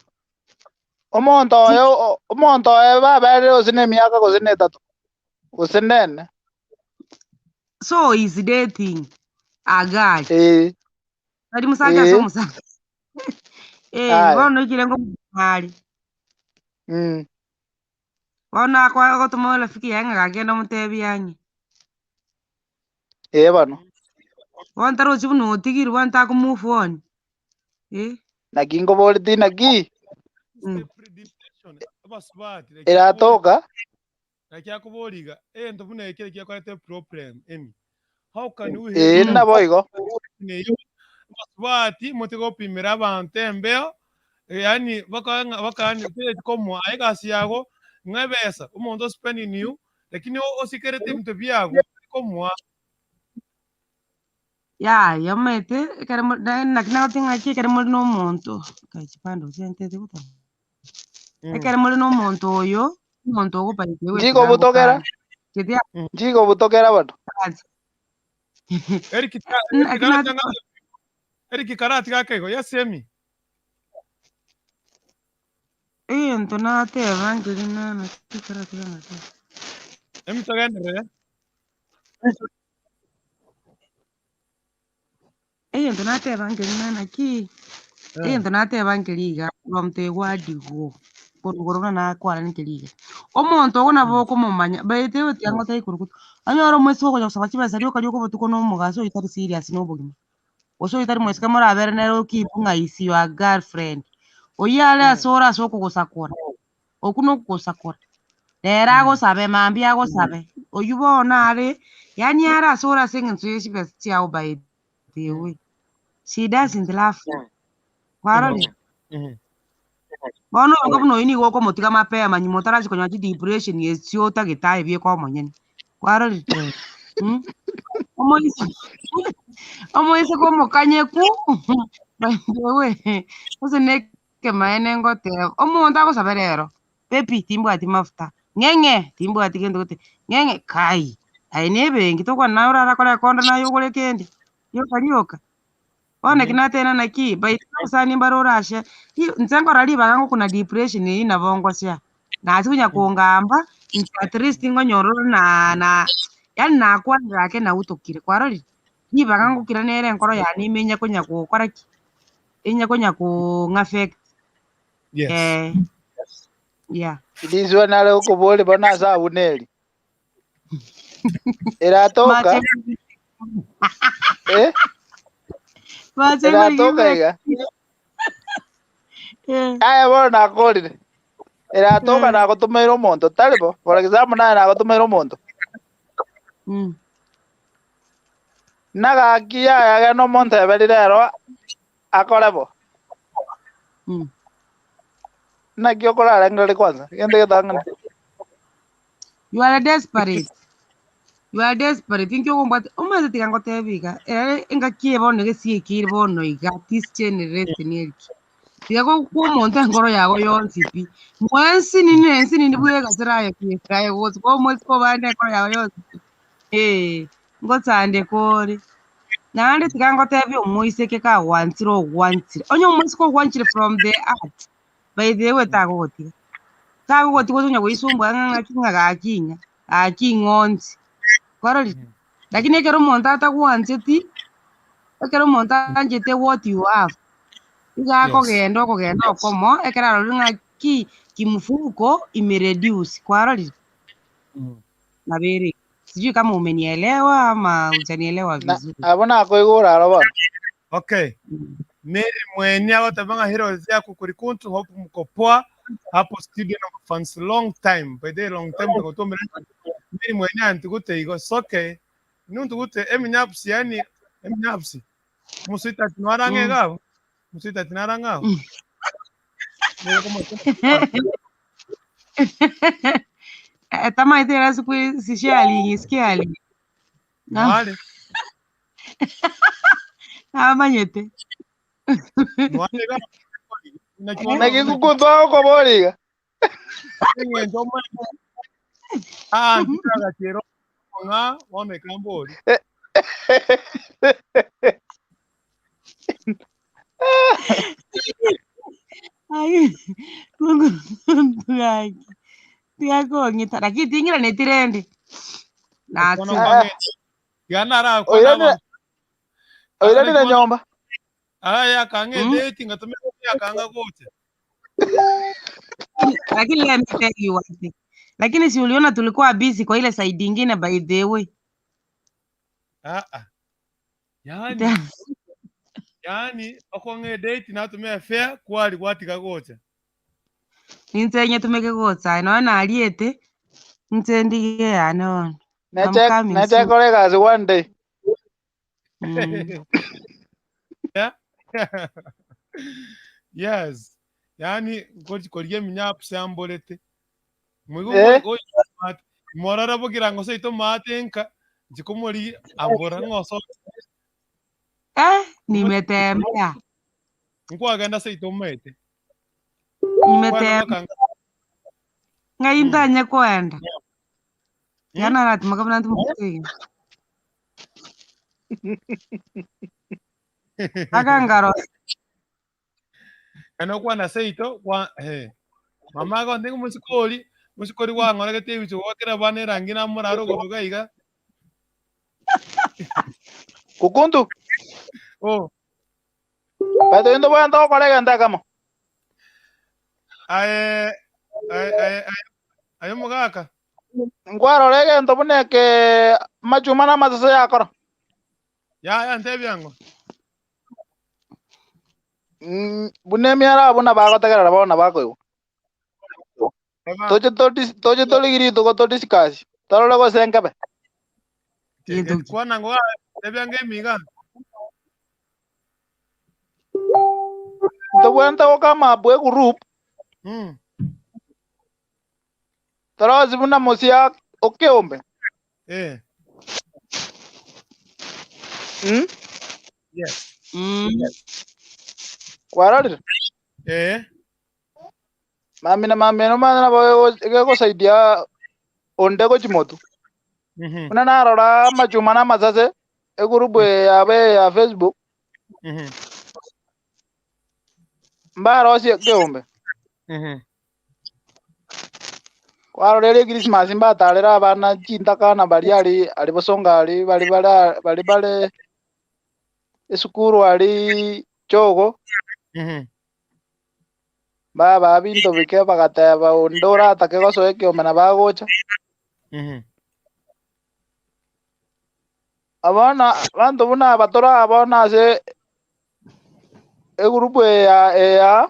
Omonto oyo omonto oyo baberire gose na emiaka gose na etato gose na ene. So he's dating a guy. Eh. Tari mosacha ase Eh. omosacha. Eh, Aya. bono oikire ngomari. Bono akoa agotoma rafiki yaye ng'a gaki genda omotebie ang'e. Eh bono. Bono tarochi buna otigire bono tako move on. Eh. Naki nkoboretie naki? Eratoka. Naki akobori iga, egento buna eke ekio gekorete problem emi. How can we Ee, help naboigo. Abasubati motige gopimera abanto embeo, yaani baka ng'a baka yaani toyeti komoa aye egasi yago ng'a ebesa, omonto spending you. Lakini osikerete ebinto biago komoa. Yaya omanyete ekero mo na naki nagotebi ng'aki ekero more na omonto, kai chipande ochientete goteba. Ekero more na omonto oyo, omonto ogopaiti Nchigobutokera, nchigobutokera bono. Eric Naki karati Eric karati gakaigo yes Amy. Egento nateba nkeri nana tikarati gang'ati. Amy togenderere. Egento nateba nkeri ng'a naki, egento nateba nkeri iga, from the word go, korwa igoro buna nakwana nkeri iga. Omonto ogo nabo okomomanya, by the way tiga ngotebi korwa gotwe, onyore omoiseke ogocha gosaba chibesa rioka rioka obotuko na omogaso oyio tari serious na obogima. Gose oyio tari moiseke morabere nere okeep ng'a is your girlfriend. Oyio are ase ore ase okogosakora. Okwo nokogosakora. Rero agosabe, mambia agosabe, oyio bono are, yaani are ase ore ase eng'encho ye chibesa chiao by the way. She doesn't love you. Kwarorire? Bono oyoka buna oyio nigo okomotiga mapema nyuma otarachi konyora chidepression echio otagete aye bieka omonyene. Kwarorire? Mm? Omoise omoiseke omokanyeku by the way, gose ne Ekemanyererio ngoteba, omonto agosabe rero, Pepi, timbwati mafuta, ng'eng'e, timbwati gento gete, ng'eng'e, kai, aye na ebenki tokwana naye orarakore ekonda naye ogore kende, rioka rioka. Bono naki nateba naki, by the way abasani mbare orashe, ri- inche nkorora ribaga ngokuna depression eywo nabo ngosea, nachi konya kongamba, inche at least ngonyora ore na na yaani nakwanire ake nautokire, kwarorire? Ribaga ngokira nere enkoro yane ime inye konya gokora ki? Inye konya kong'affect. Yes. Eh, yeah. Risoa nare okoboria bono ase Abuneri, Eratoka, Mache eh, mache eratoka ngorigime. iga. Eh, Aye bono nakorire. Eratoka eh, nagotomeire omonto, tari bo? For example, naye nagotomeire omonto. Nagaki yaya genda omonteberi rero akore bo. Naki okorarengereria kwanza? Gento getang'ani. You are desperate. You are desperate. Inki ogombwati omanyete tiga ngotebi iga. Ere engaki eye bono gesiekire bono iga this generation eriki. Tiga gokwa omonto enkoro yago yonsi pi. Mwensi nini ensi nini bwegasera aye bweka aye gochi kwa omoiseke obande enkoro yago yonsi pi. Ee, ngochandeka ore. Naende tiga ngotebie omoiseke kagwanchire ogwanchire. Onye omoiseke ogwanchire from the heart, by the way tagogotiga. Tagogotiga oche konya goisumbua ng'a ng'aki ng'a gaki ing'a, gaki ing'onsi. Kwarorire? Lakini ekero omonto atagwancheti, ekero omonto anchete what you have, iga Yes. akogenda okogenda okomo, ekero arorire ng'a ki kimfuko imereduce, kwarorire? Nabo ere igo. Sijui kama umenielewa ama hujanielewa Na, vizuri. abwo nakoigure aro bono. Okay. Mary Mweni agoteba ng'a Heroes yako kuri kuntu hope mko poa hapo studio na mafans long time by the way, long time tugotomera Mary Mweni antigute igo it's okay nuntugute eminyapsi yani eminyapsi muswitati nwarang'e iga abo muswitati narang'e abo Nigo komote- Eh, tamaete era siku hizi sishalingi sikialingi Na- Mware namanyete mware iga naki bono Naki gukutwa okoboria iga. eng'encho omanyete ah ntigagachera ng'a bono ekambori Ai, Mungu gaki tiga kong'ita lakini ting'iraneti rende Bono natire kwange tiga narakwana Oiranire abanto oiranire nyomba. aya akang'a edate ngatumia akanga gocha Lakini let me tell you one thing. Lakini si uliona tulikuwa busy kwa ile side ingine by the way. ah ah yani yani okong'a edate natumia fare kwari gwatiga gocha Ninche nyetumeke gocha nonya nariete inche ndige yane bono. I'm Neche coming neche soon. kore egasi one day. Yeah. Yes. Yani kori korigia eminyapu siamborete. Moigo Eh? go Morore bogirango seito maate nka, nchi komorigia, ambora ng'oso Eh, nimetembea. Nkwagenda seito omaete. Kwana Nimetembea. bakanga. Ng'ai ntanye koenda. Yana natimoka buna ntimokotege. Mpaka nkarosa. Kana okwana seito kwa eh. Mama agonte ng'a mosikori, mosikori gwang'oregete ebicho gwakera abana erangi namorare ogoruga iga. Kukuntu. Oh. Baito into bwente gokora egento ekemo. Aye aye aye aye aye omogaka. Nkwarora egento buna eke amachuma na amasase yakora. Yaya ntebia ng'o. Mm, buna emiara abwo nabagotegerera bono nabakoigwa. Toche todis- toche torigie rituko todiscuss torore gose nkebe. Kwana ng'o tebia ng'o emiga. Ntobwenerete gokama abwo egroup torosie buna mosia okeombe. Eh. Mm? Yes. Kwarorire? Eh. Mambia na mambia nomanye nabo egosaidia onde gochia motwe. Buna narora amachuma na amasase, egroup eye yabo eye ya Facebook, mbarosie ekeombe. Kwarora ere Christmas mbatarera abana chintakana baria aria aria bosongo aria bari bare bari bare esukuru aria chogo, mbabaa binto bike bagateba onde oratake gosoa ekeombe nabo agocha. Abana abanto buna aba tore aa bono ase egroup eye ya eye aa,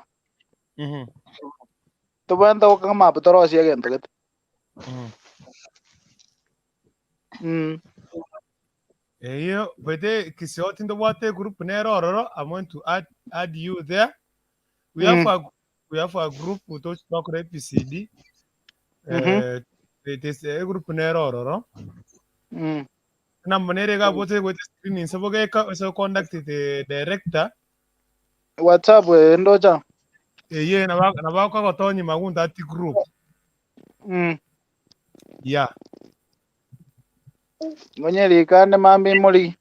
tobwenerete gokama abwo torosie egento gete. Eyio bwete Kisioti ntobwate egroup nere ororo I'm going to add, add you there. We have a, we have a group tochi twakora APCD. Eh, it is egroup nere ororo. Namba nere iga abwate goeta screen inse bogeka ase contact the director. WhatsApp eye ndocha. Eye nabo nabo akogotonya magunta ati group. Yeah. Ngonye rikande mambia imorigi.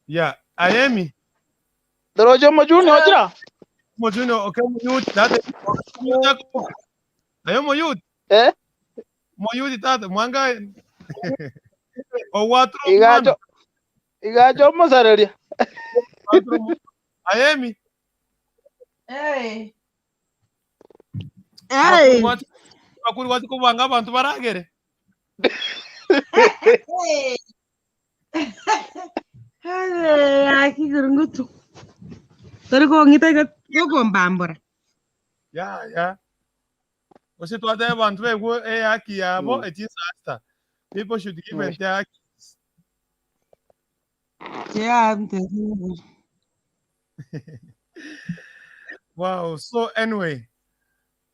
Yeah. Ayemi. Toroche omochuni ochira? Omochuni oke omuyuti tata. Aye omoyuti. Eh? Moyuti tata mwanga ogwatura Igacho omwana. igacho omosareria. Ayemi. Hey. Hey. Bakuri gwati kobanga abanto baragere. Hey, akigurungutu. Tori kong'ita iga gokombambora. Ya ya. Gose twateba abanto baigwe ehaki yabo echisasta. People should give their haki. Yeah, I'm Wow. So anyway,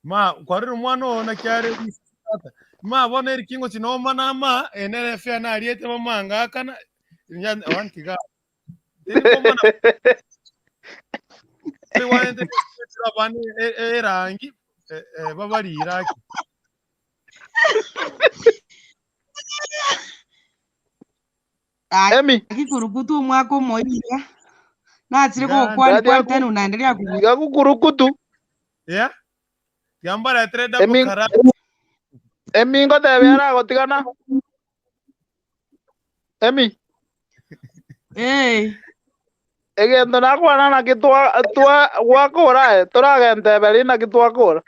ma kwarire omwana oo naki are tata. Ma bono erikingo chinoma nama enere efea nariete bamanga akana wantiga. Teri abana erangi babarire aki. Emi. Akikurukutu omwaka omoiga. Nachire gokwani Iga kwani tena unaendelea ku iga kukurukutu. Yeah. Tiambaretere double Emi kara. emi ngotebia aragotigana. Emi. Hey. Egento nakwana naki twa twa gwakora aye toragenteberi naki twakora.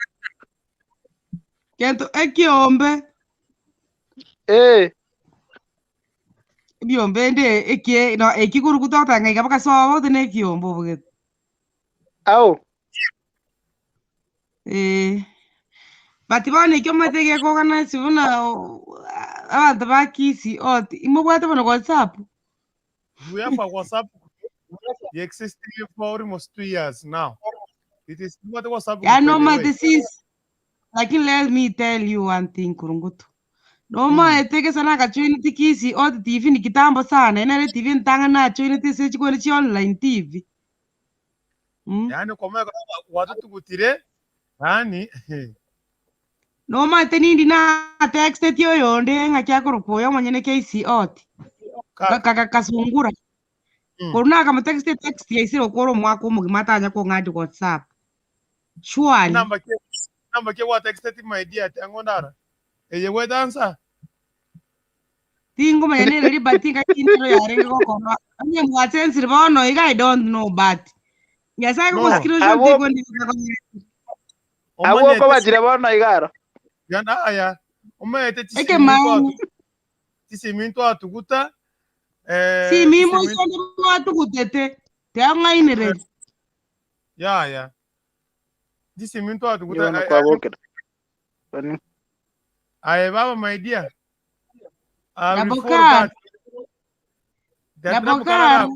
Kento ekiombe. Eh. Ebiombe ende ekie no ekikurukutu ogotanga iga bakasoa bote na ekiombe obogete. Au. Eh. But bono ekio omanyete gekoganasi buna abanto ba Kisii ot imobwate bono WhatsApp? We have a WhatsApp group existing for almost 2 years now. It is not WhatsApp group Yaani by the way. omanyete since lakini let me tell you one thing Kurungutu. Nomaete gesa nakajoineti Kisii Hot TV ni kitambo sana, ere nere TV entang'ani najoinete ase chikwani chia online TV. Mm. Yaani okomanya gwatotugutire yaani Nomaete nindi natexteti oyonde ng'aki akorokwa oyo omonyene Kisii Hot. Ka- Ka- Kasungura. Korwa nakamotexta etext yaisire okora omwaka omogima atanya kong'adi WhatsApp. Surely. Namba ki namba ki gwatexteti my dear ati ang'o ndara eye gwetansa Tingomanya nere Liberty ngaki nero yarenge gokorwa. Onye mwachensire bono iga I don't know but Nyasaye No. gogosikira Abwo- osio ntikwendeka konyora. Abwo Omanyete okobachire bono iga aro. ganda aya omanyete chisimi Ekemaene. twatu chisimi twatuguta eh Simi chisimi moisonde mwatugutete teang'ainereri. yaya chisimi twatuguta Nigo nakwabokera. Bani. aye baba my dear I will fall Nabokar. back That Nabokar. Nabokarara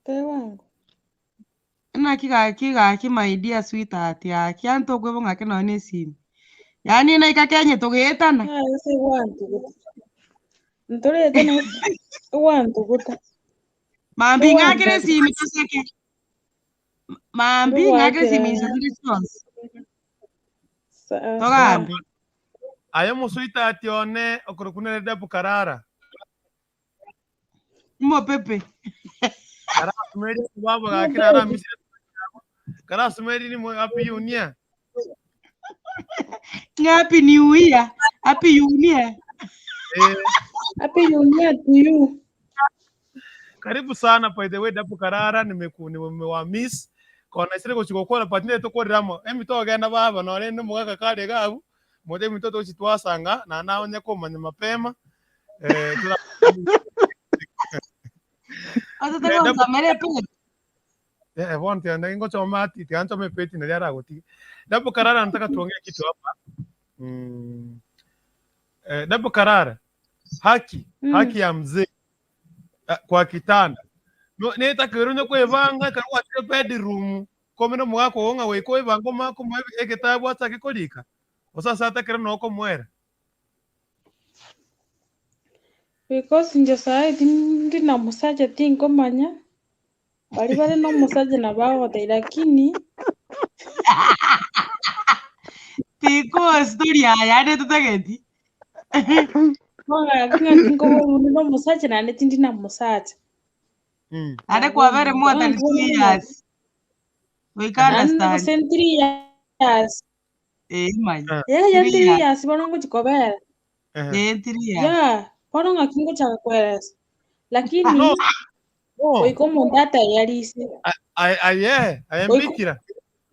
Tewango. Naki gaki gaki my dear sweetheart gaki anto okweba ng'ake nonya na esimi. Yaani naika Kenya togetana. Ah, ese gwantuguta. Ntorete na gwantuguta. Mambi ng'akere Egwantari. esimi toseke. Mambi ng'akere Ngwakera esimi inse tore chionsi. sawa. Togambe. aye musweetheart one okorokunere Nabokarara Mopepe. karasumeri baba gakira aramisire karasumeri ni mwe happy unia Happy New Year. Happy New Year. eh Happy New Year to you. karibu sana by the way Dabu Karara nimeku nimewa miss kona isire gochigokora but nde tokoreramo emito ogenda baba nore ndi mugaka kare gabu mote emito tochitwasanga na naonye komanya mapema eh tura Otete eh, Dabu gonsomera epeti. eh bono tianda ngochoma ati tianchome peti na yara goti Dabu Karara nataka tuongee kitu hapa mm. Eh, Dabu Karara haki haki ya mzee kwa kitanda no netakerwo nyokwebanga kari gwachire bedroom komena omogaka ogo ng'a goika oebanga omaka omoe egetabu achake korika osase atakere nokomwera Because inche sahi tindi na musacha tinkomanya bari bare na omusacha nabo agotebia lakini Tiko story aya ande totageti. bono ng'aki ng'aki nkoba omonto na omosacha naende tindi na musacha. Ande Nabo kwabere omonto more than ng'aki 2 bono years. Goika naende understand. gose 3 years. Eh manya. Yaya 3 3 years. years bono ngochikobera. Eh 3 years. Yeah, bono ng'aki ngochaka koeresa. Lakini no no goika omonto atayarise. aye aye Goika ayembikira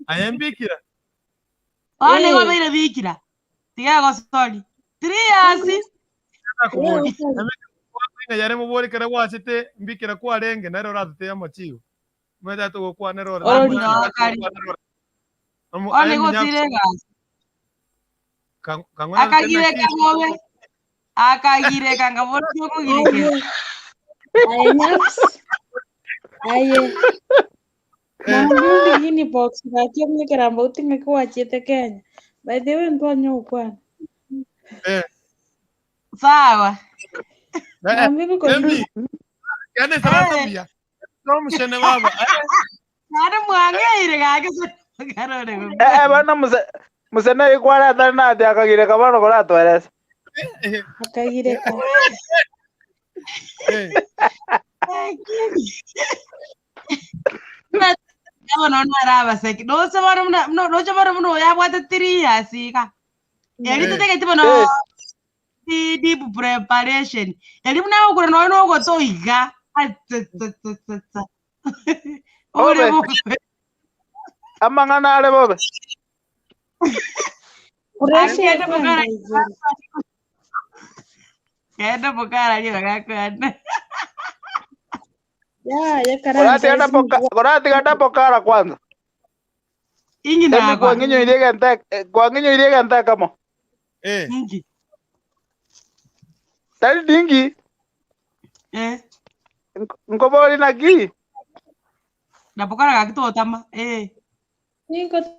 ayembikira Bono eh igo obeire bikira. Tiga gosori. 3 years. nakobori ng'a yare mobori kare gwachete mbikira kwarenge nere oratete amachigo mwete togokwanera ore orori Bono kari. Bono igo otire egasi. kang'ona Akagireka bobe. Akagireka ngabora okogirekera. aye aye nyaps aye mambi guinea box gaki omnyekera mbauti ng'aki gwachete Kenya. By the way ntwanye gokwana. Sawa. Mambi embi yani sarata buya tomushene baba Nare mwang'eire gaki karore Eh eh bana muse musene ikwara atari na ati akagireka bono koratweresa. Akagireka. Bono narabaseki noche bono muna noche bono muno yabwate 3 years iga eri totegeti bono deep preparation eri buna ogokura nonya nogotoiga atsatsatsatsa ore Bobe. bobe Amang'ana are bobe. Pressure Akende ekwenda bokara igoro. kende bokara riyo gakwana Ya, ya karani Koratiga saisi dapoka koratiga dapokara kwanza. Ingi Emi nakwa. kwang'inyoirie egento kwang'inyoirie egento ekemo. Eh. Ingi. Tari dingi. Eh. Nkobori naki. Dapokara gaki totama. Eh.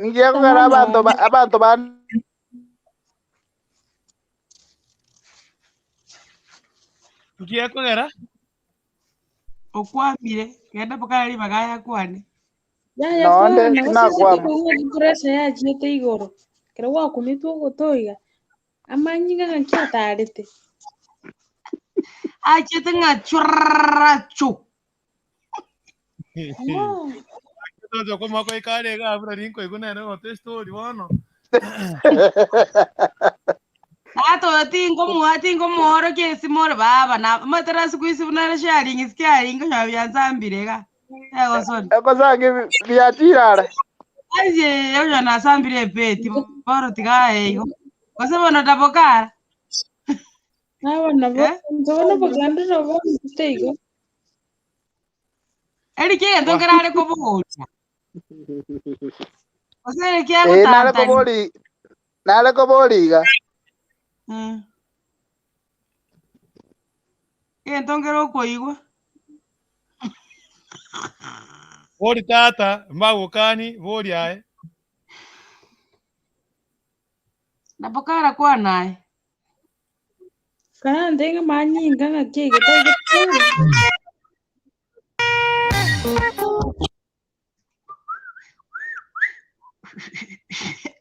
Ngiye kogera abanto ba abanto ba. Nkiekogera? Okwamire, genda mpaka ribaga yakwane. Yaya Nonde kwana gose nakwama. tikong'wa pressure yachiete igoro. Kero gwakunetwe ogotoiga, amanyinga ng'aki atarete. Achete ng'a churra chu. Oh. Tocho komako ikare iga buna rinkoigwa nere gote story bono. Tata oyo tinkomoa tinkomoorokia esimo ore baba na matera siku hizi buna ere sharing is caring onye biansambire iga. Egosori. Ekosangi biachirare. Aye onye nasambire ebeti bono tiga aye igo. Gose bono tabokara. Nabo nabo Eh? ntobono bogendera bono igo. Eri kegento nkerare koboria. Gose eri Eh, nare kiagotantania. kobori nare kobori iga. Egento nkere okoigwa. Bori tata, mbagokani, bori aye. Nabokara kwana aye. Karante ng'a manyinga ng'aki iga tari gotwara.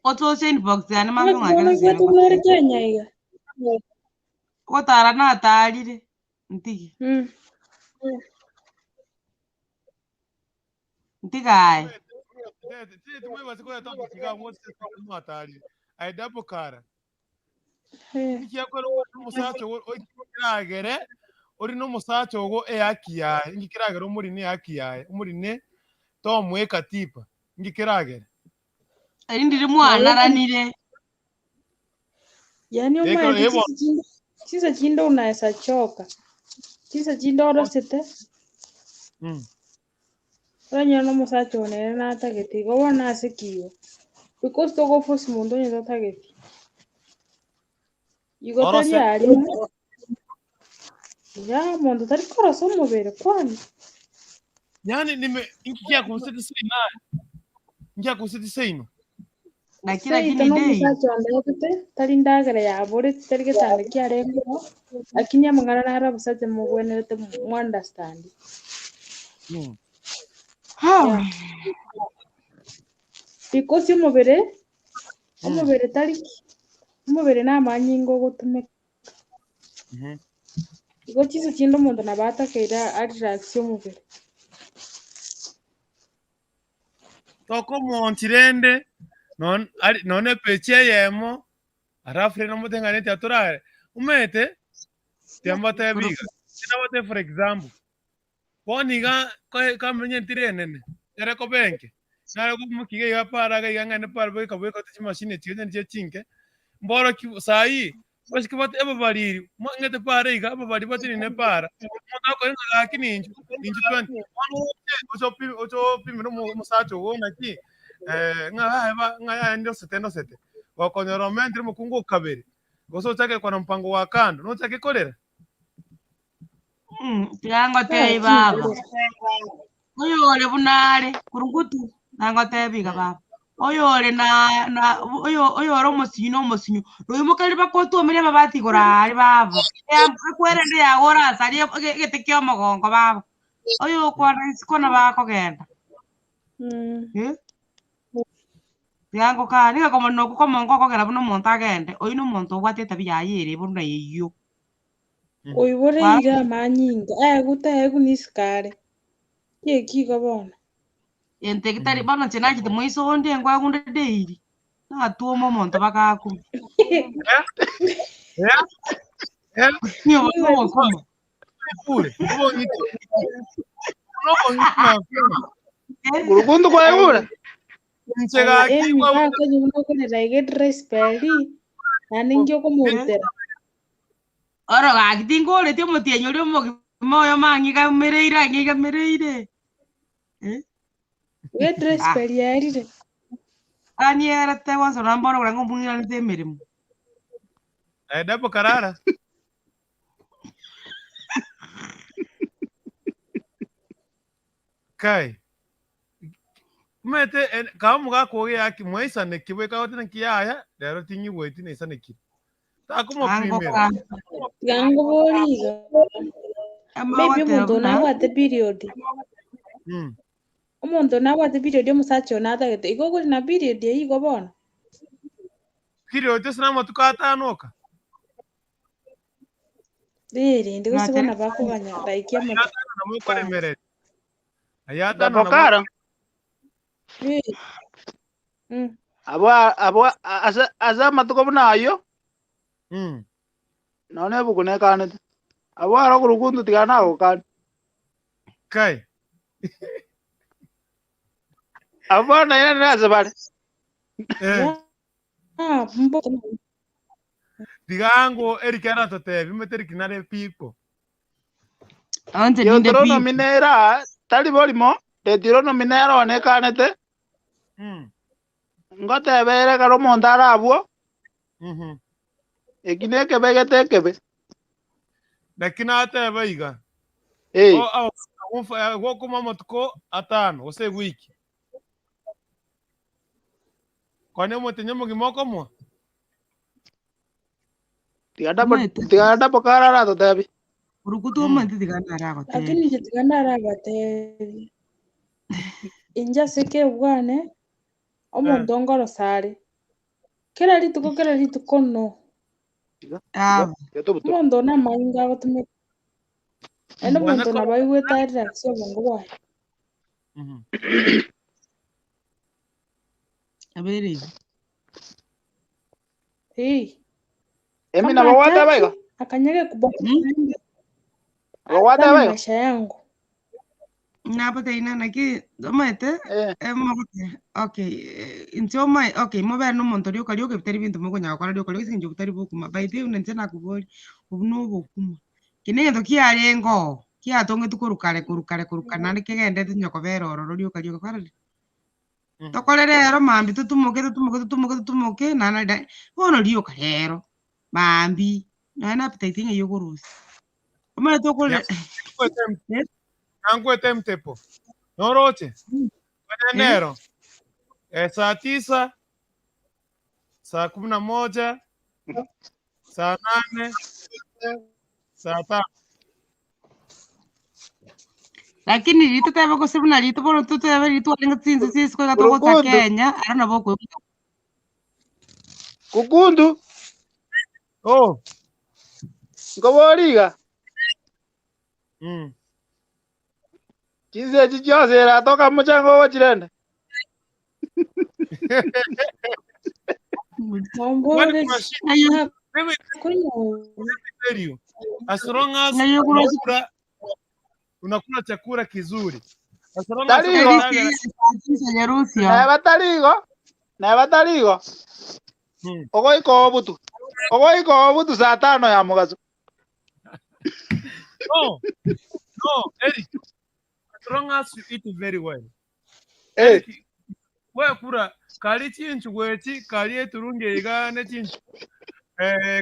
Otoche inbox yane mambe Ng'aki ng'akere bono sere igwete buna ore Kenya iga. Gotara natarire ntige. Ntige aye. Aye double kara. Ekiagera ore nomosacha ogo keragere ore nomosacha ogo ehaki yaye, inki keragere omorine ehaki yaye, omorine tomoa ekatiba, inki keragere? Eri ndiri mwanaranire. Yaani Ekero omanyete ebo chinsa chinde chinsa chinde unaweza choka chinsa chinde orosete oranyore na omosacha one ere natagete igo bono ase ki igo because togoforce monto onye tatageti. Igo tari Orose. aria ya monto tari korosa omobere kwani. Yaani nime inki kiakobusete seino aye? Inki kiakobusete seino? Naki Seito lakini na dei. omosacha onde tari ndagera yaboreti tari getanda kiarengeo lakini amang'ana naro abasacha mobwenerete mwa understand. Yeah. Because omobere omobere tari ki omobere na amanyinga ogotumeka. Igo chinsa chinde omonto nabo atakeire arelaxie omobere. Tokomoonchi rende non- ari- nonye epechi eyemo, alafu rende omotenganeti atorare, omanyete, tiambatebi iga, tinabatebia for example, bono iga koe kamenye ntire enene, ere koba enke, nare komokia iga iga para iga iga ng'ende para boika boika chimashini echi onye nichio chinke, mboroki saii Basike bate ababariri, mwang'ete para iga, ababari batenene para. Omonto akore ng'a gaki ninchu, ninchu twende. Bono oche, oche opi- oche opimere omo- omosacha ogo naki, ng'a yaya ba ng'a yaya ndosete ndosete. Gokonyora omentire omokungu o kabere, gose ochake kwana mpango wa kando, nochake korera. Tiga ngotebie baba, oyore buna are, kurungutu, nangotebie iga baba, oyore na na oyo oyore omosinyo na omosinyo, noimokereri mpaka otwomerie amabati igoro aria baba, ekwerende yago orasarie ege egete kia omogongo baba, oyo okwana isiko nabo akogenda. Eh. Tiga ngokanie, nigo komoni nokwo komongo okogera buna omonto agende, oyio na omonto obwate etabia yaye ere buna eyio. Oiboreire amanyinga, aegwe taegwe nisikare, ki eki igo bono? Gento eke tari bono inche nachete moiso onde nkwagunde daily, natwoma omonto bagakuma. Nigo ogokuma. Gurukundu kwaigure? Inche gaki Emi bakonye buna okorera iga dry spell, naende inki okomorutera? Oro gaki tinkoretie omotienyi oria omogima oyo mang'igamereire ang'igamereire. Eh? Iga dry spell yaerire. Anierete bonsi nonya mbono korende ng'omong'iranete emeremo. Eh, Debo karara. Kai. Omanyete en- kae omogaka ogo yaki mwaisaneki bweka goteba nki yaya rero ting'igweti naisanekire. Takomopimera. Tiga nkobori iga. Maybe Amagoteba omonto buna nabwate period. Omonto nabwate period omosacha oyo natagete. Igo okori na period eyio igo bono. Period ase namatuko atano oka. Riri, ndi gose Nachere bono bakoganya like Aya amatuko atano nabo aya. okoremereria. Aya atano nabo Dabokara Riri. Abo abo ase ase amatuko buna ayio nonya ebuku nekanete. Abwo aro okorukuntu tiga nagokani. Kai. Abwo bono nairane ase bare. Ah, mbo. Tiga ango Eric aratotebi omanyete Eric nare people. Onche ninde Deuteronomy pipo. nere aa, tari borimo, Deuteronomy nere one ekanete, ngoteba ere ekero omonto are abwo, eki nekebe gete ekebe. Lakini nateba iga. Eh. Gokoma amatuko atano gose ewiki. Kwani omotenyi omogima okomoa? Tiga dabo Omanyete tiga dabo kare aratotebi. Urukutu omanyete tiga naragotebi. Lakini inche tiga narabatebi. Inche ase kebwane, omonto nkorosa are. Kera rituko kera rituko no. Tiga tiga Aba. tiga tobutora. Omonto one amainga agotumeka. Naende Mwana omonto nabo aigwete arire ase obongo bwaye. Abere igo. Hey. Emi Kama nabo gwateba igo? hataki akanyage kuboko Nabo gwateba adhani igo? maisha yangu. Nabateina naki omanyete emogote okay inche omae okay mobere na omonto rioka rioka bitari binto mokonyara gokora rioka rioka ase eng'encho botari bokuma by the way buna inche nakoboria obwo na obokuma. Eki na egento kiarenge oo, kiatongetwe korwa kare korwa kare korwa kare naende kegenderete onye kobera ororo rioka rioka kwarorire? Tokore rero mambia totumoke totumoke totumoke totumoke naende naende bono rioka rero mambia nonya na appetite ng'ai okorusia. Omanyete okorire Nankwete emtepo. Noroche? Onye nero. Saa tisa, saa kumi na moja, saa nane, saa tano. Lakini riria totebe gose buna riria bono totebe riria twarenge chinse chia isiko iga togocha Kurukuntu. Kenya, aro nabo okoigwa. Kukuntu. Oh. Nkobori iga. Chinse echi chionsi eratoka mochango ogochirende. Kwani Mombore kuna shida? Let me tell you, as long as Ng'ai okorwa unakula unakula chakula kizuri, as long as Tari igo. unalala Nyarusia. Neba tari igo. Neba tari igo. Ogoika obutu. Ogoika obutu saa tano ya mogaso. No, no, Eric, as long as you eat very well. Eh. Eric, wekura kari chinchu gwechi kari eturungi iga ne chinchu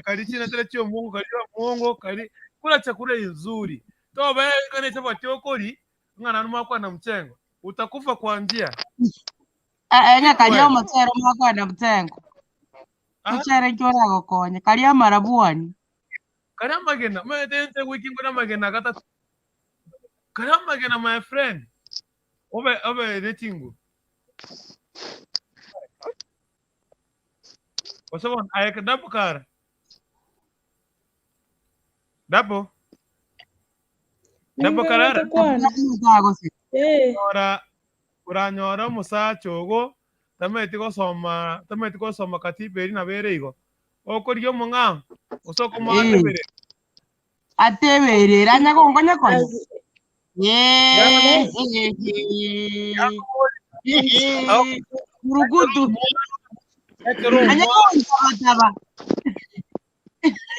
kari chinatele chio mungu kari mungu kari kula chakula nzuri toba kane chapati okori ng'ana numa na mchengo utakufa kwa njia Ng'a karia we omochere mwakwana mchengo. ah Mochere nki oragokonya, karia amarabwani. kari amagena maete wiki ngona magena gatatu kari amagena my friend obe obe nechingu osabon ayek dapo kara dapo dapo Ningo karara gotokwana. Eh. ora oranyora omosacha ogo tameti gosoma tameti gosoma katiba eri nabo ere igo okoria omong'ao gose okomoatebere Ateberere anya gonkonya konya. Azi Murugutu. ekero Anya omwana gontabataba.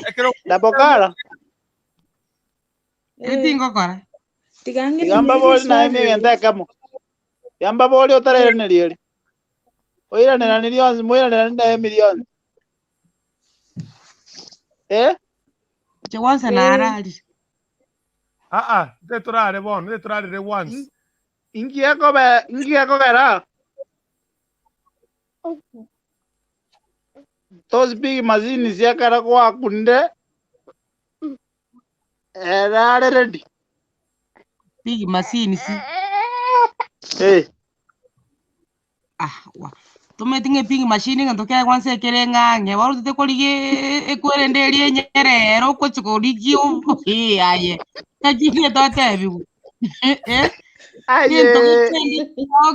ekero Dabokara. eh. Etingokora. Tiga Tiga ngetumie mbabori naye riswali negento eri. ekemo. Tiga mbabori otarairaneri eri. Oiranerani rionsi moiranerani naye emi rionsi. Eh? Inche kwanza Eh. nararire. aa nte torare bono nte torarire once Inki ekobe inki ekogera those big machines ekero gwakunire Ere are ready. Big machines. Eh. Ah, wa. Tomanyete ng'a epig machine egento kegwansa ekere ng'ang'e, warutete korigia ekwerende eria enyerere ere ogochi korigia eh aye, naki inwe twatebiwa eh, Aye. gento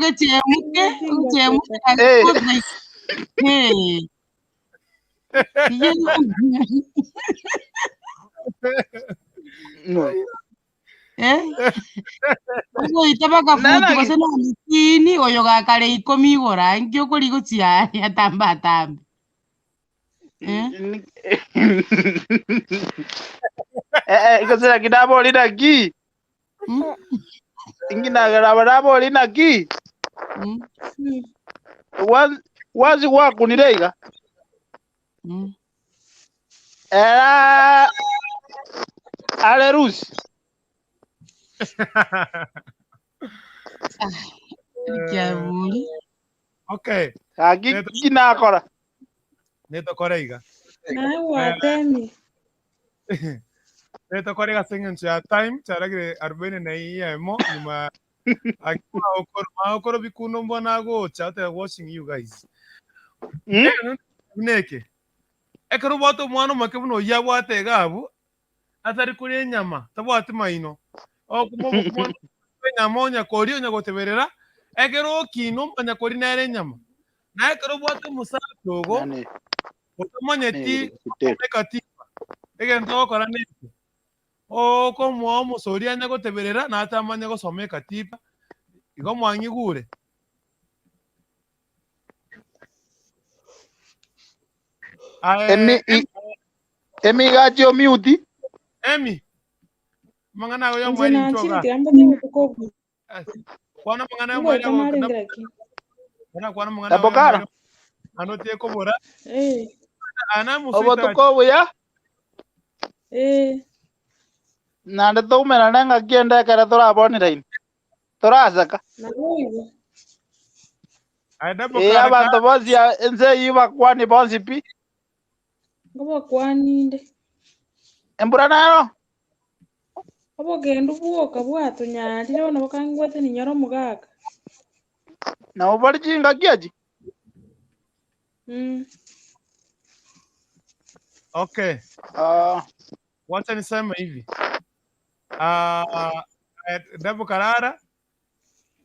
gechemuke, gechemuke Eh. eh. No. Eh? Ogoita baka Nana futi gose na hamsini oyo gakare ikomi igoro inki okori gochia aria atambe atambe. Eh? Eh, eh, gose naki nabori naki? Inki nageraba nabori naki? Wa- Wasi gwakunire iga? Era are rusi. Kiaburi. Okay. Gaki ki nakora? Netokora iga. Naye gwatemi. Netokora iga ase eng'encho ya time charagire arobaini na eyemo nyuma maokoro bikundo mbona agocha ate watching you guys. Buna eke. Ekero obwate omwana omoke buna oyio abwate iga abwo atari koria enyama tabwati maino okomoa enyama onya koria onya goteberera ekero okina omanya koria nere enyama. Naye ekero obwate omosacha ogo otamanyeti ekatiba egento ogokora neke okomoa omosori anya goteberera na atamanye gosoma ekatiba igo mwang'igure. Aye Emi i- emigachi omiuti. Emi amang'ana ago Inche y'omweri nanchire nchoga tiga mbote obotuko obwo. kwana amang'ana y'omweri Ngoika ago narenge lakini. kwana kwana amang'ana ago Tabokara. y'omweri ano tekobora Eh, ana muswita Obotuko obuya eh. naende toumerane ng'aki ende ekere toraboneraine toraseka. Naboigo. aye Ee dabokara abanto bonsi ense eyio bakwani bonsi pi. Ngobakwaninde. Embura nero. Obokendu bwoka bwatonyarire bono bokangwete ninyore omogaka. Nabo bari chingaki echi. Okay. Ah. Wacha niseme hivi. Ah, Dabu Karara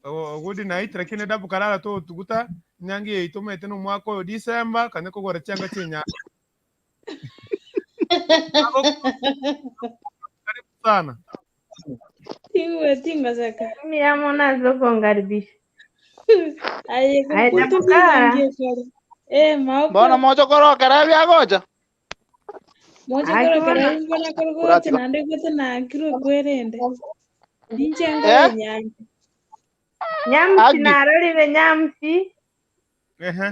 oh, good night lakini Dabu Karara totuguta nyangi yaito omanyete na omwaka oyo December kanya kogora chianga chia enyangi. Karibu sana. Tingweti ngoseka. Mimi amo nazo kongaribisha. Aye Aye kutu Tabokara. ninyangi ekare. Eh, Bono maokoro. mochokorokera ebiagocha. Moche Aki korokera bono. imbona korogoche Kuratiga. naende gote nankirwe kwerende. Ninche nkore Eh? enyangi. Nyamusi Agi. narorire nyamusi. Ehe.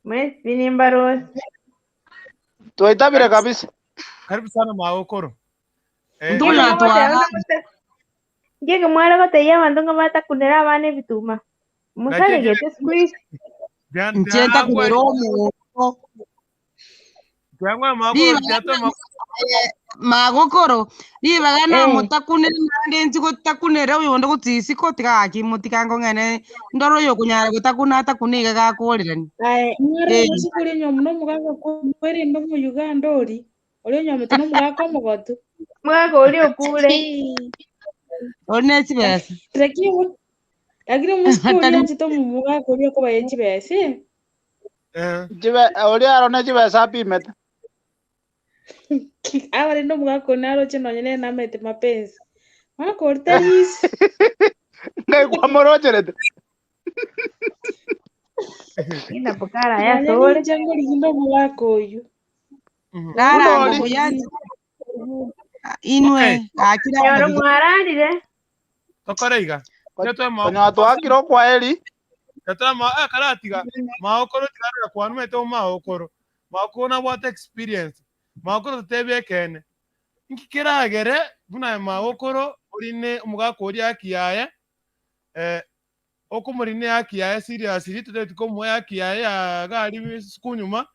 Mwesi nimbarosi. Twaitabire kabisa. Karibu sana maokoro. Eh, Ntunya Ngeke twara. Ngeke mware gotebia abanto ng'a batakunera abana ebituma. naki Musaregete squeeze. Nche ntakunera omonto. Tiangwa maokoro Ribaga tiato ma magokoro ribaga Eh. namotakunere naende nchi gotakunera oyonde gotisiko tiga gaki motiga ng'ene ndoro oyo okonyara gotakuna atakuna iga gakorerani. Aye. Mware Eh. omosukuru enyomu na omogaka kwerende omo Uganda ori. Ori onyomete na omogaka omogotu. Mwaka ori okure. Ori ne chibesa. Lakini lakini omusukuru Atari anchete omogaka oria okobaye chibesa. eh. eh Chibe oria aro ne chibesa apimete. Abarende omogaka one aroche nonye nere namete mapenzi. Mwaka ori tari easy. Ngai kwamorocherete. Ina Bukara Nonya yasore. ninche ngoriginde omogaka oyio. rara Buna ori. ngobuya inwe Okay. gaki rara Nyoro buya. mwararire. Tokore iga. Tiatwa Konya maokoro. twakire okwaeri. Tiatwa ma eh karatiga. Maokoro tigarura kwanu mete maokoro. Maokoro nabwate experience. Maokoro tutebie ekene. Inki keragere buna maokoro orine omogaka oria haki yaye eh okomorina haki yaye seriously totagete komoa haki yaye ya gari siku nyuma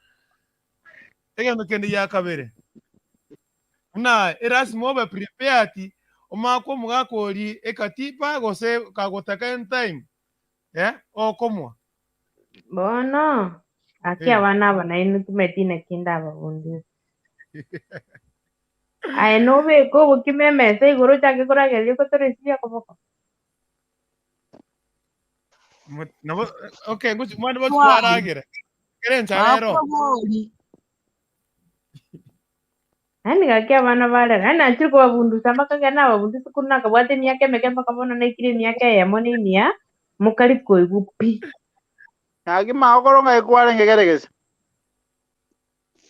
egento kende gia kabere. Buna erasima obe prepared omake omogaka oria ekatiba gose kagotaka anytime eh okomwa. Bono, gaki Eh. abana aba nainwe timanyeti naki ndababundise. Aye nobeke obokima emesa igoro ochake koragereria okotoresibia okoboko. Mo- Nabo okay ngochi mwana bochi kwaragera. Kere enchara ero. Bakobori. Yaani gaki abana barero, yaani nachire kobabundusa mpaka ekero nababunduse korwa nakabwate emiaka emeke mpaka bono naikire emiaka eyemo na emia, mokari koigwa pi. Gaki magokoro ng'ai kwarenge keregesa.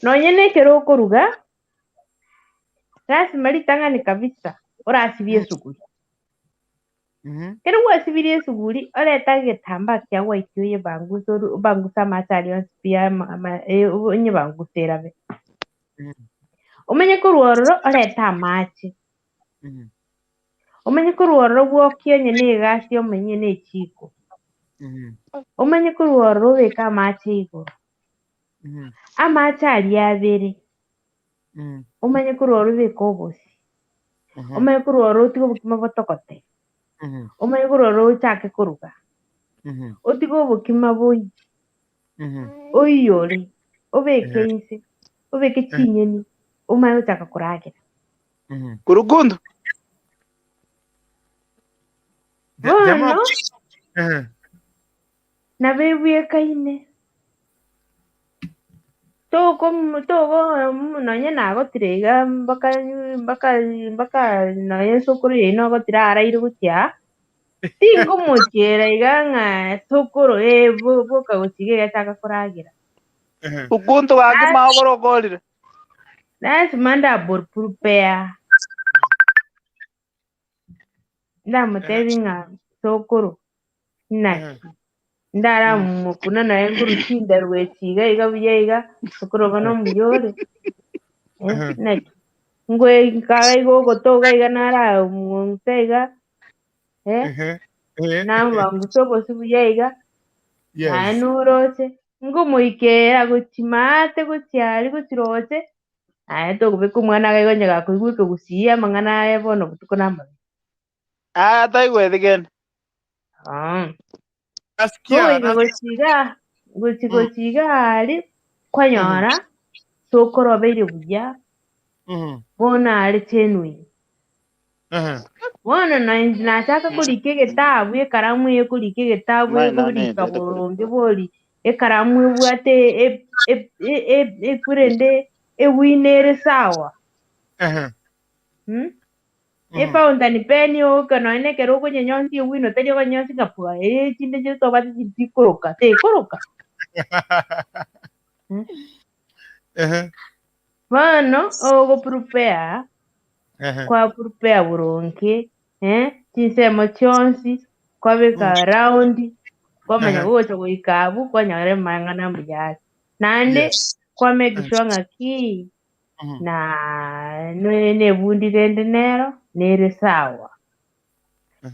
Nonye na ekero okoruga, lasima ritang'ani kabisa orasibie esuguri. Ekero gwasibirie esuguri, orete egetambaa kiago gwaikire oyebanguse oru obanguse amache aria onsi pi ama ama onyebanguse erabe. Omenye korwa ororo orete amache, omenye korwa ororo bwokie onye na egasi omenye na echiko, omenye korwa ororo obeke amache igoro, amache aria abere, omanye korwa ororo obeke obosie, omanye korwa ororo otige obokima botogote, omanye korwa ororo ochake koruga, otige obokima boyie, oiyore, obeke inse, obeke chinyeni, omanye gochaka koragera. Kurukundu. Bono, nabo ebwekaine, toko togo nonye nagotire iga mpaka mpaka mpaka nonye sokoro yaino ogotire araire gochia aa, tingomochiera iga ng'a sokoro eh boka gochia iga iga chaka koragera. Ukuntu gaki magokoro okorire. Lazima ndaborprepare. Ndamotebi ng'a sokoro, naki? Ndaramokuna naye nkorwa chindaru echi iga iga buya iga, sokoro bono mbuya ore? Eh, naki? Ngwe nkaga iga ogotoga iga naramong'use iga, eh, namobangusa obosio buya iga, naye noroche, ngomoikera gochia maate gochia aria gochia roche, Aye tokobeka omwana iga onye gakoigwa ekegusii amang'ana aye bono botuko namabe. Aya taigweti kende. Ah. Nasikia, Goika nasikia. gochia iga gochi gochia iga aria kwanyora sokoro obeire buya bono are genuine. Bono nachaka korika egetabu ekaramu eye ekorika egetabu Mine nane ekorika endete boronge bori ekaramu ebwate ekurende ewino ere sawa Efountain pen ogoka nonye na ekero okonyenyonsi ewino tari okonyonsi ng'a pwa eye chinde chire tobwate chiri chikoroka tekoroka. Bono ogoprepare kwa prepare boronge eh, chinsemo chionsi, kwabeka round, kwamanya gocha goika abwo kwanyora amang'ana mbuya are. Naende kwa make sure ng'aki na ne ebundi rende nero nere sawa.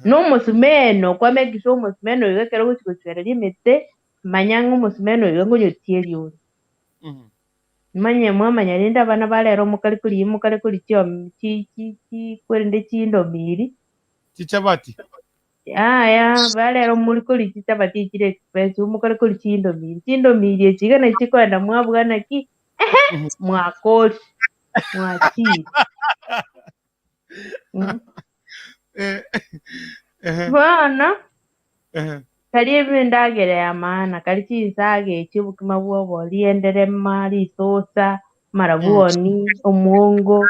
Na omosumeno kwa make sure omosumeno oyo ekero ogochi gochwereria emete, manya ng'a omosumeno oyo ngonyotieria ore. Manye mwamanya rende abana ba rero mokare koria mokare koria chiom chi chi chi kwerende chindomiri. Chichabati. Yaya ba rero mori koria chichabati echire expensive mokare koria chindomiri. Chindomiri echi iga nachi chikoenda mwabuga naki ehe mwakori mwachire. Bono Tari endagera ya maana, kari chinsaga echi, obokima bwa obori, enderema, risosa, amarabwoni, omwongo,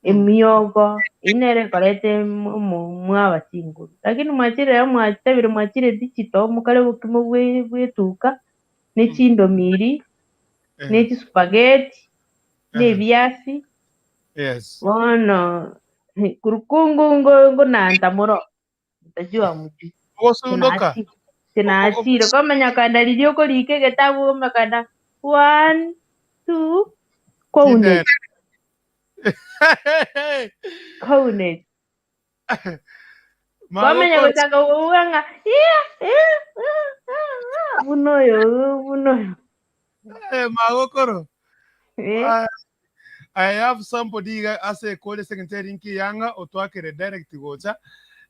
emiogo, eyio nere ekoreta mwaba chinguru. Lakini mwachire rero mwatabire mwachire digital, mokare obokima bwe bwa etuka, ne chindomiri, ne chisupageti, ne ebiasi, bono kurukungu ngo ngonanta moro. Mtajua mjui. Ogosundoka. Tinachire komanya kanda riria okorika egetabu omakanda one two kouneti kouneti kwamenya gochaka kouga ng'a iya iya iya, iya, buna oyo buna oyo Eh, magokoro. Eh. Ah, I have somebody iga ase ekore ase eng'encho eri nkiyang'a otwakere direct gocha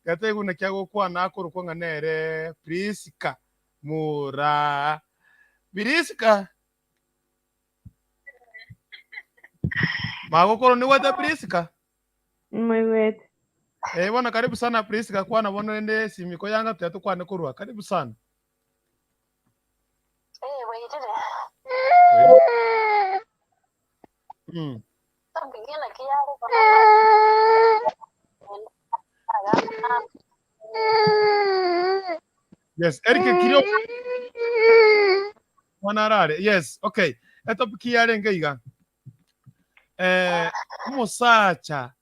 gataigu naki agokwana akorokwa ng'a nere Priska Moraa. Priska Magokoro nigwete Priska? Moigwete. Eh, bono karibu sana Priska kwana bono rende esimi koyanga tuya tokwane korwa. Karibu sana. Eh, bwairire. Topic naki yare bono Yes, Eric Kirio mwana arare. Yes, okay. Etopic yarenge iga. Eh, omosacha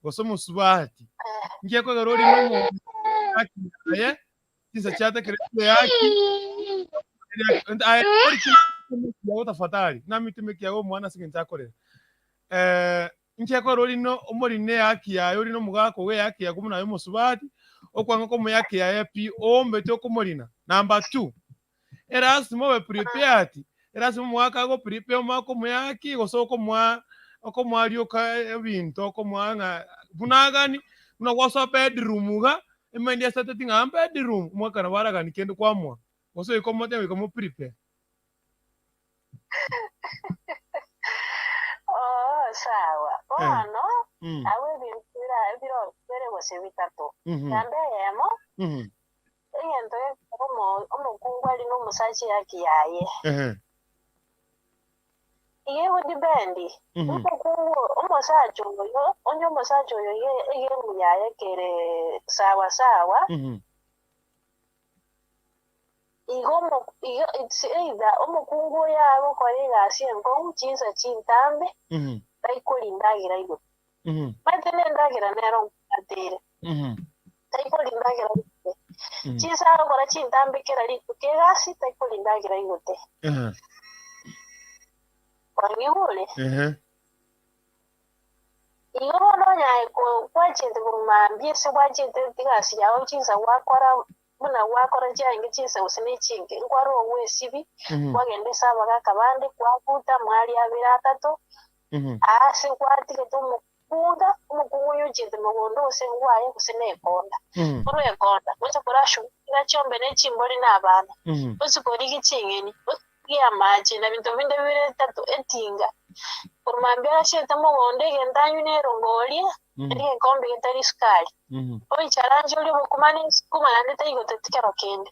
gose omosubati ngiye kwegera ori nomo aye chinsa chiatekere yaki aye Eric yago tafadhali nami timeki yago omwana ase eng'encho akorera eh Inche ekero ori no omorino ehaki yaye, ori nomogaka ogo ehaki yago buna aye omosubati, okwanga komoa ehaki yaye pi, oombete okomorina. Number two, erasima obe prepared, erasima omogaka ago prepare omanye komoa ehaki gose okomoa okomoa rioka ebinto okomoa ng'a buna agani, buna gwasoa bedroom iga, emind eseteti ng'a bedroom, omogaka nabo aragani kende kwamoa, gose goika omotebie goika mo prepare. Oo, sawa. Eh. Bono, Mm. agwo ebinto bira- biro bibere gose bitato. Mhm. Namba eyemo, Mhm. egento gekogera omo- omokungu ari na omosacha ehaki yaye. Ehe. Iga egodipendi, Mhm. omokungu omosacha oyo, onye omosacha oyo iga egemu yaye kere sawa sawa, Mhm. Igo omo igo it's either omokungu oyo agokora egasi enkong'u chinsa chintambe, taikoria endagera igoro. Omanyete na endagera nero nkobateire, taikoria endagera igote. Chinsa agokora chintambe kera rituko egasi, taikoria endagera igote. Kwang'igure? Igo bono onye aye ko- gwachete korwa mambia ase gwachete egasi yao chinsa gwakora buna gwakora chiaenge chinsa gose ne chinke, nkwarua ogwesibi, kwagenda ase abagaaka bande, kwabuta mwaria abere atato, aase gwatigete omokunga, omokungu oyo ochiete mogondo gose ngwaye gose nekonda. Korwa ekonda, gocha korashughulika chiombe ne chimbori na abana, gochi korigia ching'eni, gochi korigia amache, na binto binde bibere bitato, etinga. Korwa mambia achiete mogondo egento anywe nerongo oria, eria egekombe getari sukari. Oicharanche orie obokima ne esukuma naende taigoteti kero kende.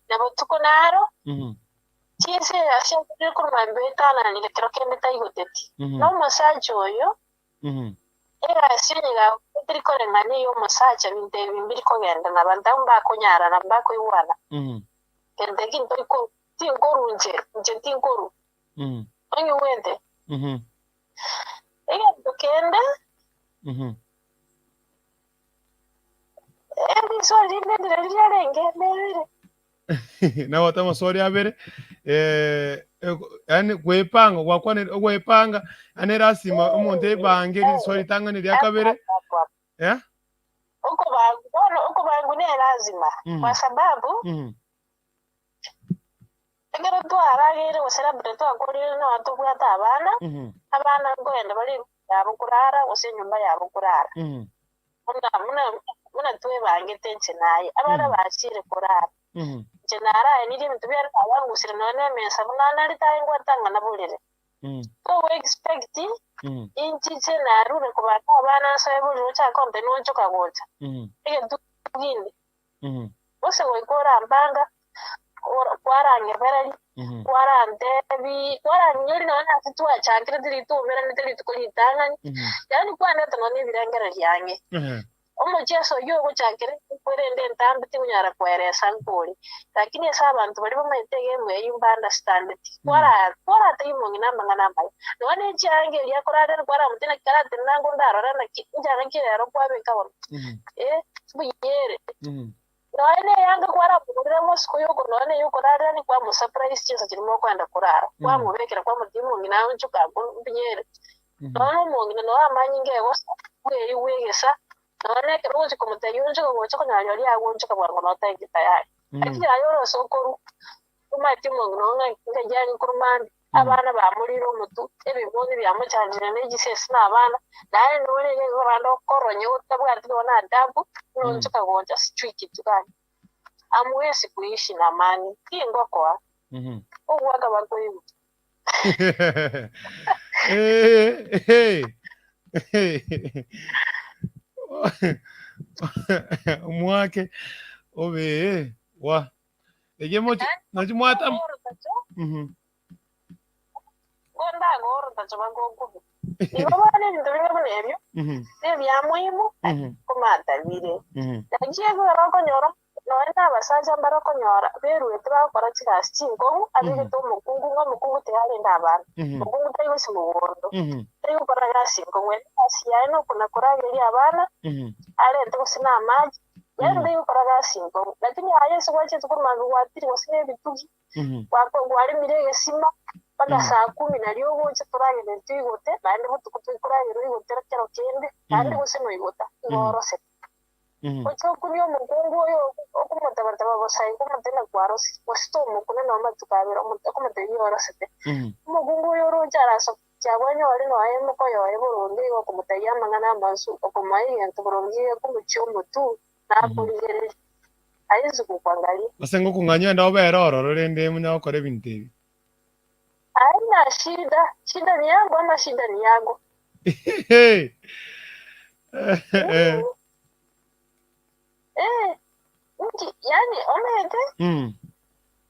Na botuko naro, chinsa ase akorire korwa mambia etananire kero kende taigoteti. Na omosacha oyo, egasi onye gakorete teri koreng'ana eya omosacha binto ebi mbiri kogenda na abanto abwo mbakonyarana mbakoigwana. Gento eki ntoiko tinkoru inche, inche tinkoru. Onyigwete? Egento kende, Eriswali rinde ndire riarenge nebere. Nabwate amaswali abere eh, yaani gwepanga gwakwanire ogwepanga yaani erasima omonto ebange riswali ritang'ani ria kabere eh? Okobangwa bono okobangwa ne lazima kwa sababu Ekero twarageire gose labda twakorire nonya tobwate abana, abana nkogenda bare eroom yabo korara gose enyomba yabo korara. Buna buna buna twebangete inche naye, abana bachire korara, inche naraenirie ebinto biane nabangusire nonya na emesa buna narete aye ngwatang'ana borere. Togo expect inchiche narure kobanga abana nsoe borere ochake kontebia nonchoka gocha, egento kinde. Gose goika orambanga, ora- kwarangebereria, kwarantebi, kwaranginyoria nonya nase twachakire ritumeranete rituko ritang'ani, yaani kwanete nonya ebirengererio ang'e. Omochieso oyio ogochakera kwerende entambe tigonyara koeresa nkore, lakini ase abanto baria bamaete egemu eyio mba understandeti. Kwara kwaratebia omong'ina amang'ana amaya, nonya ne chianga eria akorarera kwaramotebia naki karatenena ango ndarore naki inchara nki rero kwabeka bono. Eh, mbuya ere. Nonya ne eyanga kwaramogorera mosiko yoko nonya neye okorarera ni kwamo surprise chinsa chiria mokoenda korara. Kwamobekera kwamotebia omong'ina aye onchoka abwo mbuya ere. Nonya na omong'ina nonya amanyinga egosa, bweri bwegesa, nonya na ekero ogochia komotebia onchoka gocha konyora rirorio agoonchoka bwango na otaeti tayari. Lakini aye ore ase okorwa. Omanyete omong'ina oo ng'a ng'ai arenge korwa mambia, abana bamorire omotwe, ebibonyi biamochandire ne chisese na abana, naende nore iga igo rende okoronya otabwati nonya na adabu, buna onchoka gocha sijui kitu gani. Hamwezi kuishi na amani, tingokoa. Ogwaka bakoigwa. Omwake obe wa Ege mochi nachi mwata. Ngondagorota bagokubi. Igo bono ebinto bire buna ebio nebia muhimu komata bire. Naki ekero okonyora nonya na abasacha mbare okonyora beruete bagokora chigasi chinkong'u abegete omokungu ng'a omokungu tigarende abana, omokungu tari gochia mogondo, tari gokora gasi nkong'u, ere egasi yaye nokona korageria abana, arente gose na amache, yaani tari gokora gasi nkong'u. Lakini aye ase gwachete korwa mambia gwatire gose na ebitugi, Gwaremire egesima mpaka saa kumi nario ogocha toragere toigote, naende botuko tokoragera oigote kero kende, naende gose noigota, igo orosete. Oche okunie omokungu oyo okomotabataba bosa igo omotebie ng'a kwarosire, gose tomokuna nonya amatuko abere, okomotebia igo orosete. Omokungu oyo oroche arasoke abwenyore nonya emokoyo oye boronge igo okomotebia amang'ana amansu, okomoa egento boronge gekomochia omotwe, nakorigereria. Aye gokwangaria. Ase ngokong'anywa ende obere ororo rende monyare gokora ebinto ebi. Haina shida, shida ni yangu ama shida ni yako? Eh, nki, yani omanyete,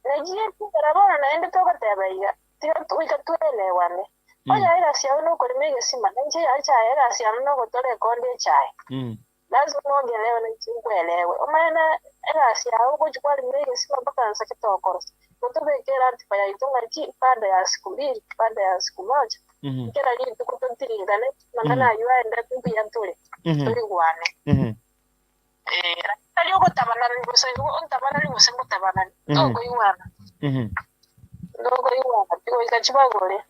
naki ekero bono naende togoteba iga, tiga goika twelewane. Onya egasi yao nokorema egesima, na inche echae egasi yane nogotora ekonda echae. Lazima ongelewe na inche nkwelewe. Omanye na egasi yao ogochia kwaremera egesima mpaka nse getokorosa. Gotobeke eratiba yaito ng'aki baada ya siku mbili, baada ya siku moja, kera rituko totiringane amang'ana ayio aende mbuya tore, toigwane. Eh, lakini tari ogotabanani gose ontabanani gose ngotabanani, ntokoigwana. Ntokoigwana pi goika chibagore.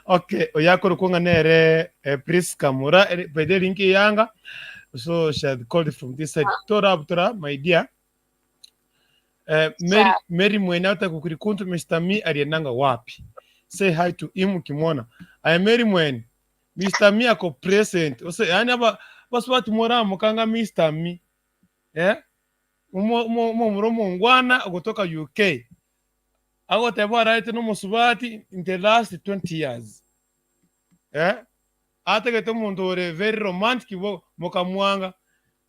Okay, oyo akorokwa ng'a nere eh, Priska Mura, ere- by the link eyanga. So she had called from this side. Tora tora my dear. Eh, Mary, Sawa. Mary mwene hata kukurikuntu Mr. Me aliendanga wapi? Say hi to him ukimwona. Aya Mary mwene. Mr. Me ako present. Ose yani aba baswati mora mukanga Mr. Me. Eh? Omo omo omomura omongwana ogotoka UK. Agoteba araete nomosubati in the last 20 years. Eh? Atagete omonto ore very romantic bo mokamwanga.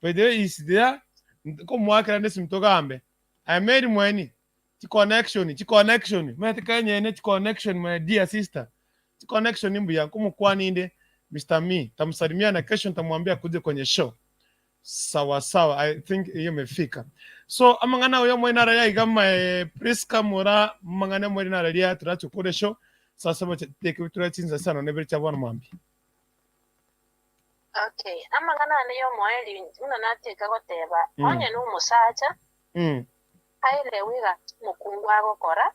By the way he is there nkomoakera nde togambe. Aye Mary mweni chi connection chi connection omanyete kenyene chi connection my dear sister chi connection mbuya nkomokwania inde Mister Me ntamusalimia na kesho ntamwambia akuje kwenye show. Sawa sawa I think iyo imefika. So amang'ana oyo moine araria iga my Priska mora amang'ana moine araria turache okore show sasa bache teke ture chinsa isano na ibere chia bono mambia. Okay, amang'ana ane y'omoerio buna nateka goteba, onye nomosacha, aelewe egasi omokungu agokora,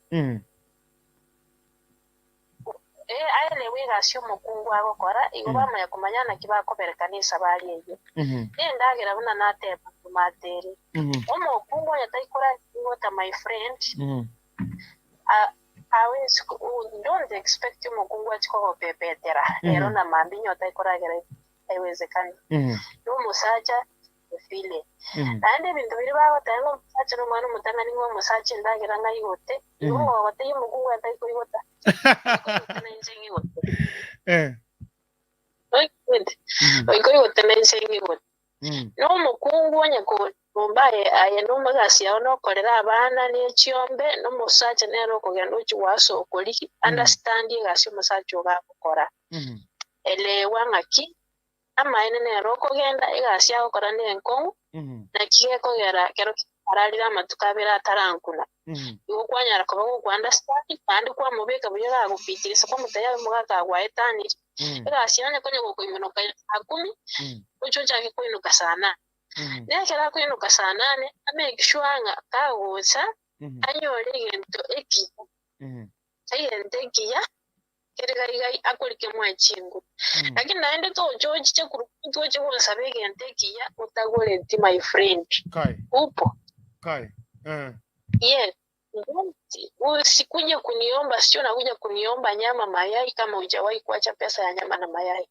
Ee, aerewe egasi omokungu agokora, igo bamanya komanya naki bakoberekana esabari eyio. Nendagera buna nateba nkomata ere. Omokungu onye taikoraigota my friend, hawezi don't expect omokungu achie kogopepetera rero na mambia onye otaikoragera haiwezekani. Nomosacha vile. Naende ebinto biria bagoteba ng'a omosacha nomwana omotang'ani ng'a omosacha endagera ng'a aigote, igo ng'ogotebia omokungu aye taikoigota, oikoigota nainche ng'igote. Oigwete? Oikoigota nainche ng'igote. Na omokungu onye nyomba aye aye nomogasi yao nokorera abana ne chiombe, na omosacha nere okogenda ochia goasa okorigi, understand egasi omosacha ogo agokora. Elewa ng'aki Amaene nere okogenda, egasi agokora nenkong'u, naki gekogera ekero ararire amatuko abere atarankuna. Igo kwanyara koba gokwa-understand, naende kwamobeka buya gagopitirisa kwamotebia abe omogaka agwaetanire. Egasi yane konya gokoimonoka saa kumi, oche ochake koinuka saa nane. Na ekero akoinuka saa nane, a-make sure ng'a kagocha, anyore egento ekiya, egento ekiya kere gaigai akorike moe chinguru. Lakini naende toche ochiche korwa intwe oche gonsaba egento ekiya otagoreti my friend. Kai. Upo? Kai. Eh. Yes. Usikuje kuniomba sio unakuja kuniomba nyama mayai kama hujawahi kuacha pesa ya nyama na mayai.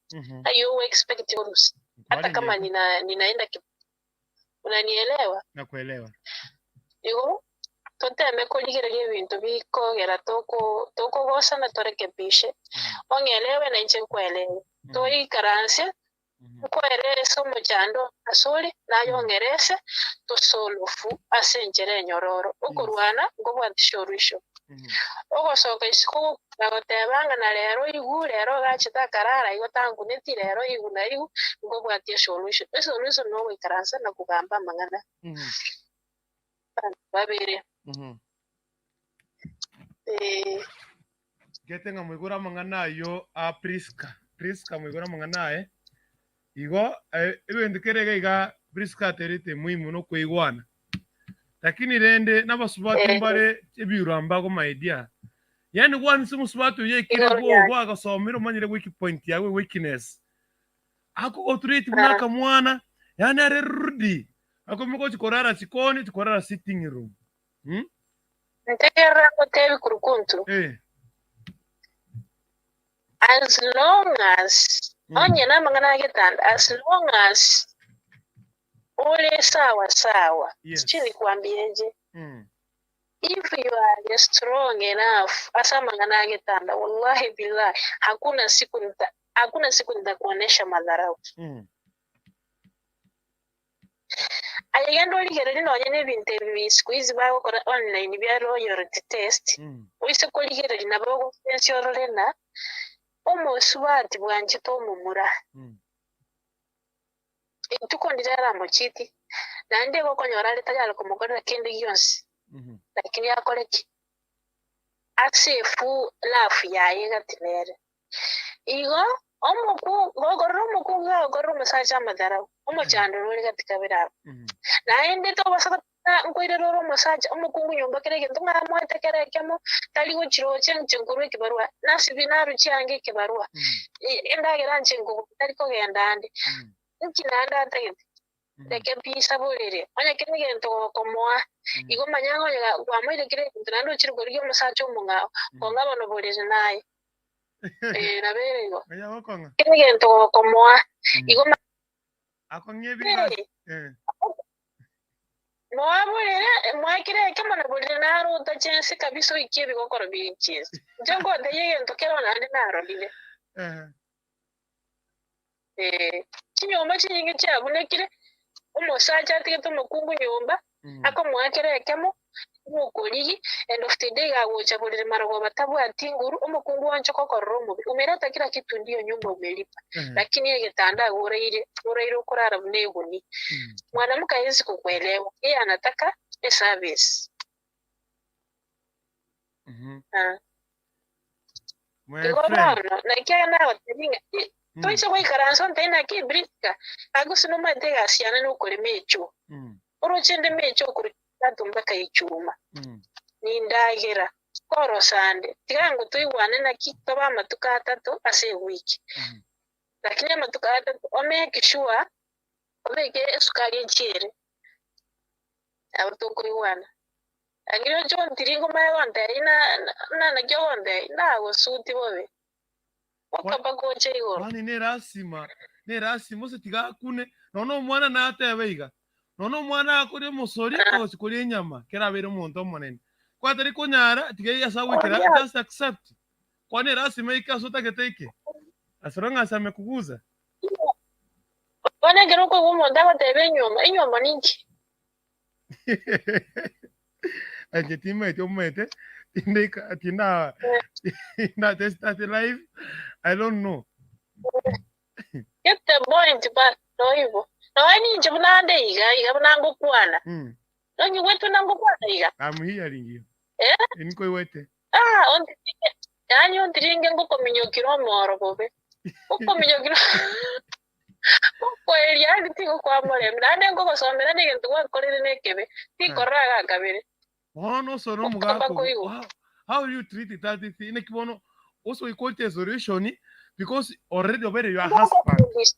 Hiyo mm expect bonus. Hata kama nina, ninaenda ki... unanielewa? Nakuelewa. Igo toteme korigereria ebinto bikogera toko tokogosana torekebishe ong'elewe na inche nkoelewe toikaranse Nkwerese omochando asore, naye ong'erese tosolofu ase enchera enyororo. Okorwana nkobwatisha oruisho. Ogosoka isiko gokwana goteba ng'a na rero igu, rero ogachete akarara igo tankuneti, rero igu na igu, nkobwatia esolution. Esolution nogoikaransa na kogamba amang'ana abanto babere. Eh. Gete ng'a moigure amang'ana ayio a Priska. Priska moigure amang'ana aye. Igo eh, ebinto kere iga iga Priska aterete muhimu nokweigwana. Lakini rende nabasubati Eh. mbare ebiura mbago my dear. Yaani gwanse omosubati oyo ekire Igoro bwo yaye. gwagasomire omanyire weak point yago weakness. Akogotreat buna Ah. akamwana, yaani are rudi. Akoimoka gochi korara chikoni, chikorara sitting room. Hmm? Ntegerera ngotebi kurukuntu. Eh. As long as onye namang'ana agetanda as long as ore sawa sawa Yes. sijui nikuambieje Mm. if you are strong enough ase amang'ana agetanda wallahi billahi hakuna siku nita, hakuna siku nitakuonesha madharau Mm. Aye genda origererie nonye na ebinto ebi siku hizi bagokora online bia loyalty test, oise korigereria nabo ogosensia orore ng'a omosubati bwanchete omomura, rituko ndire aramochitie, naende igo okonyora are tayari komokorera kende gionsi, lakini akore ki? Ase efu love yaye egati nere. Igo omoku gokorora omokungu gagokorera omosacha amatharau, omochandoro ore gati kabere abwo. Naende tobasa goteba nkoirera ore omosacha omokungu nyomba kera egento ng'a amoete kera ekemo, tari gochirochia inche nkorwa ekibarua, nasibi naruchia ange ekibarua, endagera inche nkogora tari kogenda ande, nki naende atagete? Reke mpisa borere, onye kera egento gokomoa, igo manya ng'a onye kwamoire kera egento naende ochire korigia omosacha omong'ao, kong'a bono borere naye. Eh, nabo ere igo. Onya gokong'a. Kera egento gokomoa, igo manya Akong'ie ebigasi. Eh. moa borere, moa kera ekemo na borere naro otache ense kabisa oikie ebigokoro biichie ense. Inche ngotebia egento kero naende narorire. Eh. Eh, chinyomba chinyinge chiabunekire, omosacha atigete omokungu nyomba, akomoa kera ekemo, omokorigi, end of the day gagocha borere marogoba tabwati nguru, omokungu oanche gokorora omobe, umeleta kila kitu ndiyo nyumba umelipa, lakini egetanda igo oraire, oraire okorara buna eguni. Mwanamke hawezi kukuelewa, yeye anataka eservice. Ah. My Igo friend. bono, naki aya nagotebia ng'a i- toise goikaransa ontebie naki Priska, agose nomanyete egasi yane nokorema echoo. Oroche ndeme echoo korwa Jumatatu mpaka Ijumaa. Nindagera, korosa ande, tiga ngotoigwane naki tobe amatuko atato ase ewiki. Lakini amatuko atato omake sure obeke esukari enchiere, nabo tokoigwana. Lakini oche ontiringe omanye gontebia na- na naki ogontebia, nagosuti bobe, okaba gocha igoro. Kwani nerasima nerasima ose tiga akune nonya omwana natebe iga nonya omwana akoria omosori agochi koria enyama kero abeire omonto omonene ko atari konyara tiga ase agoikera Oria. just accept kwani erasima eike ase otagete eike as long as amekuguza Bono ekero okoigwa omonto agoteba enyiomo, enyiomo ninki? Inche timaeti omaete tindika tinda tinda test that life I don't know. Get the point but noibo. Nonya ninche buna nde iga iga buna ngokwana. Nonyigwete buna ngokwana iga? I'm hearing you. Eh? Nkoigwete. Ah, ontiringe yaani ontiringe ngokominyokera omoro bobe. Okominyokera Okoeria yaani tigokwamoremia, naende nkogosomera negento gwakorire nekebe, tikorora iga kabere. Bono osore Okaba omogaka ogo, koigwa. how, how will you treat that thing? Naki bono osoikote a solution because already obere your husband. Ngokobundisa.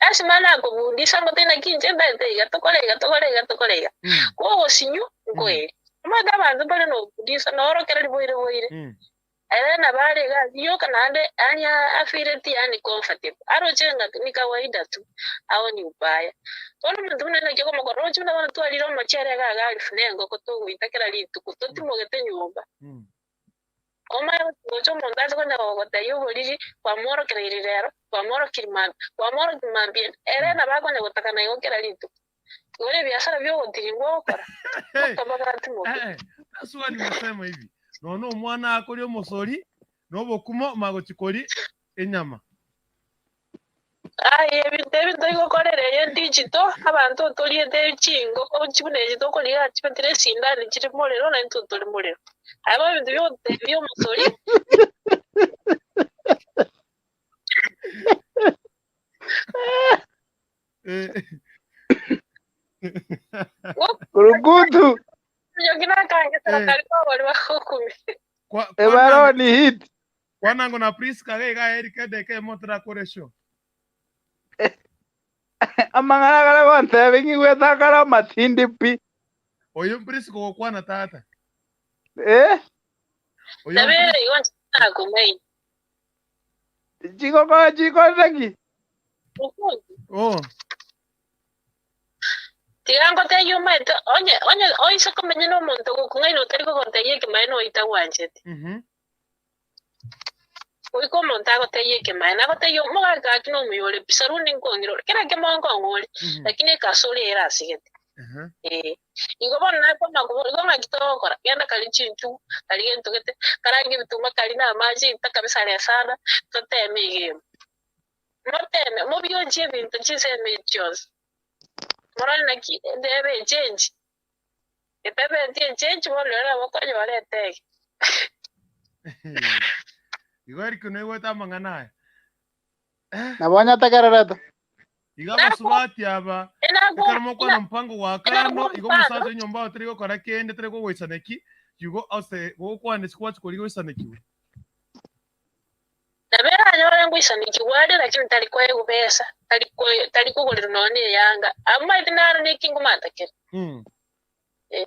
Lasima nakobundisa ngote naki inche ntaete iga, tokore iga, tokore iga, tokore iga. Kogosinyu, nkoeria. Omanyete abanto mbare na obudisa, norokereri boire boire. Ere nabo are iga yoka naende yaani afeeleti yaani comfortable, aroche ng'a ni kawaida tu, aoni ubaya. Bono omonto buna naki okomokora, roche buna bono twarire omochere iga iga alifu na engoko togoita kera rituko, totimogete nyomba. Omanye gocha omonto ase konya gogotebia oboriri, kwamworokereirie rero, kwamworokirie mambia, kwamworokia mambia ende, ere nabo akonya gotakana igo kera rituko. Igo nebiasara biogotiringwa ogokora, otabagati mobe. Eh, that's why nimesema hivi nono omwana akoria omosori nobokumo magochi kori enyama. Aye ebinto ebi ntoigokorera eye digital, abanto toriete chingoko chibuna echi tokoriga chibetire esindani chire morero na intwe tore morero. Aye bono ebinto biogotebia omosori, Kurukutu. Nyoki nakangesera kari kwabori bagokumi. Ebaro ni hit. Kwanango na Priska iga iga Eric edeka emo torakore show. Amang'ana kare gontebe ng'igwete akare amatindi pi. Oyo Priska ogokwana tata. Eh? Oyo Nabere igo nakumei. Chigokora chikorire ki? Oh. Tiga ngotebie omaete onye onye oise komenya na omonto ogokong'aina otari kogotebia ekemaene oitagwancheti. Goika omonto agotebie ekemaene, agotebie omogaka gaki na omuya ore pi, saruni nkong'ira ore, kera ekemo nkong'a ore, lakini ekasi ore ere asigete. Ee. Igo bono nakwana koboria, igo ng'aki togokora? Genda karie chinchugu, karie gento gete, karange ebituma, karie na amache, ita kabisa resana, toteme iga emo. Moteme, mobionchie ebinto chinsemo echi chionsi. Morore naki ebe echange, etabeti echange bono rirorio nabo okonyora etege. Igo Eric noigwete amang'ana aya. Nabo onyategererete. Iga abasubati aba ekero mokwana mpango gwa kando igo omosacha enyomba ao tari gokora kende tari kogoisaneki igo ase gokwana ase gwachi koria goisanekiwe. Nabo eranyore ngoisanekigwa are, lakini tari koegwa besa, tari ko- tari kogorerwa nonya na eyanga. Amaete naro neki ngomatakera. Eh.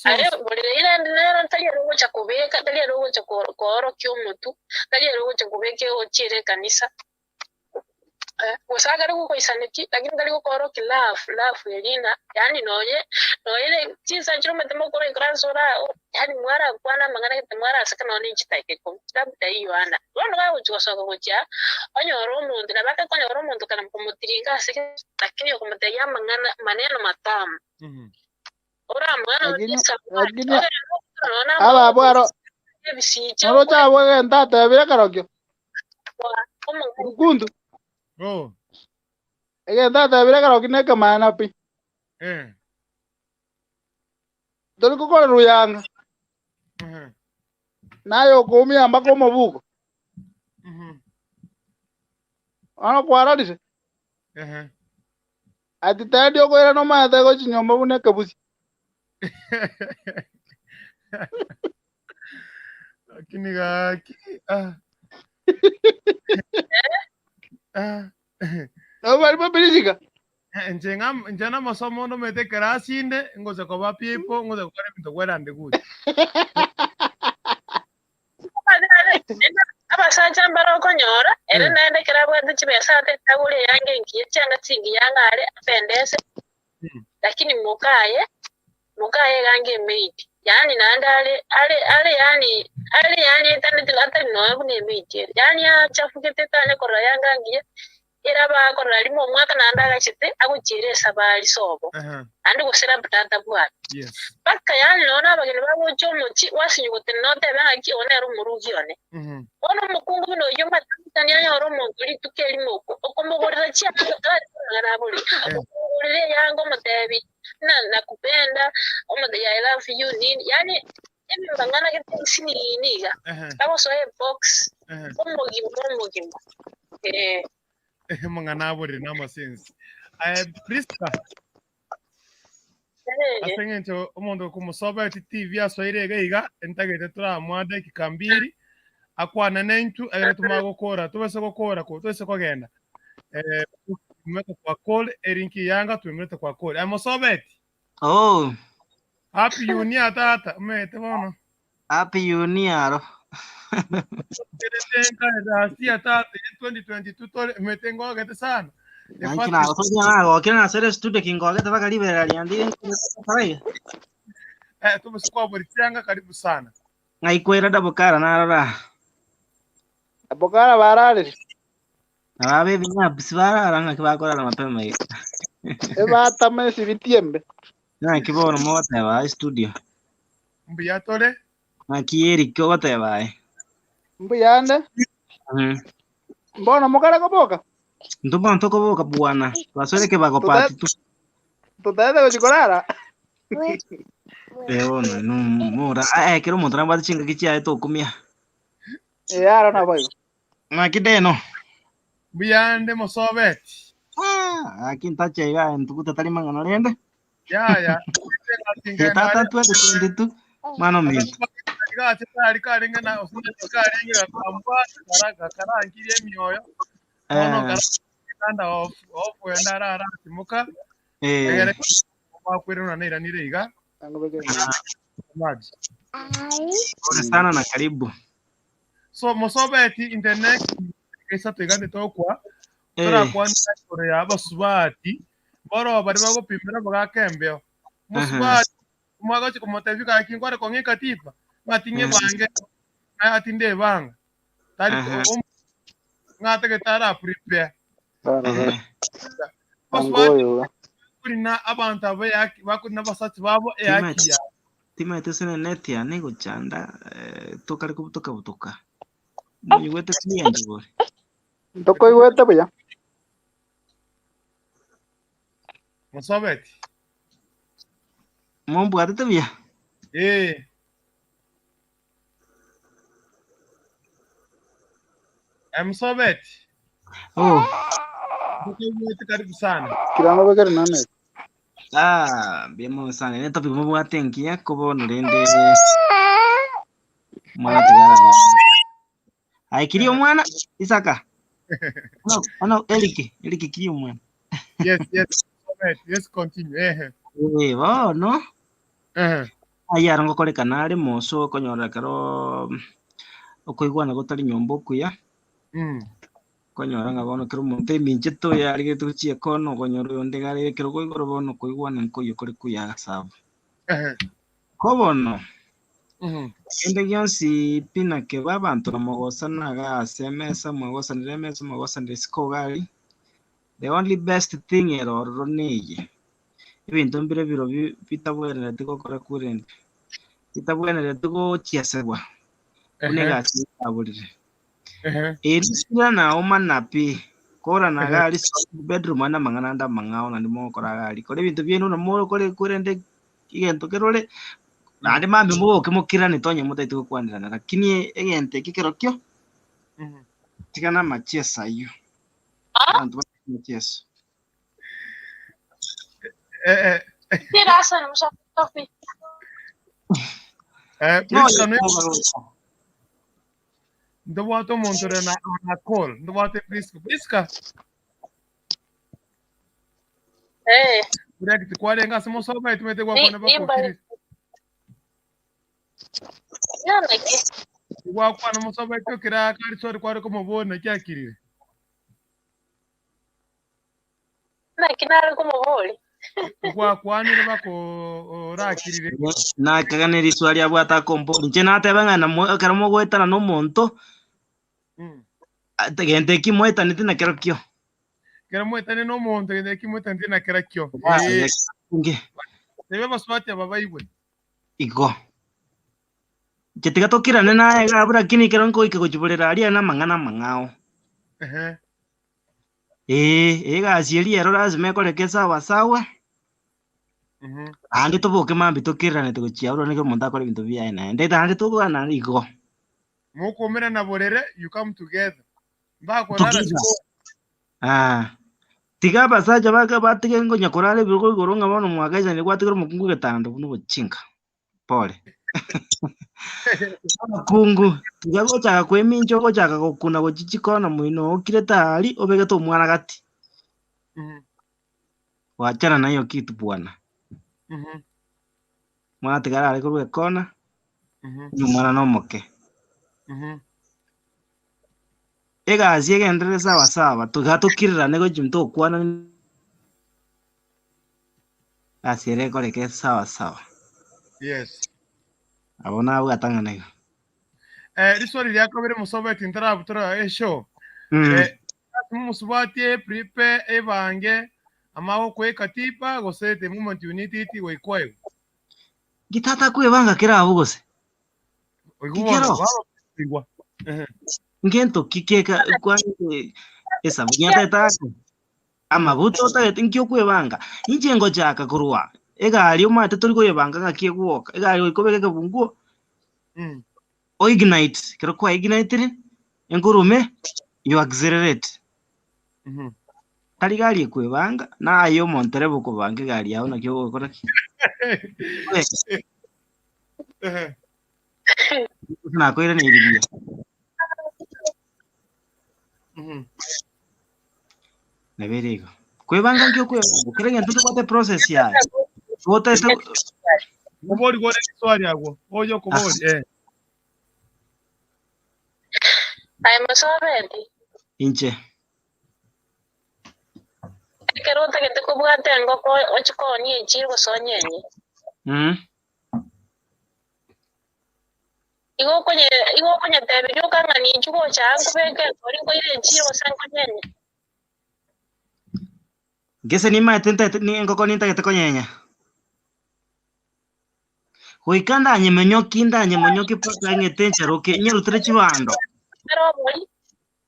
Aye borere rende nero tari ere ogocha kobeka, tari ere ogocha ko- koorokia omotwe, tari ere ogocha kobeka egochiera ekanisa. Eh, gose akare gokoisaneki, lakini tari gokoorokia love, love eria ng'a yaani noye noye ne chinsa chire omanyete mokore ikaranse ora yaani mwarakwana amang'ana gete mwaraseka nonya ne chidakika ikomi, labda hiyo ana. Bono bagochi gosoka gochia aa, onyore omonto nabo akonyora omonto kare komotiringa ase gete, lakini okomotebia amang'ana maneno matamu. Oramwana Lakini esabwati, lakini ogende nonya aba amauga abwaro ebisicha noroche okore abwo egento atebire kerokio. omong'aini. Rukuntu. Oh. Egento atebire kerokio nekemana pi. Eh. Tori kokora ruyanga. Mhm. Naye okoumia mpaka omobuko. Mhm. Bono kwarorire. Ehe. Ati tendi okoirana omanyete gochia nyomba buna ekebusi. Lakini gaki ah. Ah. Nabo bari babirisika. Inche ng'a inche namasomo ndomete ekerasi inde ngocha koba people ngocha gokora ebinto well and good. Abasacha mbare okonyora, ere naende ekero abwate chibesa atete agore eyanga engiya, chianga chingiya ang'e are apendese, lakini mokaye, mokaye iga ange emaid, yaani naende are are are yaani are yaani aitanete atari nonya buna emaid ere, yaani achafugete tanya korora yanga ngiya, ere abakorora rimo omwaka naende agachete agochiera esabari sobo, naende gose labda atabwati. Yes. Mpaka yaani nonya na abageni bagocha omochie, gwasinywa gotenena otebe ng'aki oyo nere omorugi one. Bono omokungu buna oyio omanyete anyore omonto rituko erimo oko okomogorera chianga tari amang'ana abore, okomogorera eyanga omotebi ng'a nakupenda, omotebi I love you nini, yaani ebimang'ana gete ebisinini iga, agosoa ebox omogima omogima eh. Amang'ana aborire na amasensi. Aye Priska, ase eng'encho omonto okomosobeti TV asoire iga iga, ntagete toramoa dakika mbiri, akwane naintwe ekero tomanye gokora, tobase gokora ko toise kogenda. Eh, tumete kwa call, erinki yanga twemerete kwa call. Aye mosobeti? Oh. Happy Yunia tata, omanyete bono. Happy Yunia aro. Kerete nkare last year tata, 2022 tore omanyete ngogete sana. The Nanki first nagotogia nagokire nasore studio kingogete baka riberera riandire nkaraiga. eh tobose kwa buri tianga karibu sana. Ng'aikwera dabokara narora. Abokara bararire. Ababe ebinyabusi barara ng'aki bakorara mapema iga. Ebatama esibiti embe. Ng'aki bono mogoteba aye studio. Mbuya tore. Ng'aki Eric ogoteba aye. Mbuyande. Mbono mokare koboka. Intwe bono tokoboka bwana. Twasore ekebago part 2. Totagete gochi korara. Eh bono mora eh kera omonto nabwate chingaki chiaye tokumia. Eh aro naboigo. Ng'aki deno. Mbuyande mosobeti. Ah, aki ntache iga ntuguta tari mang'ana rende. Yaya. Eh, tata 2022 mwana ominto. Gache kari karenge na karenge gakambwa gakarangirie emioyo. Bono Eh, kanda off off wenda arara atimoka. eh. Egere bakwirana nairanire iga. Maji. Pole sana na karibu. So mosobeti in the next isato iga nditokwa Eh. torakwanera igoro ya abasubati boro bari bagopimera bagaka embeo mosubati omwagachi komotebia gaki nkware kong'a ekatiba ng'ati ng'ebange naye ati ndebanga tari Aha. ng'atagete ara prepare abasubati bakorina abanto abo eyaki bakorina abasatsi babo eyaki yabo Timaete ase net yane egochanda eh, tokare kobutoka butoka. Monyigwete clear inche bori. Ntokoigwete buya. Mosobeti. Mombwatete buya? Eh. Eh, Msobeti. Oh. Ntokoigwete karibu sana. Kirango bekere nane. Ah, mbuya mono sana. Ne topic mobwate engiya ko bono rende mwana tigara. Ai kiri omwana Isaka. Ano, ano Eric, Eric kiri omwana. Yes, yes. Msobeti. Yes, continue. Eh. Eh, bono. Eh. Aye aro ngokorekana are moso okonyora ekero okoigwana gotari nyomba okuya. Okonyora ng'a bono kera omonto eminchete oyo arigerete gochia ekono okonyora oyonde iga arenge ekerogo igoro bono okoigwana nkoiyo kore kuya ase abwo. Ko bono, kende gionsi pi nakeba abanto namogosana iga ase emesa, mwagosanire emesa, mwagosanire isiko iga aria, the only best thing ere ororo neye, ebinto mbire biro bitabwenereti gokora korende, bitabwenereti gochiesegwa, buna egasi yaborire. Erisira naomana pi, korana iga aria bedroom ande amang'ana ande amang'ao naende mogokora iga aria. Kora ebinto biaino buna mogokora korende egento kerore, naende mambia mogoke mokirane tonye motaeti gokwanerana lakini egento eke kerokio, tiga na amacheso ayio. Abanto bataete amacheso. Tirasa ni mshafi. Eh, No, Priska no oyo ndobwate omonto ore na na call ndobwate Priska Priska Eh, Correct kwarenga ase mosoba etumete ni gwakwana ni bakokirire Yana ki. gwakwana mosoba etokira kari sori kware komobona kyakirire Na kinari kumuboli. gwakwanire bako orakirire Nakagana eriswa riabwate akombori inche nateba ng'a namo ekero mogoetana na omonto ate gento eki moetanete na kerokio. kero moetane na omonto gento eki moetanete na kerokio Ah, eh nge tebe basubati aba baigwe igo. Inche tiga tokirane naye iga abwo lakini ekero nkoika gochiborera aria na amang'ana amang'ao. ehe Ee, egasi eria ero lazima ekoreke sawa sawa, naende toboke mambia tokiranete gochia abwo nonye omonto akore ebinto biaye naende, naende tokogana igo. mokomerana borere you come together mbakorara Together. chiko Ah. Tiga abasacha bake batige ngonya korara ebirogo igoro ng'a bono mwagaichanire gwatigera omokungu egetanda buna obochinga. Pole. Abakungu, tiga gochaka kwemincha ogochaka gokuna gochia chikona moino okirete aria obegete omwana gati. Wachana na hiyo kitu bwana. Omwana atigare are korwa ekona, onye omwana na omoke. Egasi egenderere sawa sawa, tiga tokirerane gochia ntokwanani egasi ere ekoreke sawa sawa. Yes. Abwo nabwate ang'ana igo. Eh, riswali ria kabere mosobeti ntarabutora eshow. Eh, mosubati prepare ebange amago katiba gose the moment you need it goikwa igo. Gitata kwebanga kera abwo gose? Oigwa Kikero? bono, waba oigwa. Ehe. Ngento ki keka kwani esabuni atagete ake amaguta otagete nki okwebanga inche ngochaka korwa egari omanyete tori koyebanga ng'aki egwoka egari goika obeke ekebunguo o ignite ekero kwa ignitire enkurume you accelerate tari gari ekwebanga naye omontereba okobanga egari yago naki ogokora ki Ehe. nakoiraneiri buya Nabo ere igo. Kwebanga nki okwebanga? Kera egento tobwate process yaye. Gotete Kobori gore riswali agwo. Oyo kobori eh. Aye mosobeti, inche. ekero otagete kobwata engoko ochie koonia echiro gose onyenye, Igo okonye igo okonyeteberia okang'a ninchu gocha aa nkobeke enkori nkoire enchiri gose nkonyenye. Gese nimaete ntagete ni engoko nintagete konyenya. Goika ndanyemonyoki ndanyemonyoki mpaka ng'ete ncharoke nyerutere chibando. Ere obori,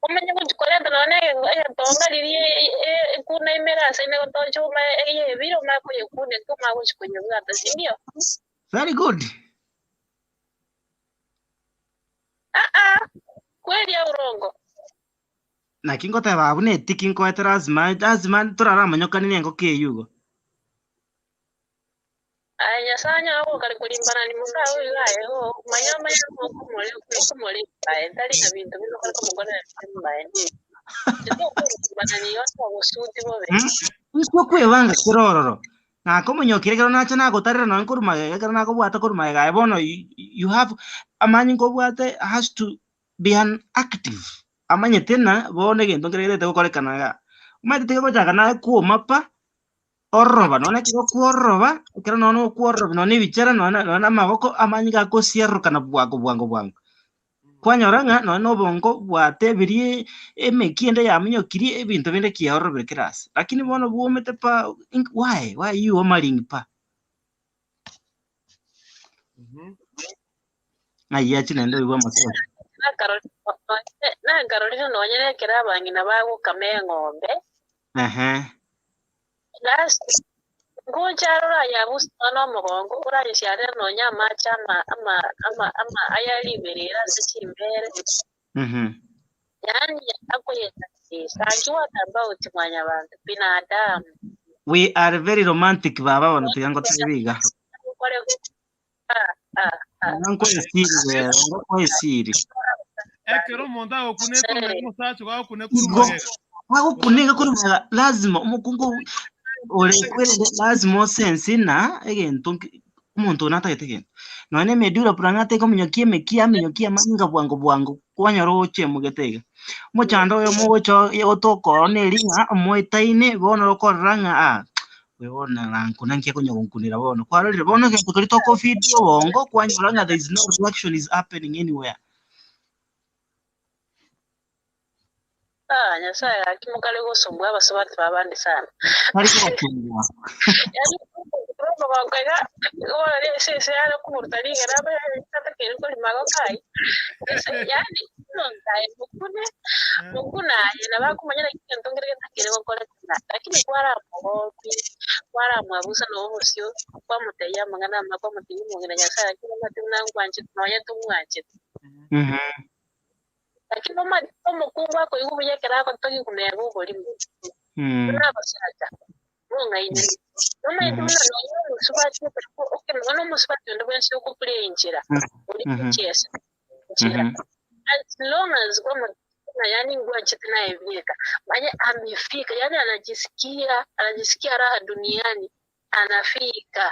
omenye gochi koreta nonya na ege egetonga riria ekuna imere ase ime gotocha omanye eyebire omanye koyekuneka omanye gochi koyebwata, sindio? Very good. Aa, kweri aurongo. Naki ngoteba abwo netiki nkoete lazima lazima toraramanyokane na engoko eywo igo. Aye Nyasae anyare gokari korimbanani mosae oyo iga aye oo, manya omanye ng'a okomore okomoremba aye tari na binto binde okore komokorera mbae. Titokorimbanani igo togosuti bobe. Inki okwebanga kera ororo? Nakomonyokire ekero nacha nagotarera nonye korwa magega ekero nakobwata korwa magega aye bono you have amanyinga obwate has to be an active amanyete ng'a bono egento nkere getagete gokorekana igaa. Omanyete tiga gochaka naye kwoma pa, ororoba nonye ekero okwororoba, ekero nonye okwororoba nonye ebichera nonye nonye amaboko amanyinga agosiarorokana bwango bwango bwango. Kwanyora ng'a nonye na obongo bwatebirie emeki ende yaminyokirie ebinto binde kiaororobire kera ase. Lakini bono bwomete pa ink why why you omaring pa? Ng'ai achie naende oigwe amaswali. Nakarorire nonye nekero abang'ina bagokama eng'ombe, Ehe. Last, ngocha arore aye abuse nonya nomogongo, orayesiarere nonya amache ama ama ama ama aya riberera ase chimbere. Yaani akoyesasisa. Anki what about mwanyabanto? Binadamu. We are very romantic baba bono tiga ngotebi iga. Okore ah ah ah. Tiga nkoe esiri rero, ngokoe esiri. Ekero omonto agokuna ekoruma omosacha ogo agokuna ekoruma Igo magega. agokuna ekoruma magega lazima omokungu ore kwerende lazima osense ng'a egento nki omonto oyo natagete egento. Nonya na emedura purang'ate ekominyokia emekia aminyokia amanyinga bwango bwango kwanyora ogochemogete iga. Omochando oyomo ogocha ogotoka ororo neri ng'a omoetaine bono okorora ng'a ah oyo bono nankuna nki akonya gonkunera bono. Kwarorire bono egento keria tokofeed obongo kwanyora ng'a there is no reaction is happening anywhere. Ah, Nyasaye gaki mokare gosumbua abasubati babande sana. Tari kobasumbua. Yaani omogongo iga bono esese yare koburuta rigena abe tatakeri korima igo kai. Ese yaani omonto aye mokune mokune aye nabo akomanya naki egento nkere getakeri gokorekana lakini kwaramogoki kwaramwabusa na obosio kwamotebia amang'ana amaya kwamotebia omong'ina Nyasaye lakini omanyete buna nkwanchete nonye tomwanchete. Lakini omanyete omokungu akoigwa buya ekero agotogigwa nere oborimo, buna abasacha bong'ainire. Nomanyete buna nonye omosubati oke nonya omosubati onde bwensi okoplay enchera, ori gochiesa enchera, as long as kwamotebia yaani ngwanchete naye bieka, manya amefika, yaani anajisikia anajisikia raha duniani, anafika.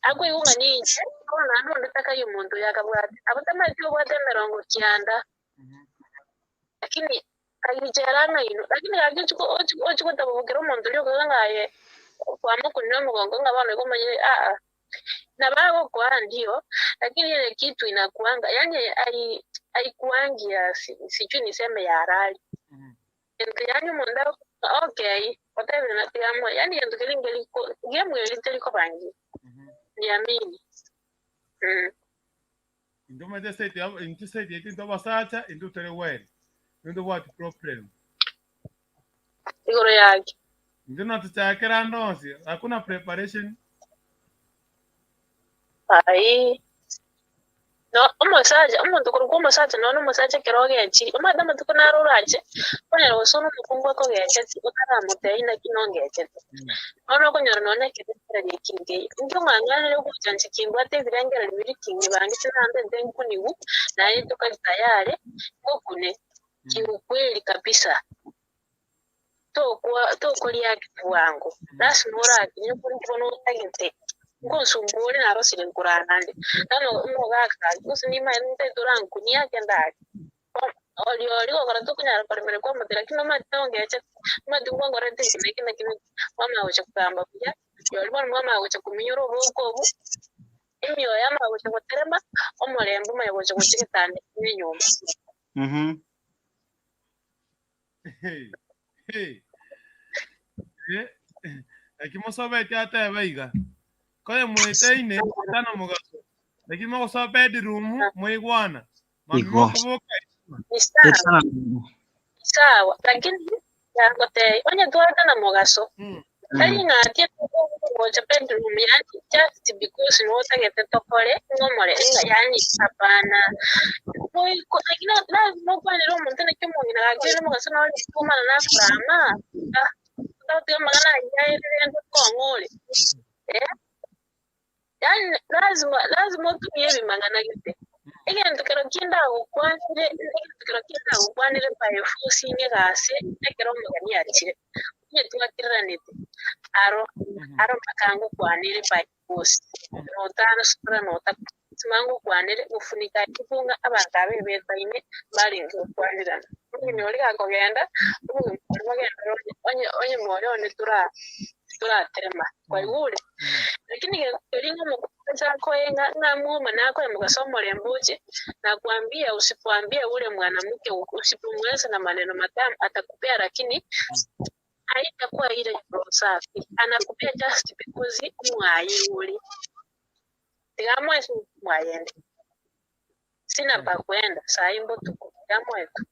Akoigwa ng'a ninche, bono naende onde takaiyo omonto oyo akabwate. Abwo tamaeti obwate emerongo kianda, lakini kagichera ang'ainwe. Lakini gaki ochia ko ochia ochia gotabobokera omonto oria okaga ng'a aye kwamokunire omogongo ng'a bono igo omanyire aa. Nabo agokoa ndio, lakini ile kitu inakuanga yaani hai haikuangi ya si sijui niseme ya halali. Egento yaani omonto agokoa okay, otebire na tiga yaani egento keria nkeri ko ngemweri teri kobangia, niamini mh. Intwe omanyete estate ya intwe estate yaito intwe abasacha intwe tore well, intwe ntobwati problem. Igoro yaki? Intwe natochakera ande onsi, hakuna preparation. Aye. No omosacha, omonto korokwa omosacha nonya omosacha ekero ogechiri, omanyete amatuko naro orache, okonyora gose ore omokungu akogecheti otaramotebia naki nongechete. Bono okonyora nonya ekerengererio eki nkeiyo. Inki ong'ang'anire ogocha inche kimbwate ebirengererio biria king'ebangete naende nte nkunigwe, naye tokari tayari, ngokune, kiukweli kabisa. Tokwa tokoriaki bwango, lasima orakinye korende bono otagete, nkonsumbua ore narosire nkorara nde. Bono omogaka gose nimanye ntagete orankunie ake ndare. Bono oria oria gokora tokonyara koremereria kwamotebia lakini omanyete ongechete, omanyete nkwankorerete eke na eke na eke na eke, mwamanya gocha kogamba buya, rirorio bono mwamanya gocha kominyora oboko obwo, emioyo yamanya gocha goterema, omorembe omanye gocha gocha egetanda kia enyomba. Hey, hey. Eh, Lakini mosobeti atebe iga. Koye mwetaine tana mogaso. Lakini mogosoa bedroom mwaigwana. Mami Igo. mokoboka Ni sawa. Etana Sawa, lakini yagotebia onye twatana mogaso, tari ng'a atie gocha bedroom yaani just because notagete tokore ng'omore ng'a yaani hapana. Goiko lakini lazima okwanere omonto naki omong'ina gaki ore mogaso nore komana nakorama, ah, otagotiga amang'ana ayio aere rende okong'ore eh. Yaani lazima lazima otumie ebimang'ana gete. Egento kero kende agokwanire, egento kero kende agokwanire by force ng'a egasi ekero omogeni achire, onye twakereranete aro, aro mpaka ngokwanere by force, notansora nota lasima ngokwanere gofunika aibu ng'a abanto aba ebetaine mbarenge gokwanerana. Omogeni oria gakogenda, omogeni oria bagenderere onye onye onye moyo one tora toraterema, kwaigure? Lakini keria ng'a omokungu akoe ng'a ng'a mwoma nakoe mogaso omorembe oche, nakwambia usipoambia ule mwanamke usipomweleza na maneno matamu atakupea lakini haitakuwa ile roho safi, anakupea just because mwaye ore. Tiga amoe mwayende. Sina pa kwenda, sai mbotuko, tiga amoe tu.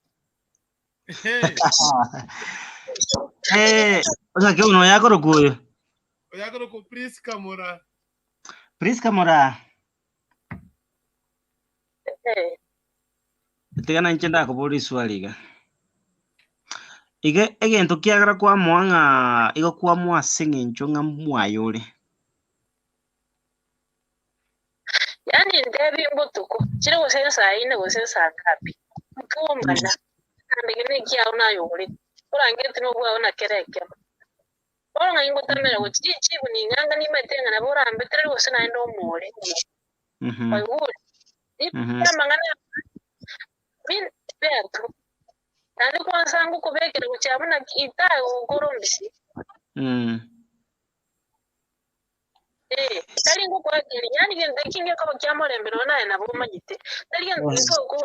Eh, osake uno yakoroka oyo. Oyakoroka Priska Mura. Priska Mura. Eh. Tiga nainche ndakoboria riswali iga. Iga egento kiagera kwamoa ng'a igo kwamoa ase eng'encho ng'a mwaye ore. Yaani ntebi mbotuko, chire gose nsaa ine gose nsaa ngapi, ntuomana, ekando nekiao nayogorete, orangeti nobwao na kera ekemo. Bono ng'ai ngotamera gochia richibu ning'anga nimanyete ng'a nabo orambetereri gose naende omoore. Kwaigure? Nimanyete amang'ana aya, mi betu, naende kwansa ngokobekera gochia abwo naki itagokora ombisi. Ee, tari ngokoakeria, yaani gento eki ngekoba kia morembe nonya naye nabo omanyete. Tari gento ntoko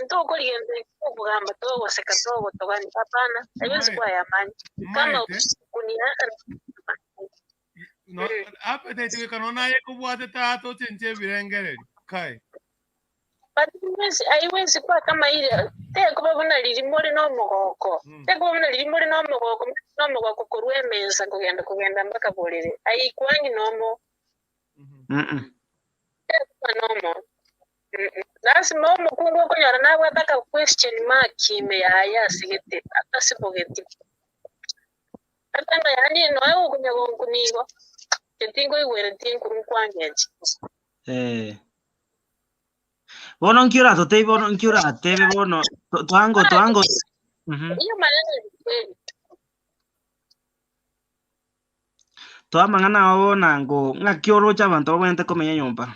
ntokori gento eki tokogamba togoseka togotogani, hapana, haiwezi kuwa ya amani. Kama Omanyete? kunia No, appetite goika nonya naye ekobwate tata ochenche ebirengererio. Kai. But haiwezi haiwezi kuwa kama ile tekoba buna riria more na omogoko, tekoba buna riria more na omogoko more na omogoko korwa emesa kogenda kogenda mpaka borere, haikuangi nomo. Tekoba nomo. Lasima omokungu okonyora nabwate aka question mark ime yaye asegete atasibogeti. Ata ng'a yaani noe gokunya gonkuna igo, inche tinkoigwereti nkuru nkwangechi. Eh. Bono nki oratotebie bono nki oratebe bono to- twango twango. Hiyo maneno ni kweli. Toa amang'ana ao bono ango, ng'aki oroche abanto babwenerete komenya nyomba?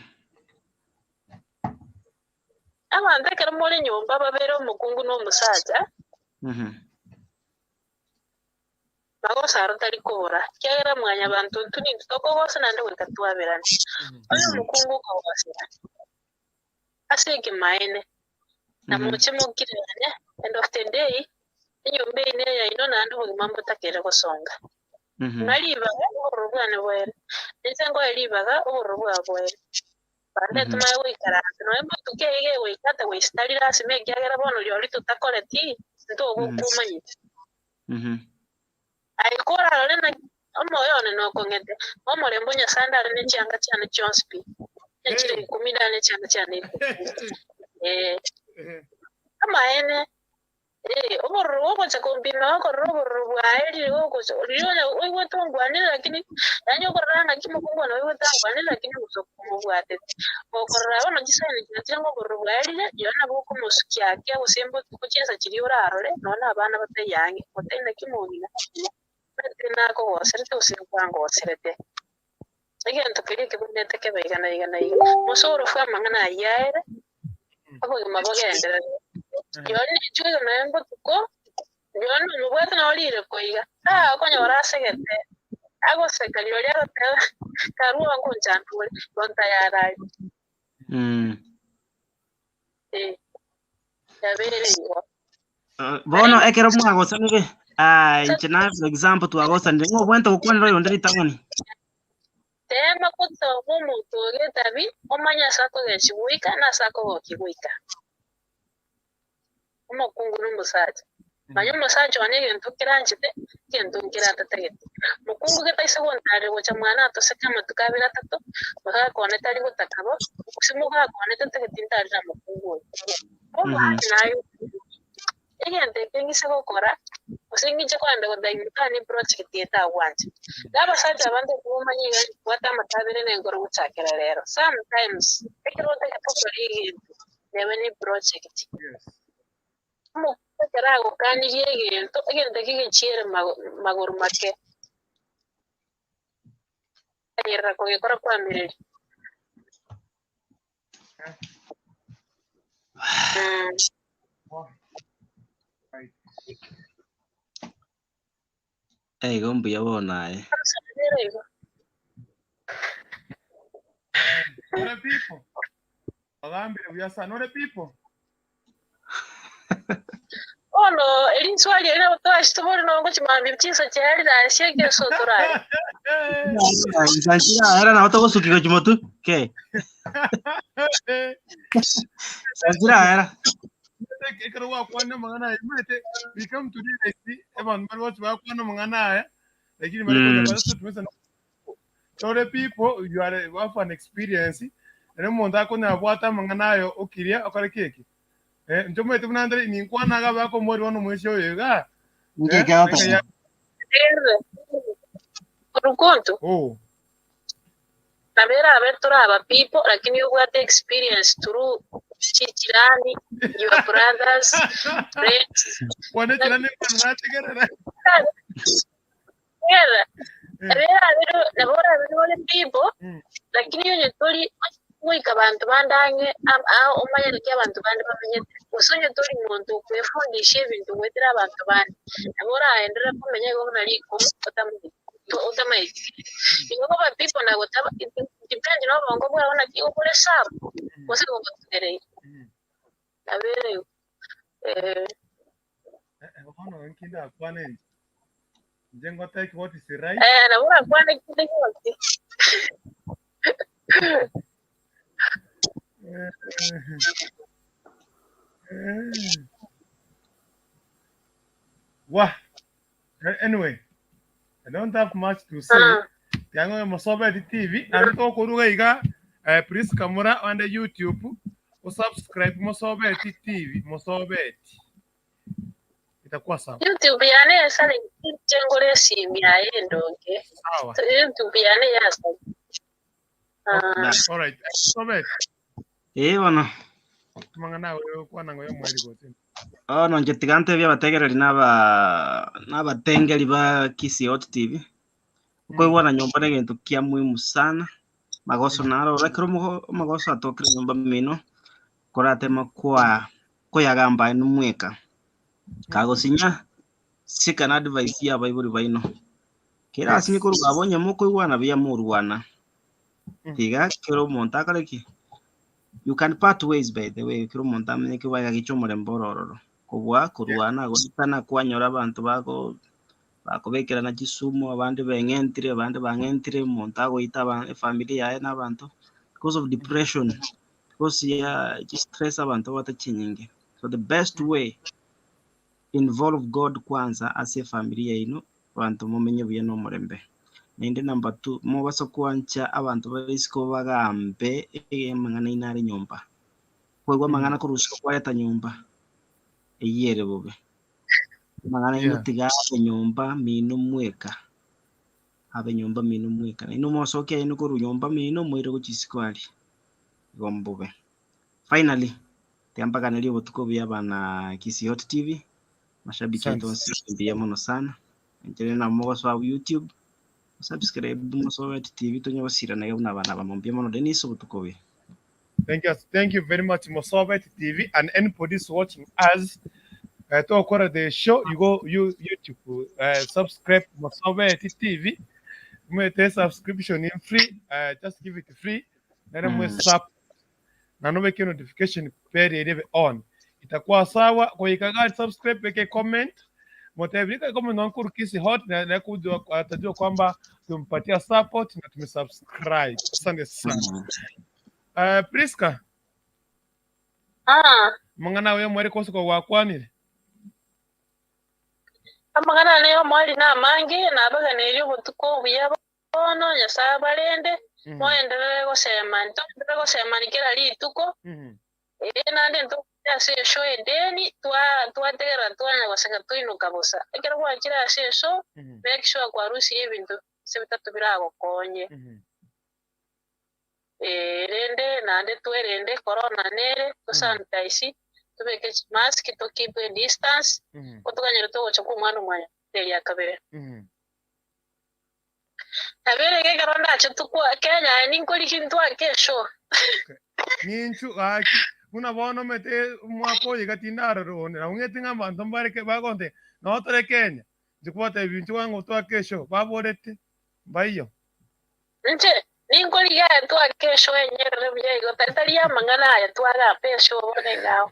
Abanto ekero more nyomba babere omokungu na omosacha, magoso aro tari kobora, ekiagera mwanyabanto intwe nintwe tokogosa naende goika twaberane. Onye omokungu okogosera ase ekemaene, na moche mokirerane, end of the day, enyomba eyio neyaino naende obogima mbotakere gosonga. Ng'a ribaga obororo bwane boere, ninche nkoe ribaga obororo bwao boere. Bande tomanye goikaransa, nonya botuko eyio egoika ata goisa tari lasima ekiagera bono rirorio totakoreti, ntogokwa omanyete. Aye korarore naki omoyo one nokong'ete, omorembe o Nyasae ndare ne chianga chiane chionsi pi, ne chire ikomi ndare ne chianga chiane ikomi. Ee, amaene, ee, obororo bogocha kompima gokorora obororo bwaye riria gogocha riria onya oigwete ongwanire lakini yaani okorora ng'aki omokungu one oigwete angwanire lakini obosoku mbobwatete. Gokorora bono chisaini chiachire ng'a obororo bwaerire, rirorio nabo okomosukia ake gose mbotuko chinsa chiria orarore, nonya na abana bataiyo ang'e, gotebia naki omong'ina, omanyete nakogoserete gose nkwangoserete. Egento keria ekebwenerete kebe iga na iga na iga. Mosorofu amang'ana ayio aere, obogima bogenderere. Rirorio ninchwe iga nonya mbotuko, rirorio nomobwate nabo rireko iga, ah okonyora asegete, agoseka rirorio agoteba karue oo ngonchanda ore, igo ntayarari. Eh, yabeire igo. Bono ekero mwagosanire, ah, inche na for example twagosanire, ng'o obwenerete gokwanera oyonde ritang'ani? Teema gotoma omonto o getabi, omanye ase akogechia goika na ase akogokia goika. Omokungu na omosacha. Manya omosacha one egento nkeranchete, egento nkeratatagete. Mokungu getaisa gontarera gocha mwane atoseke amatuko abere atato, mogaka one tari gotaka bo, gose mogaka one tatageti ntarere mokungu oyo. Omwami naye egento eke ng'ise gokora, gose ng'iche kogenda gotebia mokane eproject eye tagwancha. Na abasacha abande tibamanya iga bwate amatabere na enkoro gochakera rero. Sometimes, ekero otagete gokora egento, neba ne eproject. Omokungu ekero agokanirie egento, egento ekio gechiere magoro make. Ayerera kogekora kwamereria. Igo mbuya bono aye. Ore people. Bagambire buya sana. Ore people. Bono erinswali eri nabo twachitobori nongo chimambia chinsa chiarire ase egeso torare. Sanchira era nabo togosukigwa chimotu ke. Sanchira era. Ekero gwakwana amang'ana aya, omanyete we come to realize abantu bari gochi bakwana amang'ana aya, lakini bari konya tumesa tore people you are you have an experience ere omonto akonya abwate amang'ana ayo okiria okore ki eki eh inche omanyete buna ntari ninkwana iga bakomoria bono omoisia oyo iga Inche eh ekero enka oteba. ya Ere orukuntu oh nabo erabe tore aba people lakini obwate experience through chichirani your brothers friends kwane chirani nkwana nategerera Era, nabo nabo orabe nore people, lakini onye tori goika abanto bande ang'e omanye naki abanto bande bamenyete, gose onye tori monto okwefundisha ebinto goetera abanto bande, nabo oraenderere komenya igo buna rikumu otamanyeti otamaeti. Igo koba people na gotaba it depend na obongo bwao naki obore sharp gose bogotegereire. Nabo ere igo. Eh. Bono inki ndakwane inche? Inche ngotake what is right. Eh, nabo orakwane kende gionsi. Wah. Anyway, I don't have much to say. Tiang'o Mosobeti TV, naende tokoruga iga eh, Priska Mura onde YouTube, osubscribe Mosobeti TV, Mosobeti. Itakuwa sawa. YouTube yane yasare inche ngore esimi yaye endonge. Sawa. YouTube yane yasare. Ah. All right. Mosobeti. Eh bono. Mang'ana aye okwana ng'o yomoeri gose. Bono inche tiga ntebie abategereri na aba na abatengeri ba Kisii Hot TV. Okoigwana nyomba negento kia muhimu sana, magoso naro oro ekero omogo amagoso atokire nyomba mino, koratema koa koyagamba aye nomweka. Kagosinya, sika na advice ya abaibori baino. Kera asinye korwa abwo onye mokoigwana buya morwana. Tiga kera omonto akore ki? You can part ways by the way, kera omonto amenye kebaiga gicha omorembe ore ororo. Kobua korwana goetana kwanyora abanto bago bakobekerana chisumu, abande beng'entire, abande bang'entire, omonto agoita aba efamiri yaye na abanto because of depression, because ya chistress abanto babwate chinyinge. So the best way, involve God kwanza ase efamiri yaino, abanto momenye buya na omorembe. Naende number two, mobasa koancha abanto bare isiko bagambe amang'ana aino are nyomba. Koigwa amang'ana korwa isiko kwareta nyomba, eyio ere bobe. Amang'ana aino tiga abe nyomba mino mweka, abe nyomba mino mweka. Naende mosoke aino korwa nyomba mino moire gochia isiko aria, igo mbobe. Finally, tiga mbaganerie obotuko obuya abana Kisii Hot TV, mashabiki aito Asante. onsi mbuya mono sana. Inche rende nabo mogosoa abwo YouTube, mosubscribe mosoe Hot TV tonye gosirana iga buna abana abamo. Mbuya mono Dennis, obotuko obuya. Thank you, thank you very much, Mosobet TV, and anybody is watching us. Tokora the show, you go you YouTube, subscribe Mosobet TV. Mwete subscription in free, just give it free. Nere mwe sub na nobeke notification bell ere on. Itakuwa sawa kwa gari subscribe weke comment. Motebika comment na Nkuru Kisii Hot na na kujua atajua kwamba tumempatia support na tumesubscribe. Asante sana. Priska. Mang'ana aye omwere kosuka gwakwanire. Amang'ana ane y'omweri namange, nabaganeirie obotuko obuya bono, Nyasae abarende, moenderere gosema, ntoenderere gosemani kera rituko, ee naende ntoche ase eshow edeni, twa twategerera twanya goseka toinoka bosa. Ekero gwachire ase eshow, make sure kwarusirie ebinto bionsi bitato biragokonye. Ee, rende naende twerende, corona nere, tosanitize, tobeke chimask, to keep a distance, ko tokanyore togocha kwa omwana omwanya eria kabere. Nabere iga ekero ndache tukwa Kenya aye ninkorigia ntwake eshow. Ninchu gaki buna bono omanyete omwaka oyo iga tindarora onde nabo ng'ete ng'a abanto mbareke bagontebia nabo tore Kenya inche kobatebia inche kwango twake eshow baborete mbaiyo. Inche ninkorigia aye twake eshow enyerere buya igo tari tari amang'ana aya twagamba eshow bono eng'ao.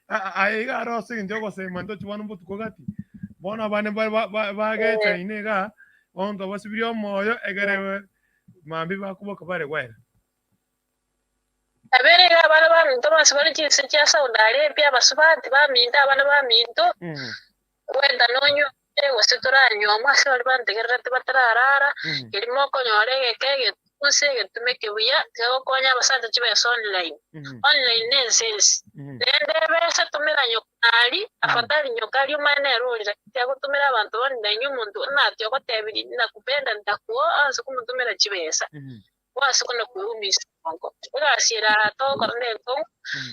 Aye iga aro ase eng'encho yogosema ntochi bono botuko gati bono abande mbare bagechaine igaa bono twabasibirie omoyo egere mambia bakoboka bare gwera. Nabere iga abana baminto bonsi bare chinse chia Saudi Arabia, abasubati baminto, abana baminto, gwenta nonywe gose toranyuomwe ase baria bantegererete batararara, erio mokonyora egeka egetunse egetumeke buya, tiga gokonya abasacha chibesa online. Online nense ense. Rende ebesa tumera nyokari, afadhali nyokari omanye nere orire, tiga gotumera abanto online omonto nati ogotebirie nakupenda ntakuoa ase komotumera chibesa. Gwase kona kweumisa omonko. Egasi ere aa togokora nenkong'u,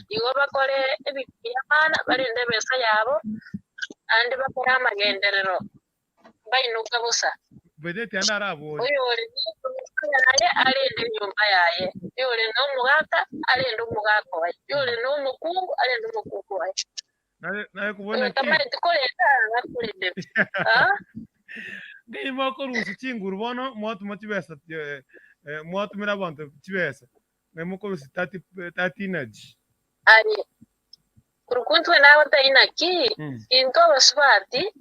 igo bakore ebinto bi'amana, barende ebesa yabo, naende bakore amagenderero, mbainoka bosa. Bedeti ande araborie. Oyore nenyomba yaye arende enyomba yaye, oyore nomogaka arende omogaka oye, oyore nomokungu arende omokungu oye. Naye naye kobona ki? Oyotamanyeti korenda akorende. Ah? Ngai mokorusia chinguru bono mwatuma chibesa eh, eh, mwatumera abanto chibesa. Ngai mokorusia 30 30 energy. Aye, kurukuntwe nagotebia naki, intwe abasubati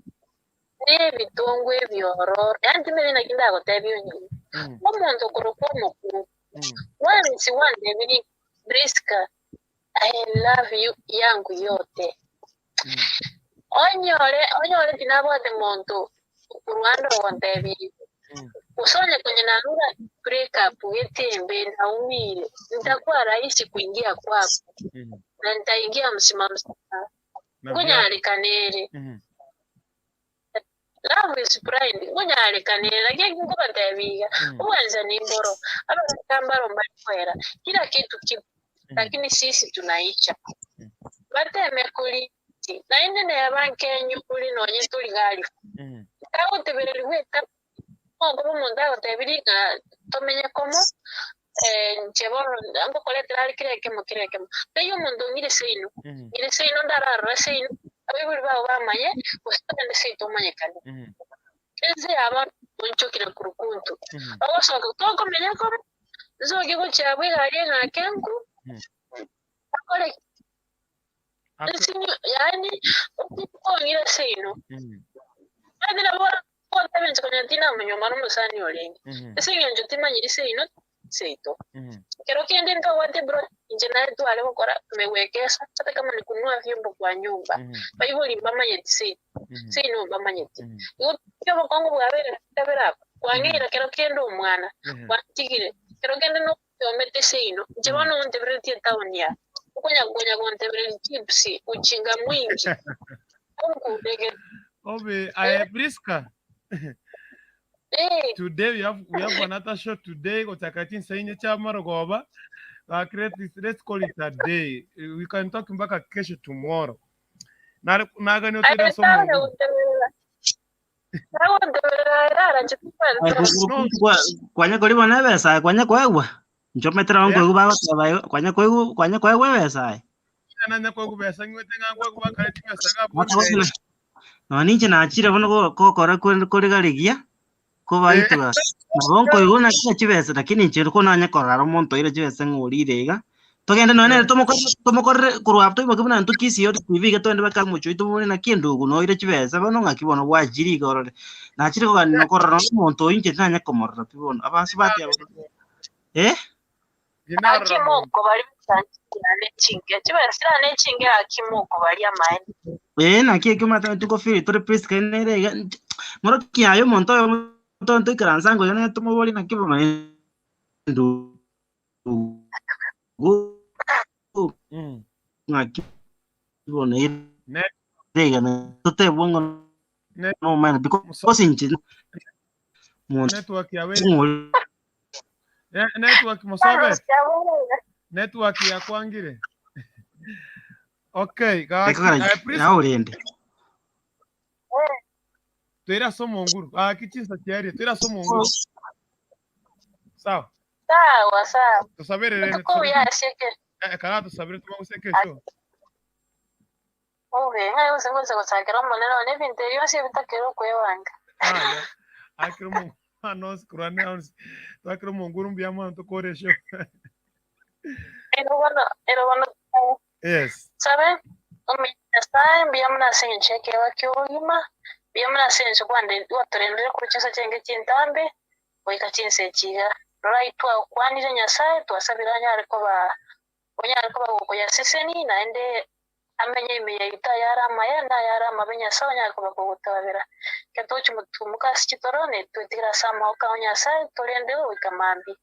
nebitongwa ebiororo, yaani timanyeti naki ndagotebia onyuma. Omonto okorokwa omokungu, once gwantebirie Prisca, I love you yangu yote. Onyore onyore tinabwate monto korwa ande ogontebia igo. Gose onye konye narure break up gete embe naumire, nitakuwa rahisi kuingia kwako na nitaingia mzima mzima. Nkonyarekana ere. Love is blind, nkonyarekana ere. Naki eki nkobatebia iga, obwanchani mboro, abagaka mbaro mbari koera, kila kitu kipo, lakini sisi tunaicha. Bateme kori, naende neba nkenyu kori nonye tori gari. Agotebererigwa etabu, okoba omonto agotebirie ng'a tomenye komo, inche bono ngokoretera are kera ekemo kera ekemo. Taiyo omonto ong'ire seino, ng'ire seino ndararore seino, abaibori bao bamanye, gose togende seito omanyekane. Ense y'abanto onchokire kurukuntu. Ogosoka tokomenya komo, nsoke gochia abwo egari eng'ake nku, akore Ensinyo, yaani okong'ira seino. Naende nabo ogoteba inche konya tinamonyuoma nomosani orenge, ase eng'encho timanyiri seino seito. Ekero kende ntobwate bro inche naye tware gokora megwekesa ata kama ni kununua vyombo kwa nyumba, baibori mbamanyeti seito, seino mbamanyeti. Igo ki obokong'u bwabeire kabere abwo, kwang'eira kero kende omwana, gwantigire, kero kende no. Omete seino, inche bono ontebereretie etaoni aa, okonya-konya gontebereria chips, ujinga mwingi, onkundege. Obe, aye Priska. Eh. Today we have another show today gochaka chinsa inye chia marogoba. Like let's call it a day. We can talk mpaka kesho tomorrow. Nare nagani Aye otere ase tare omonguru. gonteberera. Tare gonteberera era inche tikwentera. No, Kwanya koribwa na ebesa aye, kwanya koegwa. Inche omanyete nabo yeah. nkoigwa bagoteba igo, kwanya koigwa kwanya koegwa ebesa aye. Nanya koegwa besa ng'wete ng'a nkoegwa bakare chibesa iga abwo Gocha onde. gokina. Nonya ninche nachire bono go- gokora kore koriga-rigia, kobaitwa nabo nkoigwa naki ng'a chibesa lakini inche ko nanye korora omonto oire chibesa ng'a orire iga, togende nonya nere tomokorere tomokorere korwa abwo toimoke buna intwe Kisii Hot TV iga togende mpaka omochie oito bore naki endugu noire chibesa bono ng'aki bono gwachire iga orore. Nachire kogani korora nonye omonto oyio inche ntanye komorora pi bono, abasubati aba eh. Gaki mokobaria chibesa chinke, chibesa nechinke gaki mokobaria amaene. Ee, naki ekio omanyete tokofeel tore Priska nere iga, ng'oroki aye omonto oyomo toikaranse ango iga nere tomoborie naki bono endugu ng'aki bono ere iga totebwe ng'a nomanyete because inche monto Network yawe network mosobe network yakwangire okay gaki please yaurende twira ase omonguru gaki chinsa chiaria twira ase omonguru sawa Sawa sawa. tusabere rende Tuko uyasheke. eh kara tusabere tumaguse kesho Obe, ng'a gose ngocha gochakera Omonene one ebinto ebi bionsi ebitakere okwebanga. Aya, akire omongu anonsi korwa onsi twakire omonguru mbuya mono tokore esho. Ero bono, ero bono Yes. sabe omenye Nyasaye mbuya mono ase eng'encho y'ekeegwa ki'obogima, mbuya mono ase eng'encho kwande gwatorendire korwa chinsa chiaenge chintambe goika chinsa echi iga. Rora twakwanire Nyasaye twasabire anyare koba Onyare koba gokoyaseseni, naende amenye ime yaito ayare amaya na ayare amabe Nyasae onyare koba kogotoabera. Ekero togochia motumoka ase chitoro, ne twetigere ase amaboko ao Nyasae, torende goika mambia.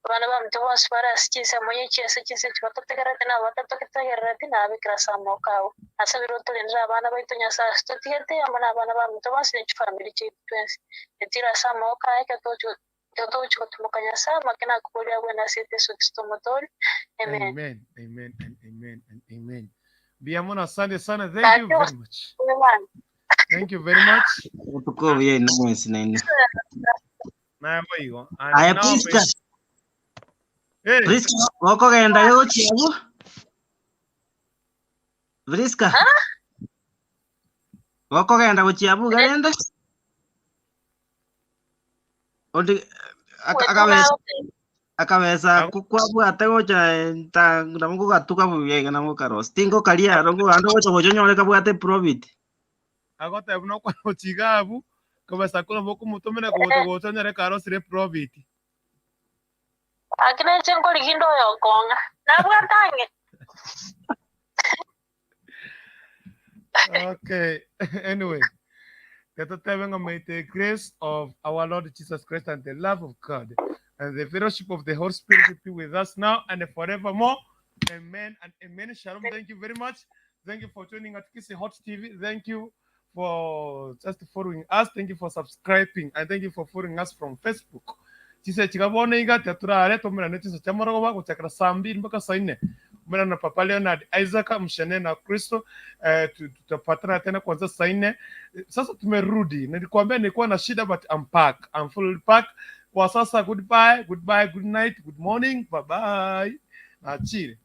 Abana baminto bonsi bare ase chinsemo ye chiense chinse echi batotegerereti na abo batatotegerereti, nababekere ase amaboko ao. Nasabire otorendere abana baito Nyasae ase totigete, amo nabana baminto bonsi ne chifamiri chiaito twensi. Etire ase amaboko aye ekero togochia Ekero togochia gotimoka Nyasae, amang'ana akoboria agwene ase Yeso Kristo Omotoori. Amen. Amen, amen, and amen, and amen. Mbuya mono, asante sana. Thank you very much. Thank you very much. Obotuko obuya inwe mwensi nainwe. Naye boigo. And Aye now Priska, Hey. Priska gokogenda ge gochia abwo. Priska. Gokogenda gochia abwo iga rende. Onde akabesa akabesa kwabwate gocha ta nabo ngogatuka buya iga nabo ngokarosia. Tingokaria aro ande ogocha gocha onyore kabwate profit. Agoteba buna okwana gochia iga abwo, kobesa korwa nabo okomotomera gocha gocha onyore karosire profit. Gaki nainche nkorigia inde oyokong'a, nabwate ang'e. Okay. Anyway, let us tell you, may the grace of our Lord Jesus Christ and the love of God and the fellowship of the Holy Spirit be with us now and forevermore. Amen and amen. Shalom. Thank you very much. Thank you for joining at Kisii Hot TV. Thank you for just following us. Thank you for subscribing and thank you for following us from Facebook. Chise chika bono iga tiaturare tomerane chise chamorogoba gochakera saa mbili mpaka saa nne. Umeona na Papa Leonard Isaac mshene na Kristo. Eh, tutapatana tena kuanzia saa nne. Sasa tumerudi, nilikwambia nilikuwa na shida but I'm back. I'm full back. Kwa sasa goodbye, goodbye, good night, good morning, bye bye. Achire.